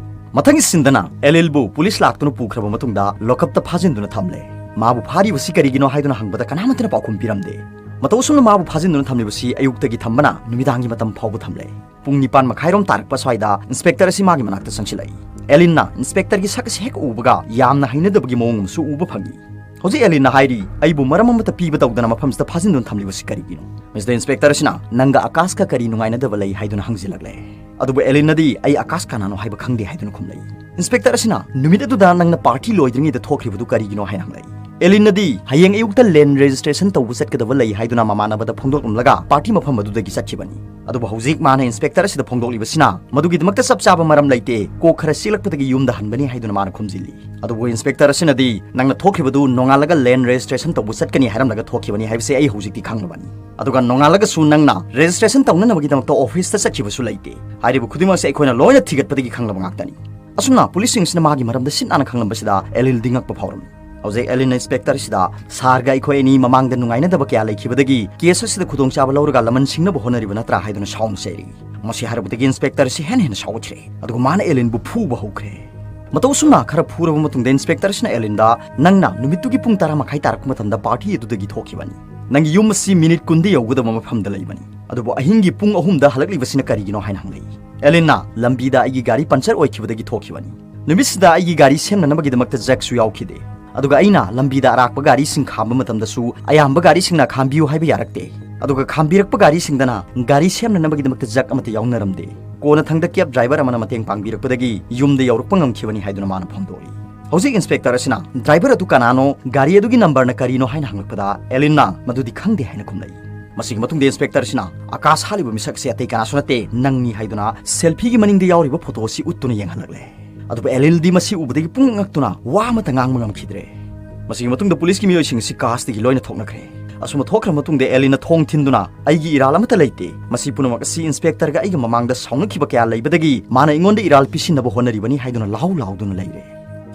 ꯃꯊꯪꯒꯤ ꯁꯤꯟꯗꯅ ꯑꯦꯂꯤꯜꯕꯨ ꯄꯨꯂꯤꯁ ꯂꯥꯛꯇꯨꯅ ꯄꯨꯈ꯭ꯔꯕ ꯃꯇꯨꯡꯗ ꯂꯣꯀꯞꯇ ꯐꯥꯖꯤꯟꯗꯨꯅ ꯊꯝꯂꯦ꯫ ꯃꯥꯕꯨ ꯐꯥꯔꯤꯕꯁꯤ ꯀꯔꯤꯒꯤꯅꯣ ꯍꯥꯏꯗꯨꯅ ꯍꯪꯕꯗ ꯀꯅꯥꯃꯠꯇꯅ ꯄꯥꯎꯈꯨꯝ ꯄꯤꯔꯝꯗꯦ꯫ ꯃꯇꯧ ꯑꯁꯨꯝꯅ ꯃꯥꯕꯨ ꯐꯥꯖꯤꯟꯗꯨꯅ ꯊꯝꯂꯤꯕꯁꯤ ꯑꯌꯨꯛꯇꯒꯤ ꯊꯝꯕꯅ ꯅꯨꯃꯤꯗꯥꯡꯒꯤ ꯃꯇꯝ ꯐꯥꯎꯕ ꯊꯝꯂꯦ꯫ ꯄꯨꯡ ꯅꯤꯄꯥꯟ ꯃꯈꯥꯏꯔꯣꯝ ꯇꯥꯔꯛꯄ ꯁ꯭ꯋꯥꯏꯗ ꯏꯟꯁꯄꯦꯛꯇꯔ ꯑꯁꯤ ꯃꯥꯒꯤ ꯃꯅꯥꯛꯇ ꯆꯪꯁꯤꯜꯂꯛꯏ꯫ ꯑꯦꯂꯤꯟꯅ ꯏꯟꯁꯄꯦꯛꯇꯔꯒꯤ ꯁꯛ ꯑꯁꯤ ꯍꯦꯛ ꯎꯕꯒ ꯌꯥꯝꯅ ꯍꯩꯅꯗꯕꯒꯤ ꯃꯑꯣꯡ ꯑꯃꯁꯨ ꯎꯕ ꯐꯪꯏ꯫ ꯍꯧꯖꯤꯛ ꯑꯦꯂꯤꯟꯅ ꯍꯥꯏꯔꯤ, "ꯑꯩꯕꯨ ꯃꯔꯝ ꯑꯃꯠꯇ ꯄꯤꯕ ꯇꯧꯗꯅ ꯃꯐꯝꯁꯤꯗ ꯐꯥꯖꯤꯟꯗꯨꯅ ꯊꯝꯂꯤꯕꯁꯤ ꯀꯔꯤꯒꯤꯅꯣ?" ꯃꯁꯤꯗ ꯏꯟꯁꯄꯦꯛꯇꯔ ꯑꯁꯤꯅ, "ꯅꯪꯒ ꯑꯀꯥꯁꯀ ꯀꯔꯤ ꯅꯨꯡꯉꯥꯏꯅꯗꯕ ꯂꯩ?" ꯍꯥꯏꯗꯨꯅ ꯍꯪꯖꯤꯜꯂꯛꯂꯦ꯫ ꯑꯗꯨꯕꯨ ꯑꯦꯂꯤꯟꯅꯗꯤ, "ꯑꯩ ꯑꯀꯥꯁ ꯀꯅꯥꯅꯣ ꯍꯥꯏꯕ ꯈꯪꯗꯦ" ꯍꯥꯏꯗꯨꯅ ꯈꯨꯝꯂꯛꯏ꯫ ꯏꯟꯁꯄꯦꯛꯇꯔ ꯑꯁꯤꯅ, "ꯅꯨꯃꯤꯠ ꯑꯗꯨꯗ ꯅꯪꯅ ꯄꯥꯔꯇꯤ ꯂꯣꯏꯗ꯭ꯔꯤꯉꯩꯗ ꯊꯣꯛꯈ꯭ꯔꯤꯕꯗꯨ ꯀꯔꯤꯒꯤꯅꯣ?" ꯍꯥꯏꯅ ꯍꯪꯂꯛꯏ꯫ ꯑꯦꯂꯤꯟꯅꯗꯤ ꯍꯌꯦꯡ ꯑꯌꯨꯛꯇ land registration ꯇꯧꯕ ꯆꯠꯀꯗꯕ ꯂꯩ ꯍꯥꯏꯗꯨꯅ ꯃꯃꯥꯟꯅꯕꯗ ꯐꯣꯡꯗꯣꯛꯂꯝꯂꯒ party ꯃꯐꯝ ꯑꯗꯨꯗꯒꯤ ꯆꯠꯈꯤꯕꯅꯤ꯫ ꯑꯗꯨꯕꯨ ꯍꯧꯖꯤꯛ ꯃꯥꯅ inspector ꯑꯁꯤꯗ ꯐꯣꯡꯗꯣꯛꯂꯤꯕꯁꯤꯅ ꯃꯗꯨꯒꯤꯗꯃꯛꯇ ꯆꯞ ꯆꯥꯕ ꯃꯔꯝ ꯂꯩꯇꯦ, ꯀꯣꯛ ꯈꯔ ꯆꯤꯛꯂꯛꯄꯗꯒꯤ ꯌꯨꯝꯗ ꯍꯟꯕꯅꯤ ꯍꯥꯏꯗꯨꯅ ꯃꯥꯅ ꯈꯨꯝꯖꯤꯜꯂꯤ꯫ ꯑꯗꯨꯕꯨ inspector ꯑꯁꯤꯅꯗꯤ, "ꯅꯪꯅ ꯊꯣꯛꯈꯤꯕꯗꯨ ꯅꯣꯡꯉꯥꯜꯂꯒ land registration ꯇꯧꯕ ꯆꯠꯀꯅꯤ ꯍꯥꯏꯔꯝꯂꯒ ꯊꯣꯛꯈꯤꯕꯅꯤ ꯍꯥꯏꯕꯁꯦ ꯑꯩ ꯍꯧꯖꯤꯛꯇꯤ ꯈꯪꯂꯕꯅꯤ꯫ ꯑꯗꯨꯒ ꯅꯣꯡꯉꯥꯜꯂꯒꯁꯨ ꯅꯪꯅ registration ꯇꯧꯅꯅꯕꯒꯤꯗꯃꯛꯇ officeꯇ ꯆꯠꯈꯤꯕꯁꯨ ꯂꯩꯇꯦ꯫ ꯍꯥꯏꯔꯤꯕ ꯈꯨꯗꯤꯡꯃꯛꯁꯦ ꯑꯩꯈꯣꯏꯅ ꯂꯣꯏꯅ ꯊꯤꯒꯠꯄꯗꯒꯤ ꯈꯪꯂꯕ ꯉꯥꯛꯇꯅꯤ꯫" ꯑꯁꯨꯝꯅ policeꯁꯤꯡꯁꯤꯅ ꯃꯥꯒꯤ ꯃꯔꯝꯗ ꯁꯤꯠ ꯅꯥꯟꯅ ꯈꯪꯂꯝꯕꯁꯤꯗ ꯑꯦꯂꯤꯟꯗꯤ ꯉꯛꯄ ꯐꯥꯎꯔꯝꯃꯤ꯫ ꯍꯧꯖꯤꯛ ꯑꯦꯂꯤꯟꯅ inspectorꯁꯤꯗ, "Sirꯒ ꯑꯩꯈꯣꯏ ꯑꯅꯤ ꯃꯃꯥꯡꯗ ꯅꯨꯡꯉꯥꯏꯅꯗꯕ ꯀꯌꯥ ꯂꯩꯈꯤꯕꯗꯒꯤ case ꯑꯁꯤꯗ ꯈꯨꯗꯣꯡꯆꯥꯕ ꯂꯧꯔꯒ ꯂꯃꯟ ꯁꯤꯡꯅꯕ ꯍꯣꯠꯅꯔꯤꯕ ꯅꯠꯇ꯭ꯔꯥ?" ꯍꯥꯏꯗꯨꯅ ꯁꯥꯎꯅ ꯆꯩꯔꯤ꯫ ꯃꯁꯤ ꯍꯥꯏꯔꯨꯕꯗꯒꯤ inspectorꯁꯤ ꯍꯦꯟꯅ ꯍꯦꯟꯅ ꯁꯥꯎꯒꯠꯈ꯭ꯔꯦ꯫ ꯑꯗꯨꯒ ꯃꯥꯅ ꯑꯦꯂꯤꯟꯕꯨ ꯐꯨꯕ ꯍꯧꯈ꯭ꯔꯦ꯫ ꯃꯇꯧ ꯑꯁꯨꯝꯅ ꯈꯔ ꯐꯨꯔꯕ ꯃꯇꯨꯡꯗ inspectorꯁꯤꯅ ꯑꯦꯂꯤꯟꯗ, "ꯅꯪꯅ ꯅꯨꯃꯤꯠꯇꯨꯒꯤ ꯄꯨꯡ ꯇꯔꯥ ꯃꯈꯥꯏ ꯇꯥꯔꯛꯄ ꯃꯇꯝꯗ party ꯑꯗꯨꯗꯒꯤ ꯊꯣꯛꯈꯤꯕꯅꯤ꯫ ꯅꯪꯒꯤ ꯌꯨꯝ ꯑꯁꯤ minute ꯀꯨꯟꯗ ꯌꯧꯒꯗꯕ ꯃꯐꯝꯗ ꯂꯩꯕꯅꯤ꯫ ꯑꯗꯨꯕꯨ ꯑꯍꯤꯡꯒꯤ ꯄꯨꯡ ꯑꯍꯨꯝꯗ ꯍꯜꯂꯛꯂꯤꯕꯁꯤꯅ ꯀꯔꯤꯒꯤꯅꯣ?" ꯍꯥꯏꯅ ꯍꯪꯂꯛꯏ꯫ ꯑꯦꯂꯤꯟꯅ, "ꯂꯝꯕꯤꯗ ꯑꯩꯒꯤ ꯒꯥꯔꯤ puncture ꯑꯣꯏꯈꯤꯕꯗꯒꯤ ꯊꯣꯛꯈꯤꯕꯅꯤ꯫ ꯅꯨꯃꯤꯠꯁꯤꯗ ꯑꯩꯒꯤ ꯒꯥꯔꯤ ꯁꯦꯝꯅꯅꯕꯒꯤꯗꯃꯛꯇ jackꯁꯨ ꯌꯥꯎꯈꯤꯗꯦ꯫ ꯑꯗꯨꯒ ꯑꯩꯅ ꯂꯝꯕꯤꯗ ꯑꯔꯥꯛꯄ ꯒꯥꯔꯤꯁꯤꯡ ꯈꯥꯝꯕ ꯃꯇꯝꯗꯁꯨ ꯑꯌꯥꯝꯕ ꯒꯥꯔꯤꯁꯤꯡꯅ ꯈꯥꯝꯕꯤꯌꯨ ꯍꯥꯏꯕ ꯌꯥꯔꯛꯇꯦ꯫ ꯑꯗꯨꯒ ꯈꯥꯝꯕꯤꯔꯛꯄ ꯒꯥꯔꯤꯁꯤꯡꯗꯅ ꯒꯥꯔꯤ ꯁꯦꯝꯅꯅꯕꯒꯤꯗꯃꯛꯇ jack ꯑꯃꯠꯇ ꯌꯥꯎꯅꯔꯝꯗꯦ꯫ ꯀꯣꯟꯅꯊꯪꯗ cab driver ꯑꯃꯅ ꯃꯇꯦꯡ ꯄꯥꯡꯕꯤꯔꯛꯄꯗꯒꯤ ꯌꯨꯝꯗ ꯌꯧꯔꯛꯄ ꯉꯝꯈꯤꯕꯅꯤ" ꯍꯥꯏꯗꯨꯅ ꯃꯥꯅ ꯐꯣꯡꯗꯣꯛꯏ꯫ ꯍꯧꯖꯤꯛ inspector ꯑꯁꯤꯅ driver ꯑꯗꯨ ꯀꯅꯥꯅꯣ, ꯒꯥꯔꯤ ꯑꯗꯨꯒꯤ numberꯅ ꯀꯔꯤꯅꯣ ꯍꯥꯏꯅ ꯍꯪꯂꯛꯄꯗ ꯑꯦꯂꯤꯟꯅ ꯃꯗꯨꯗꯤ ꯈꯪꯗꯦ ꯍꯥꯏꯅ ꯈꯨꯝꯂꯛꯏ꯫ ꯃꯁꯤꯒꯤ ꯃꯇꯨꯡꯗ inspectorꯁꯤꯅ, "ꯑꯀꯥꯁ ꯍꯥꯏꯔꯤꯕ ꯃꯤꯁꯛ ꯑꯁꯤ ꯑꯇꯩ ꯀꯅꯥꯁꯨ ꯅꯠꯇꯦ, ꯅꯪꯅꯤ" ꯍꯥꯏꯗꯨꯅ selfieꯒꯤ ꯃꯅꯤꯡꯗ ꯌꯥꯎꯔꯤꯕ photo ꯑꯁꯤ ꯎꯠꯇꯨꯅ ꯌꯦꯡꯍꯜꯂꯛꯂꯦ꯫ ꯑꯗꯨꯕꯨ ꯑꯦꯂꯤꯟꯗꯤ ꯃꯁꯤ ꯎꯕꯗꯒꯤ ꯄꯨꯡꯉꯛ ꯉꯛꯇꯨꯅ ꯋꯥ ꯑꯃꯠꯇ ꯉꯥꯡꯕ ꯉꯝꯈꯤꯗ꯭ꯔꯦ꯫ ꯃꯁꯤꯒꯤ ꯃꯇꯨꯡꯗ policeꯀꯤ ꯃꯤꯑꯣꯏꯁꯤꯡ ꯑꯁꯤ castꯗꯒꯤ ꯂꯣꯏꯅ ꯊꯣꯛꯅꯈ꯭ꯔꯦ꯫ ꯑꯁꯨꯝꯅ ꯊꯣꯛꯈ꯭ꯔ ꯃꯇꯨꯡꯗ ꯑꯦꯂꯤꯟꯅ ꯊꯣꯡ ꯊꯤꯟꯗꯨꯅ, "ꯑꯩꯒꯤ ꯏꯔꯥꯜ ꯑꯃꯠꯇ ꯂꯩꯇꯦ꯫ ꯃꯁꯤ ꯄꯨꯝꯅꯃꯛ ꯑꯁꯤ inspectorꯒ ꯑꯩꯒ ꯃꯃꯥꯡꯗ ꯁꯥꯎꯅꯈꯤꯕ ꯀꯌꯥ ꯂꯩꯕꯗꯒꯤ ꯃꯥꯅ ꯑꯩꯉꯣꯟꯗ ꯏꯔꯥꯜ ꯄꯤꯁꯤꯟꯅꯕ ꯍꯣꯠꯅꯔꯤꯕꯅꯤ" ꯍꯥꯏꯗꯨꯅ ꯂꯥꯎ ꯂꯥꯎꯗꯨꯅ ꯂꯩꯔꯦ꯫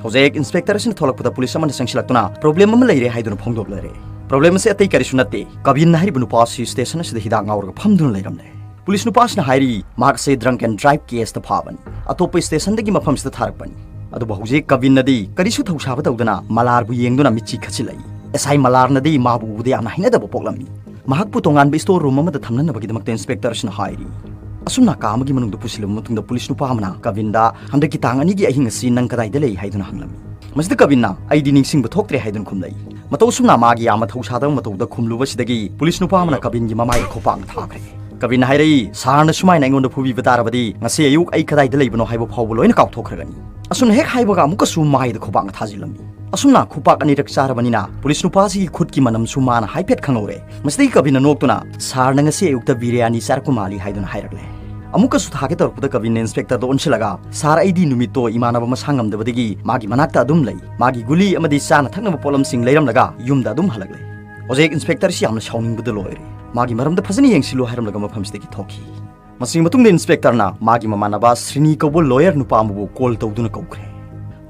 ꯍꯧꯖꯤꯛ inspector ꯑꯁꯤꯅ ꯊꯣꯛꯂꯛꯄꯗ police ꯑꯃꯅ ꯆꯪꯁꯤꯜꯂꯛꯇꯨꯅ problem ꯑꯃ ꯂꯩꯔꯦ ꯍꯥꯏꯗꯨꯅ ꯐꯣꯡꯗꯣꯛꯂꯔꯦ꯫ Problem ꯑꯁꯤ ꯑꯇꯩ ꯀꯔꯤꯁꯨ ꯅꯠꯇꯦ, ꯀꯕꯤꯟ ꯍꯥꯏꯔꯤꯕ ꯅꯨꯄꯥ ꯑꯁꯤ station ꯑꯁꯤꯗ ꯍꯤꯗꯥꯛ ꯉꯥꯎꯔꯒ ꯐꯝꯗꯨꯅ ꯂꯩꯔꯝꯂꯦ꯫ Police ꯅꯨꯄꯥꯁꯤꯅ ꯍꯥꯏꯔꯤ, ꯃꯍꯥꯛ ꯑꯁꯤ drunk and drive caseꯇ ꯐꯥꯕꯅꯤ, ꯑꯇꯣꯞꯄ stationꯗꯒꯤ ꯃꯐꯝꯁꯤꯗ ꯊꯥꯔꯛꯄꯅꯤ꯫ ꯑꯗꯨꯕꯨ ꯍꯧꯖꯤꯛ ꯀꯕꯤꯟꯅꯗꯤ ꯀꯔꯤꯁꯨ ꯊꯧꯁꯥꯕ ꯇꯧꯗꯅ ꯃꯂꯥꯔꯕꯨ ꯌꯦꯡꯗꯨꯅ ꯃꯤꯠꯁꯤ ꯈꯠꯆꯤꯜꯂꯛꯏ꯫ ꯑꯦꯁ ꯑꯥꯏ ꯃꯂꯥꯔꯅꯗꯤ ꯃꯥꯕꯨ ꯎꯕꯗ ꯌꯥꯝꯅ ꯍꯩꯅꯗꯕ ꯄꯣꯛꯂꯝꯃꯤ꯫ ꯃꯍꯥꯛꯄꯨ ꯇꯣꯉꯥꯟꯕ store room ꯑꯃꯗ ꯊꯝꯅꯅꯕꯒꯤꯗꯃꯛꯇ inspector ꯑꯁꯤꯅ ꯍꯥꯏꯔꯤ꯫ ꯑꯁꯨꯝꯅ ꯀꯥ ꯑꯃꯒꯤ ꯃꯅꯨꯡꯗ ꯄꯨꯁꯤꯜꯂꯕ ꯃꯇꯨꯡꯗ police ꯅꯨꯄꯥ ꯑꯃꯅ ꯀꯕꯤꯟꯗ, "ꯍꯟꯗꯛꯀꯤ ꯇꯥꯡ ꯑꯅꯤꯒꯤ ꯑꯍꯤꯡ ꯑꯁꯤ ꯅꯪ ꯀꯗꯥꯏꯗ ꯂꯩ?" ꯍꯥꯏꯗꯨꯅ ꯍꯪꯂꯝꯃꯤ꯫ ꯃꯁꯤꯗ ꯀꯕꯤꯟꯅ, "ꯑꯩꯗꯤ ꯅꯤꯡꯁꯤꯡꯕ ꯊꯣꯛꯇ꯭ꯔꯦ" ꯍꯥꯏꯗꯨꯅ ꯈꯨꯝꯂꯛꯏ꯫ ꯃꯇꯧ ꯑꯁꯨꯝꯅ ꯃꯥꯒꯤ ꯌꯥꯝꯅ ꯊꯧꯁꯥꯗꯕ ꯃꯇꯧꯗ ꯈꯨꯝꯂꯨꯕꯁꯤꯗꯒꯤ police ꯅꯨꯄꯥ ꯑꯃꯅ ꯀꯕꯤꯟꯒꯤ ꯃꯃꯥꯏꯗ ꯈꯣꯡꯄꯥꯛꯅ ꯊꯥꯈ꯭ꯔꯦ꯫ ꯀꯕꯤꯟꯅ ꯍꯥꯏꯔꯛꯏ, "ꯁꯥꯔꯅ ꯁꯨꯃꯥꯏꯅ ꯑꯩꯉꯣꯟꯗ ꯐꯨꯕꯤꯕ ꯇꯥꯔꯕꯗꯤ ꯉꯁꯤ ꯑꯌꯨꯛ ꯑꯩ ꯀꯗꯥꯏꯗ ꯂꯩꯕꯅꯣ ꯍꯥꯏꯕ ꯐꯥꯎꯕ ꯂꯣꯏꯅ ꯀꯥꯎꯊꯣꯛꯈ꯭ꯔꯒꯅꯤ"꯫ ꯑꯁꯨꯝꯅ ꯍꯦꯛ ꯍꯥꯏꯕꯒ ꯑꯃꯨꯛꯀꯁꯨ ꯃꯥꯏꯗ ꯈꯨꯕꯥꯛꯅ ꯊꯥꯖꯤꯜꯂꯝꯃꯤ꯫ ꯑꯁꯨꯝꯅ ꯈꯨꯄꯥꯛ ꯑꯅꯤꯔꯛ ꯆꯥꯔꯕꯅꯤꯅ ꯄꯨꯂꯤꯁ ꯅꯨꯄꯥꯁꯤꯒꯤ ꯈꯨꯠꯀꯤ ꯃꯅꯝꯁꯨ ꯃꯥꯅ ꯍꯥꯏꯐꯦꯠ ꯈꯪꯍꯧꯔꯦ꯫ ꯃꯁꯤꯗꯒꯤ ꯀꯕꯤꯟꯅ ꯅꯣꯛꯇꯨꯅ, "ꯁꯥꯔꯅ ꯉꯁꯤ ꯑꯌꯨꯛꯇ ꯕꯤꯔꯌꯥꯅꯤ ꯆꯥꯔꯛꯄ ꯃꯥꯜꯂꯤ" ꯍꯥꯏꯗꯨꯅ ꯍꯥꯏꯔꯛꯂꯦ꯫ ꯑꯃꯨꯛꯀꯁꯨ ꯊꯥꯒꯦ ꯇꯧꯔꯛꯄꯗ ꯀꯕꯤꯟꯅ ꯏꯟꯁꯄꯦꯛꯇꯔꯗ ꯑꯣꯟꯁꯤꯜꯂꯒ, "ꯁꯥꯔ, ꯑꯩꯗꯤ ꯅꯨꯃꯤꯠꯇꯣ ꯏꯃꯥꯟꯅꯕ ꯃꯁꯥ ꯉꯝꯗꯕꯗꯒꯤ ꯃꯥꯒꯤ ꯃꯅꯥꯛꯇ ꯑꯗꯨꯝ ꯂꯩ꯫ ꯃꯥꯒꯤ ꯒꯨꯂꯤ ꯑꯃꯗꯤ ꯆꯥꯅ ꯊꯛꯅꯕ ꯄꯣꯠꯂꯝꯁꯤꯡ ꯂꯩꯔꯝꯂꯒ ꯌꯨꯝꯗ ꯑꯗꯨꯝ ꯍꯜꯂꯛꯂꯦ"꯫ ꯍꯧꯖꯤꯛ ꯏꯟꯁꯄꯦꯛꯇꯔꯁꯤ ꯌꯥꯝꯅ ꯁꯥꯎꯅꯤꯡꯕꯗ ꯂꯣꯏꯔꯦ꯫ ꯃꯥꯒꯤ ꯃꯔꯝꯗ ꯐꯖꯅ ꯌꯦꯡꯁꯤꯜꯂꯨ ꯍꯥꯏꯔꯝꯂꯒ ꯃꯐꯝꯁꯤꯗꯒꯤ ꯊꯣꯛꯈꯤ꯫ ꯃꯁꯤꯒꯤ ꯃꯇꯨꯡꯗ ꯏꯟꯁꯄꯦꯛꯇꯔꯅ ꯃꯥꯒꯤ ꯃꯃꯥꯟꯅꯕ ꯁ꯭ꯔꯤꯅꯤ ꯀꯧꯕ ꯂꯣꯌꯔ ꯅꯨꯄꯥ ꯑꯃꯕꯨ ꯀꯣꯜ ꯇꯧꯗꯨꯅ ꯀꯧꯈ꯭ꯔꯦ꯫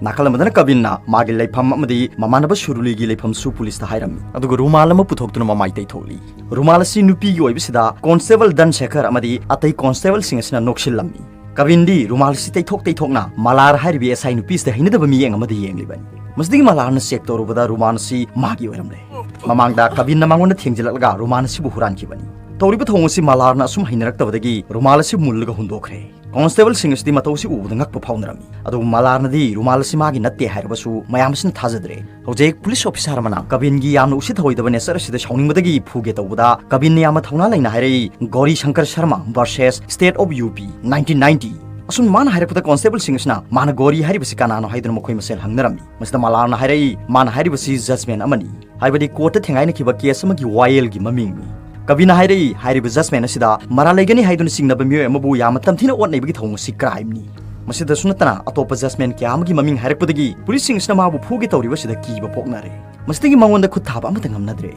ꯅꯥꯀꯜ ꯑꯃꯗꯅ ꯀꯕꯤꯟꯅ ꯃꯥꯒꯤ ꯂꯩꯐꯝ ꯑꯃꯗꯤ ꯃꯃꯥꯟꯅꯕ ꯁꯨꯔꯨꯂꯤꯒꯤ ꯂꯩꯐꯝꯁꯨ ꯄꯨꯂꯤꯁꯇ ꯍꯥꯏꯔꯝꯃꯤ꯫ ꯑꯗꯨꯒ ꯔꯨꯃꯥꯜ ꯑꯃ ꯄꯨꯊꯣꯛꯇꯨꯅ ꯃꯃꯥꯏ ꯇꯩꯊꯣꯛꯂꯤ꯫ ꯔꯨꯃꯥꯜ ꯑꯁꯤ ꯅꯨꯄꯤꯒꯤ ꯑꯣꯏꯕꯁꯤꯗ ꯀꯣꯟꯁꯇꯦꯕꯜ ꯗꯟ ꯁꯦꯈꯔ ꯑꯃꯗꯤ ꯑꯇꯩ ꯀꯣꯟꯁꯇꯦꯕꯜꯁꯤꯡ ꯑꯁꯤꯅ ꯅꯣꯛꯁꯤꯜꯂꯝꯃꯤ꯫ ꯀꯕꯤꯟꯗꯤ ꯔꯨꯃꯥꯜ ꯑꯁꯤ ꯇꯩꯊꯣꯛ ꯇꯩꯊꯣꯛꯅ ꯃꯂꯥꯔ ꯍꯥꯏꯔꯤꯕ ꯑꯦꯁ ꯑꯥꯏ ꯅꯨꯄꯤꯁꯤꯗ ꯍꯩꯅꯗꯕ ꯃꯤꯠꯌꯦꯡ ꯑꯃꯗ ꯌꯦꯡꯂꯤꯕꯅꯤ꯫ ꯃꯁꯤꯗꯒꯤ ꯃꯂꯥꯔꯅ ꯆꯦꯛ ꯇꯧꯔꯨꯕꯗ ꯔꯨꯃꯥꯜ ꯑꯁꯤ ꯃꯥꯒꯤ ꯑꯣꯏꯔꯝꯂꯦ꯫ ꯃꯃꯥꯡꯗ ꯀꯕꯤꯟꯅ ꯃꯉꯣꯟꯗ ꯊꯦꯡꯖꯤꯜꯂꯛꯂꯒ ꯔꯨꯃꯥꯜ ꯑꯁꯤꯕꯨ ꯍꯨꯔꯥꯟꯈꯤꯕꯅꯤ꯫ ꯇꯧꯔꯤꯕ ꯊꯧꯑꯣꯡ ꯑꯁꯤ ꯃꯂꯥꯔꯅ ꯑꯁꯨꯝ ꯍꯩꯅꯔꯛꯇꯕꯗꯒꯤ ꯔꯨꯃꯥꯜ ꯑꯁꯤ ꯃꯨꯜꯂꯒ ꯍꯨꯟꯗꯣꯛꯈ꯭ꯔꯦ꯫ ꯀꯣꯟꯁꯇꯦꯕꯜꯁꯤꯡ ꯑꯁꯤꯗꯤ ꯃꯇꯧ ꯑꯁꯤ ꯎꯕꯗ ꯉꯛꯄ ꯐꯥꯎꯅꯔꯝꯃꯤ꯫ ꯑꯗꯨꯕꯨ ꯃꯂꯥꯔꯅꯗꯤ ꯔꯨꯃꯥꯜ ꯑꯁꯤ ꯃꯥꯒꯤ ꯅꯠꯇꯦ ꯍꯥꯏꯔꯕꯁꯨ ꯃꯌꯥꯝ ꯑꯁꯤꯅ ꯊꯥꯖꯗ꯭ꯔꯦ꯫ ꯍꯧꯖꯤꯛ ꯄꯨꯂꯤꯁ ꯑꯣꯐꯤꯁꯥꯔ ꯑꯃꯅ ꯀꯕꯤꯟꯒꯤ ꯌꯥꯝꯅ ꯎꯁꯤꯠ ꯊꯑꯣꯏꯗꯕ ꯅꯦꯆꯔ ꯑꯁꯤꯗ ꯁꯥꯎꯅꯤꯡꯕꯗꯒꯤ ꯐꯨꯒꯦ ꯇꯧꯕꯗ ꯀꯕꯤꯟꯅ ꯌꯥꯝꯅ ꯊꯧꯅꯥ ꯂꯩꯅ ꯍꯥꯏꯔꯛꯏ, "Gauri Shankar Sharma versus State of U P, nineteen ninety"꯫ ꯑꯁꯨꯝ ꯃꯥꯅ ꯍꯥꯏꯔꯛꯄꯗ ꯀꯣꯟꯁꯇꯦꯕꯜꯁꯤꯡ ꯑꯁꯤꯅ ꯃꯥꯅ ꯒꯧꯔꯤ ꯍꯥꯏꯔꯤꯕꯁꯤ ꯀꯅꯥꯅꯣ ꯍꯥꯏꯗꯨꯅ ꯃꯈꯣꯏ ꯃꯁꯦꯜ ꯍꯪꯅꯔꯝꯃꯤ꯫ ꯃꯁꯤꯗ ꯃꯂꯥꯔꯅ ꯍꯥꯏꯔꯛꯏ, ꯃꯥꯅ ꯍꯥꯏꯔꯤꯕꯁꯤ ꯖꯖꯃꯦꯟ ꯑꯃꯅꯤ꯫ ꯍꯥꯏꯕꯗꯤ ꯀꯣꯔꯠꯇ ꯊꯦꯡꯒꯥꯏꯅꯈꯤꯕ ꯀꯦꯁ ꯑꯃꯒꯤ ꯋꯥꯌꯦꯜꯒꯤ ꯃꯃꯤꯡꯅꯤ꯫ ꯀꯕꯤꯟꯅ ꯍꯥꯏꯔꯛꯏ, ꯍꯥꯏꯔꯤꯕ ꯖꯖꯃꯦꯟ ꯑꯁꯤꯗ ꯃꯔꯥꯜ ꯂꯩꯒꯅꯤ ꯍꯥꯏꯗꯨꯅ ꯆꯤꯡꯅꯕ ꯃꯤꯑꯣꯏ ꯑꯃꯕꯨ ꯌꯥꯝꯅ ꯇꯝꯊꯤꯅ ꯑꯣꯠ ꯅꯩꯕꯒꯤ ꯊꯧꯑꯣꯡ ꯑꯁꯤ ꯀ꯭ꯔꯥꯏꯝꯅꯤ꯫ ꯃꯁꯤꯗꯁꯨ ꯅꯠꯇꯅ ꯑꯇꯣꯞꯄ ꯖꯖꯃꯦꯟ ꯀꯌꯥ ꯑꯃꯒꯤ ꯃꯃꯤꯡ ꯍꯥꯏꯔꯛꯄꯗꯒꯤ ꯄꯨꯂꯤꯁꯁꯤꯡ ꯑꯁꯤꯅ ꯃꯥꯕꯨ ꯐꯨꯒꯦ ꯇꯧꯔꯤꯕ ꯑꯁꯤꯗ ꯀꯤꯕ ꯄꯣꯛꯅꯔꯦ꯫ ꯃꯁꯤꯗꯒꯤ ꯃꯉꯣꯟꯗ ꯈꯨꯠ ꯊꯥꯕ ꯑꯃꯠꯇ ꯉꯝꯅꯗ꯭ꯔꯦ꯫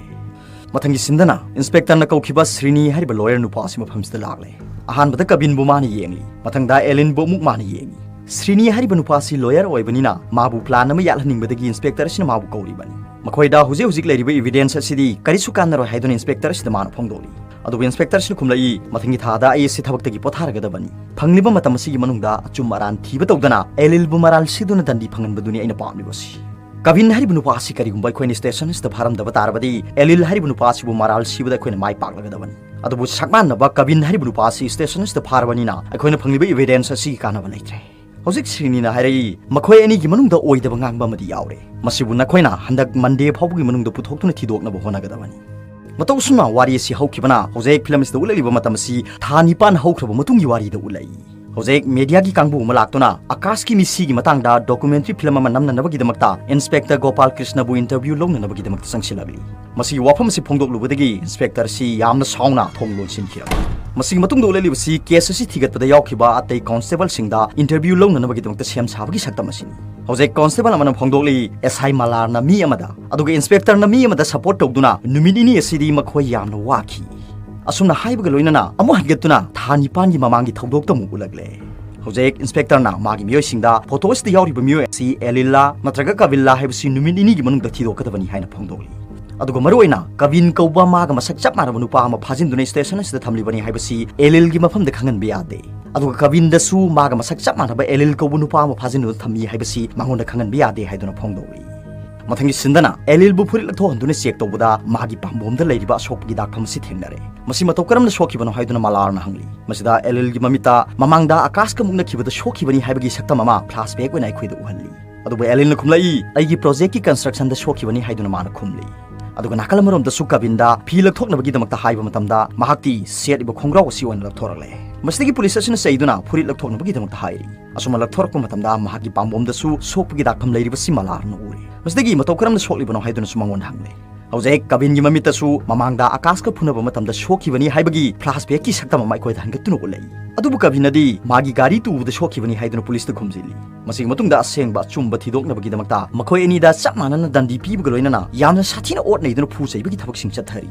ꯃꯊꯪꯒꯤ ꯁꯤꯟꯗꯅ ꯏꯟꯁꯄꯦꯛꯇꯔꯅ ꯀꯧꯈꯤꯕ ꯁ꯭ꯔꯤꯅꯤ ꯍꯥꯏꯔꯤꯕ ꯂꯣꯌꯔ ꯅꯨꯄꯥ ꯑꯁꯤ ꯃꯐꯝꯁꯤꯗ ꯂꯥꯛꯂꯦ꯫ ꯑꯍꯥꯟꯕꯗ ꯀꯕꯤꯟꯕꯨ ꯃꯥꯅ ꯌꯦꯡꯂꯤ, ꯃꯊꯪꯗ ꯑꯦꯂꯤꯟꯕꯨ ꯑꯃꯨꯛ ꯃꯥꯅ ꯌꯦꯡꯉꯤ꯫ ꯁ꯭ꯔꯤꯅꯤ ꯍꯥꯏꯔꯤꯕ ꯅꯨꯄꯥ ꯑꯁꯤ ꯂꯣꯌꯔ ꯑꯣꯏꯕꯅꯤꯅ ꯃꯥꯕꯨ ꯄ꯭ꯂꯥꯟ ꯑꯃ ꯌꯥꯠꯍꯟꯅꯤꯡꯕꯗꯒꯤ ꯏꯟꯁꯄꯦꯛꯇꯔ ꯑꯁꯤꯅ ꯃꯥꯕꯨ ꯀꯧꯔꯤꯕꯅꯤ꯫ ꯃꯈꯣꯏꯗ ꯍꯧꯖꯤꯛ ꯍꯧꯖꯤꯛ ꯂꯩꯔꯤꯕ ꯏꯚꯤꯗꯦꯟꯁ ꯑꯁꯤꯗꯤ ꯀꯔꯤꯁꯨ ꯀꯥꯟꯅꯔꯣꯏ ꯍꯥꯏꯗꯨꯅ ꯏꯟꯁꯄꯦꯛꯇꯔ ꯑꯁꯤꯗ ꯃꯥꯅ ꯐꯣꯡꯗꯣꯛꯂꯤ꯫ ꯑꯗꯨꯕꯨ ꯏꯟꯁꯄꯦꯛꯇꯔ ꯑꯁꯤꯅ ꯈꯨꯝꯂꯛꯏ, "ꯃꯊꯪꯒꯤ ꯊꯥꯗ ꯑꯩ ꯑꯁꯤ ꯊꯕꯛꯇꯒꯤ ꯄꯣꯊꯥꯔꯒꯗꯕꯅꯤ꯫ ꯐꯪꯂꯤꯕ ꯃꯇꯝ ꯑꯁꯤꯒꯤ ꯃꯅꯨꯡꯗ ꯑꯆꯨꯝ ꯑꯔꯥꯟ ꯊꯤꯕ ꯇꯧꯗꯅ ꯑꯦꯂꯤꯜꯕꯨ ꯃꯔꯥꯜ ꯁꯤꯗꯨꯅ ꯗꯟꯗꯤ ꯐꯪꯍꯟꯕꯗꯨꯅꯤ ꯑꯩꯅ ꯄꯥꯝꯂꯤꯕꯁꯤ"꯫ ꯀꯕꯤꯟ ꯍꯥꯏꯔꯤꯕ ꯅꯨꯄꯥ ꯑꯁꯤ ꯀꯔꯤꯒꯨꯝꯕ ꯑꯩꯈꯣꯏꯅ ꯁ꯭ꯇꯦꯁꯟ ꯑꯁꯤꯗ ꯐꯥꯔꯝꯗꯕ ꯇꯥꯔꯕꯗꯤ ꯑꯦꯂꯤꯜ ꯍꯥꯏꯔꯤꯕ ꯅꯨꯄꯥ ꯑꯁꯤꯕꯨ ꯃꯔꯥꯜ ꯁꯤꯕꯗ ꯑꯩꯈꯣꯏꯅ ꯃꯥꯏ ꯄꯥꯛꯂꯒꯗꯕꯅꯤ꯫ ꯑꯗꯨꯕꯨ ꯁꯛꯃꯥꯟꯅꯕ ꯀꯕꯤꯟ ꯍꯥꯏꯔꯤꯕ ꯅꯨꯄꯥ ꯑꯁꯤ ꯁ꯭ꯇꯦꯁꯟ ꯑꯁꯤꯗ ꯐꯥꯔꯕꯅꯤꯅ ꯑꯩꯈꯣꯏꯅ ꯐꯪꯂꯤꯕ ꯏꯚꯤꯗꯦꯟꯁ ꯑꯁꯤꯒꯤ ꯀꯥꯟꯅꯕ ꯂꯩꯇ꯭ꯔꯦ꯫ ꯍꯧꯖꯤꯛ ꯁ꯭ꯔꯤꯅꯤꯅ ꯍꯥꯏꯔꯛꯏ, "ꯃꯈꯣꯏ ꯑꯅꯤꯒꯤ ꯃꯅꯨꯡꯗ ꯑꯣꯏꯗꯕ ꯉꯥꯡꯕ ꯑꯃꯗꯤ ꯌꯥꯎꯔꯦ꯫ ꯃꯁꯤꯕꯨ ꯅꯈꯣꯏꯅ ꯍꯟꯗꯛ ꯃꯟꯗꯦ ꯐꯥꯎꯕꯒꯤ ꯃꯅꯨꯡꯗ ꯄꯨꯊꯣꯛꯇꯨꯅ ꯊꯤꯗꯣꯛꯅꯕ ꯍꯣꯠꯅꯒꯗꯕꯅꯤ"꯫ ꯃꯇꯧ ꯑꯁꯨꯝꯅ ꯋꯥꯔꯤ ꯑꯁꯤ ꯍꯧꯈꯤꯕꯅ ꯍꯧꯖꯤꯛ ꯐꯤꯂꯝ ꯑꯁꯤꯗ ꯎꯠꯂꯛꯂꯤꯕ ꯃꯇꯝ ꯑꯁꯤ ꯊꯥ ꯅꯤꯄꯥꯟ ꯍꯧꯈ꯭ꯔꯕ ꯃꯇꯨꯡꯒꯤ ꯋꯥꯔꯤꯗ ꯎꯠꯂꯛꯏ꯫ ꯍꯧꯖꯤꯛ ꯃꯦꯗꯤꯌꯥꯒꯤ ꯀꯥꯡꯕꯨ ꯑꯃ ꯂꯥꯛꯇꯨꯅ ꯑꯀꯥꯁꯀꯤ ꯃꯤꯁꯤꯒꯤ ꯃꯇꯥꯡꯗ ꯗꯣꯀꯨꯃꯦꯟꯇꯔꯤ ꯐꯤꯂꯝ ꯑꯃ ꯅꯝꯅꯅꯕꯒꯤꯗꯃꯛꯇ ꯏꯟꯁꯄꯦꯛꯇꯔ ꯒꯣꯄꯥꯜ ꯀ꯭ꯔꯤꯁꯅꯕꯨ ꯏꯟꯇꯔꯚ꯭ꯌꯨ ꯂꯧꯅꯅꯕꯒꯤꯗꯃꯛꯇ ꯆꯪꯁꯤꯜꯂꯛꯂꯤ꯫ ꯃꯁꯤꯒꯤ ꯋꯥꯐꯝ ꯑꯁꯤ ꯐꯣꯡꯗꯣꯛꯂꯨꯕꯗꯒꯤ ꯏꯟꯁꯄꯦꯛꯇꯔ ꯑꯁꯤ ꯌꯥꯝꯅ ꯁꯥꯎꯅ ꯊꯣꯡ ꯂꯣꯟꯁꯤꯟꯈꯤꯔꯝꯃꯤ꯫ ꯃꯁꯤꯒꯤ ꯃꯇꯨꯡꯗ ꯎꯠꯂꯛꯂꯤꯕꯁꯤ ꯀꯦꯁ ꯑꯁꯤ ꯊꯤꯒꯠꯄꯗ ꯌꯥꯎꯈꯤꯕ ꯑꯇꯩ ꯀꯣꯟꯁꯇꯦꯕꯜꯁꯤꯡꯗ ꯏꯟꯇꯔꯚ꯭ꯌꯨ ꯂꯧꯅꯅꯕꯒꯤꯗꯃꯛꯇ ꯁꯦꯝ ꯁꯥꯕꯒꯤ ꯁꯛꯇꯝ ꯑꯁꯤꯅꯤ꯫ ꯍꯧꯖꯤꯛ ꯀꯣꯟꯁꯇꯦꯕꯜ ꯑꯃꯅ ꯐꯣꯡꯗꯣꯛꯂꯤ, ꯑꯦꯁ ꯑꯥꯏ ꯃꯂꯥꯔꯅ ꯃꯤ ꯑꯃꯗ, ꯑꯗꯨꯒ ꯏꯟꯁꯄꯦꯛꯇꯔꯅ ꯃꯤ ꯑꯃꯗ ꯁꯄꯣꯔꯠ ꯇꯧꯗꯨꯅ ꯅꯨꯃꯤꯠ ꯅꯤꯅꯤ ꯑꯁꯤꯗꯤ ꯃꯈꯣꯏ ꯌꯥꯝꯅ ꯋꯥꯈꯤ꯫ ꯑꯁꯨꯝꯅ ꯍꯥꯏꯕꯒ ꯂꯣꯏꯅꯅ ꯑꯃꯨꯛ ꯍꯟꯒꯠꯇꯨꯅ ꯊꯥ ꯅꯤꯄꯥꯟꯒꯤ ꯃꯃꯥꯡꯒꯤ ꯊꯧꯗꯣꯛꯇ ꯑꯃꯨꯛ ꯎꯠꯂꯛꯂꯦ꯫ ꯍꯧꯖꯤꯛ ꯏꯟꯁꯄꯦꯛꯇꯔꯅ ꯃꯥꯒꯤ ꯃꯤꯑꯣꯏꯁꯤꯡꯗ ꯐꯣꯇꯣ ꯑꯁꯤꯗ ꯌꯥꯎꯔꯤꯕ ꯃꯤꯑꯣꯏ ꯑꯁꯤ ꯑꯦꯂꯤꯜꯂꯥ ꯅꯠꯇ꯭ꯔꯒ ꯀꯕꯤꯜꯂꯥ ꯍꯥꯏꯕꯁꯤ ꯅꯨꯃꯤꯠ ꯅꯤꯅꯤꯒꯤ ꯃꯅꯨꯡꯗ ꯊꯤꯗꯣꯛꯀꯗꯕꯅꯤ ꯍꯥꯏꯅ ꯐꯣꯡꯗꯣꯛꯂꯤ꯫ ꯑꯗꯨꯒ ꯃꯔꯨꯑꯣꯏꯅ ꯀꯕꯤꯟ ꯀꯧꯕ ꯃꯥꯒ ꯃꯁꯛ ꯆꯞ ꯃꯥꯟꯅꯕ ꯅꯨꯄꯥ ꯑꯃ ꯐꯥꯖꯤꯟꯗꯨꯅ ꯁ꯭ꯇꯦꯁꯟ ꯑꯁꯤꯗ ꯊꯝꯂꯤꯕꯅꯤ ꯍꯥꯏꯕꯁꯤ ꯑꯦꯂꯤꯜꯒꯤ ꯃꯐꯝꯗ ꯈꯪꯍꯟꯕ ꯌꯥꯗꯦ꯫ ꯑꯗꯨꯒ ꯀꯕꯤꯟꯗꯁꯨ ꯃꯥꯒ ꯃꯁꯛ ꯆꯞ ꯃꯥꯟꯅꯕ ꯑꯦꯂꯤꯜ ꯀꯧꯕ ꯅꯨꯄꯥ ꯑꯃ ꯐꯥꯖꯤꯟꯗꯨꯅ ꯊꯝꯃꯤ ꯍꯥꯏꯕꯁꯤ ꯃꯉꯣꯟꯗ ꯈꯪꯍꯟꯕ ꯌꯥꯗꯦ ꯍꯥꯏꯗꯨꯅ ꯐꯣꯡꯗꯣꯛꯂꯤ꯫ ꯃꯊꯪꯒꯤ ꯁꯤꯟꯗꯅ ꯑꯦꯂꯤꯜꯕꯨ ꯐꯨꯔꯤꯠ ꯂꯧꯊꯣꯛꯍꯟꯗꯨꯅ ꯆꯦꯛ ꯇꯧꯕꯗ ꯃꯥꯒꯤ ꯄꯥꯝꯕꯣꯝꯗ ꯂꯩꯔꯤꯕ ꯑꯁꯣꯛꯄꯒꯤ ꯗꯥꯛꯐꯝ ꯑꯁꯤ ꯊꯦꯡꯅꯔꯦ꯫ ꯃꯁꯤ ꯃꯇꯧ ꯀꯔꯝꯅ ꯁꯣꯛꯈꯤꯕꯅꯣ ꯍꯥꯏꯗꯨꯅ ꯃꯂꯥꯔꯅ ꯍꯪꯂꯤ꯫ ꯃꯁꯤꯗ ꯑꯦꯂꯤꯜꯒꯤ ꯃꯃꯤꯠꯇ ꯃꯃꯥꯡꯗ ꯑꯀꯥꯁꯀ ꯃꯨꯛꯅꯈꯤꯕꯗ ꯁꯣꯛꯈꯤꯕꯅꯤ ꯍꯥꯏꯕꯒꯤ ꯁꯛꯇꯝ ꯑꯃ ꯐ꯭ꯂꯥꯁꯕꯦꯛ ꯑꯣꯏꯅ ꯑꯩꯈꯣꯏꯗ ꯎꯍꯜꯂꯤ꯫ ꯑꯗꯨꯕꯨ ꯑꯦꯂꯤꯜꯅ ꯈꯨꯝꯂꯛꯏ, "ꯑꯩꯒꯤ ꯄ꯭ꯔꯣꯖꯦꯛꯀꯤ ꯀꯟꯁꯇ꯭ꯔꯛꯁꯟꯗ ꯁꯣꯛꯈꯤꯕꯅꯤ" ꯍꯥꯏꯗꯨꯅ ꯃꯥꯅ ꯈꯨꯝꯂꯤ꯫ ꯑꯗꯨꯒ ꯅꯥꯀꯜ ꯑꯃꯔꯣꯝꯗꯁꯨ ꯀꯕꯤꯟꯗ ꯐꯤ ꯂꯧꯊꯣꯛꯅꯕꯒꯤꯗꯃꯛꯇ ꯍꯥꯏꯕ ꯃꯇꯝꯗ ꯃꯍꯥꯛꯇꯤ ꯁꯦꯠꯂꯤꯕ ꯈꯣꯡꯒ꯭ꯔꯥꯎ ꯑꯁꯤ ꯑꯣꯏꯅ ꯂꯧꯊꯣꯔꯛꯂꯦ꯫ ꯃꯁꯤꯗꯒꯤ ꯄꯨꯂꯤꯁ ꯑꯁꯤꯅ ꯆꯩꯗꯨꯅ ꯐꯨꯔꯤꯠ ꯂꯧꯊꯣꯛꯅꯕꯒꯤꯗꯃꯛꯇ ꯍꯥꯏꯔꯤ꯫ ꯑꯁꯨꯝꯅ ꯂꯧꯊꯣꯔꯛꯄ ꯃꯇꯝꯗ ꯃꯍꯥꯛꯀꯤ ꯄꯥꯝꯕꯣꯝꯗꯁꯨ ꯁꯣꯛꯄꯒꯤ ꯗꯥꯛꯐꯝ ꯂꯩꯔꯤꯕꯁꯤ ꯃꯂꯥꯔꯅ ꯎꯔꯦ꯫ ꯃꯁꯤꯗꯒꯤ ꯃꯇꯧ ꯀꯔꯝꯅ ꯁꯣꯛꯂꯤꯕꯅꯣ ꯍꯥꯏꯗꯨꯅꯁꯨ ꯃꯉꯣꯟꯗ ꯍꯪꯂꯦ꯫ ꯍꯧꯖꯤꯛ ꯀꯕꯤꯟꯒꯤ ꯃꯃꯤꯠꯇꯁꯨ ꯃꯃꯥꯡꯗ ꯑꯀꯥꯁꯀ ꯐꯨꯅꯕ ꯃꯇꯝꯗ ꯁꯣꯛꯈꯤꯕꯅꯤ ꯍꯥꯏꯕꯒꯤ ꯐ꯭ꯂꯥꯁꯕꯦꯛꯀꯤ ꯁꯛꯇꯝ ꯑꯃ ꯑꯩꯈꯣꯏꯗ ꯍꯟꯒꯠꯇꯨꯅ ꯎꯠꯂꯛꯏ꯫ ꯑꯗꯨꯕꯨ ꯀꯕꯤꯟꯅꯗꯤ ꯃꯥꯒꯤ ꯒꯥꯔꯤ ꯇꯨꯕꯗ ꯁꯣꯛꯈꯤꯕꯅꯤ ꯍꯥꯏꯗꯨꯅ ꯄꯨꯂꯤꯁꯇ ꯈꯨꯝꯖꯤꯜꯂꯤ꯫ ꯃꯁꯤꯒꯤ ꯃꯇꯨꯡꯗ ꯑꯁꯦꯡꯕ ꯑꯆꯨꯝꯕ ꯊꯤꯗꯣꯛꯅꯕꯒꯤꯗꯃꯛꯇ ꯃꯈꯣꯏ ꯑꯅꯤꯗ ꯆꯞ ꯃꯥꯟꯅꯅ ꯗꯟꯗꯤ ꯄꯤꯕꯒ ꯂꯣꯏꯅꯅ ꯌꯥꯝꯅ ꯁꯥꯊꯤꯅ ꯑꯣꯠ ꯅꯩꯗꯨꯅ ꯐꯨ ꯆꯩꯕꯒꯤ ꯊꯕꯛꯁꯤꯡ ꯆꯠꯊꯔꯤ꯫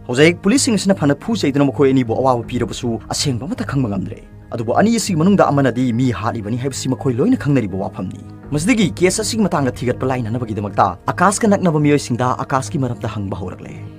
ꯍꯧꯖꯤꯛ ꯄꯨꯂꯤꯁꯁꯤꯡ ꯑꯁꯤꯅ ꯐꯅ ꯐꯨ ꯆꯩꯗꯨꯅ ꯃꯈꯣꯏ ꯑꯅꯤꯕꯨ ꯑꯋꯥꯕ ꯄꯤꯔꯕꯁꯨ ꯑꯁꯦꯡꯕ ꯑꯃꯠꯇ ꯈꯪꯕ ꯉꯝꯗ꯭ꯔꯦ꯫ ꯑꯗꯨꯕꯨ ꯑꯅꯤ ꯑꯁꯤꯒꯤ ꯃꯅꯨꯡꯗ ꯑꯃꯅꯗꯤ ꯃꯤ ꯍꯥꯠꯂꯤꯕꯅꯤ ꯍꯥꯏꯕꯁꯤ ꯃꯈꯣꯏ ꯂꯣꯏꯅ ꯈꯪꯅꯔꯤꯕ ꯋꯥꯐꯝꯅꯤ꯫ ꯃꯁꯤꯗꯒꯤ ꯀꯦꯁ ꯑꯁꯤꯒꯤ ꯃꯇꯥꯡꯗ ꯊꯤꯒꯠꯄ ꯂꯥꯏꯅꯅꯕꯒꯤꯗꯃꯛꯇ ꯑꯀꯥꯁꯀ ꯅꯛꯅꯕ ꯃꯤꯑꯣꯏꯁꯤꯡꯗ ꯑꯀꯥꯁꯀꯤ ꯃꯔꯝꯗ ꯍꯪꯕ ꯍꯧꯔꯛꯂꯦ꯫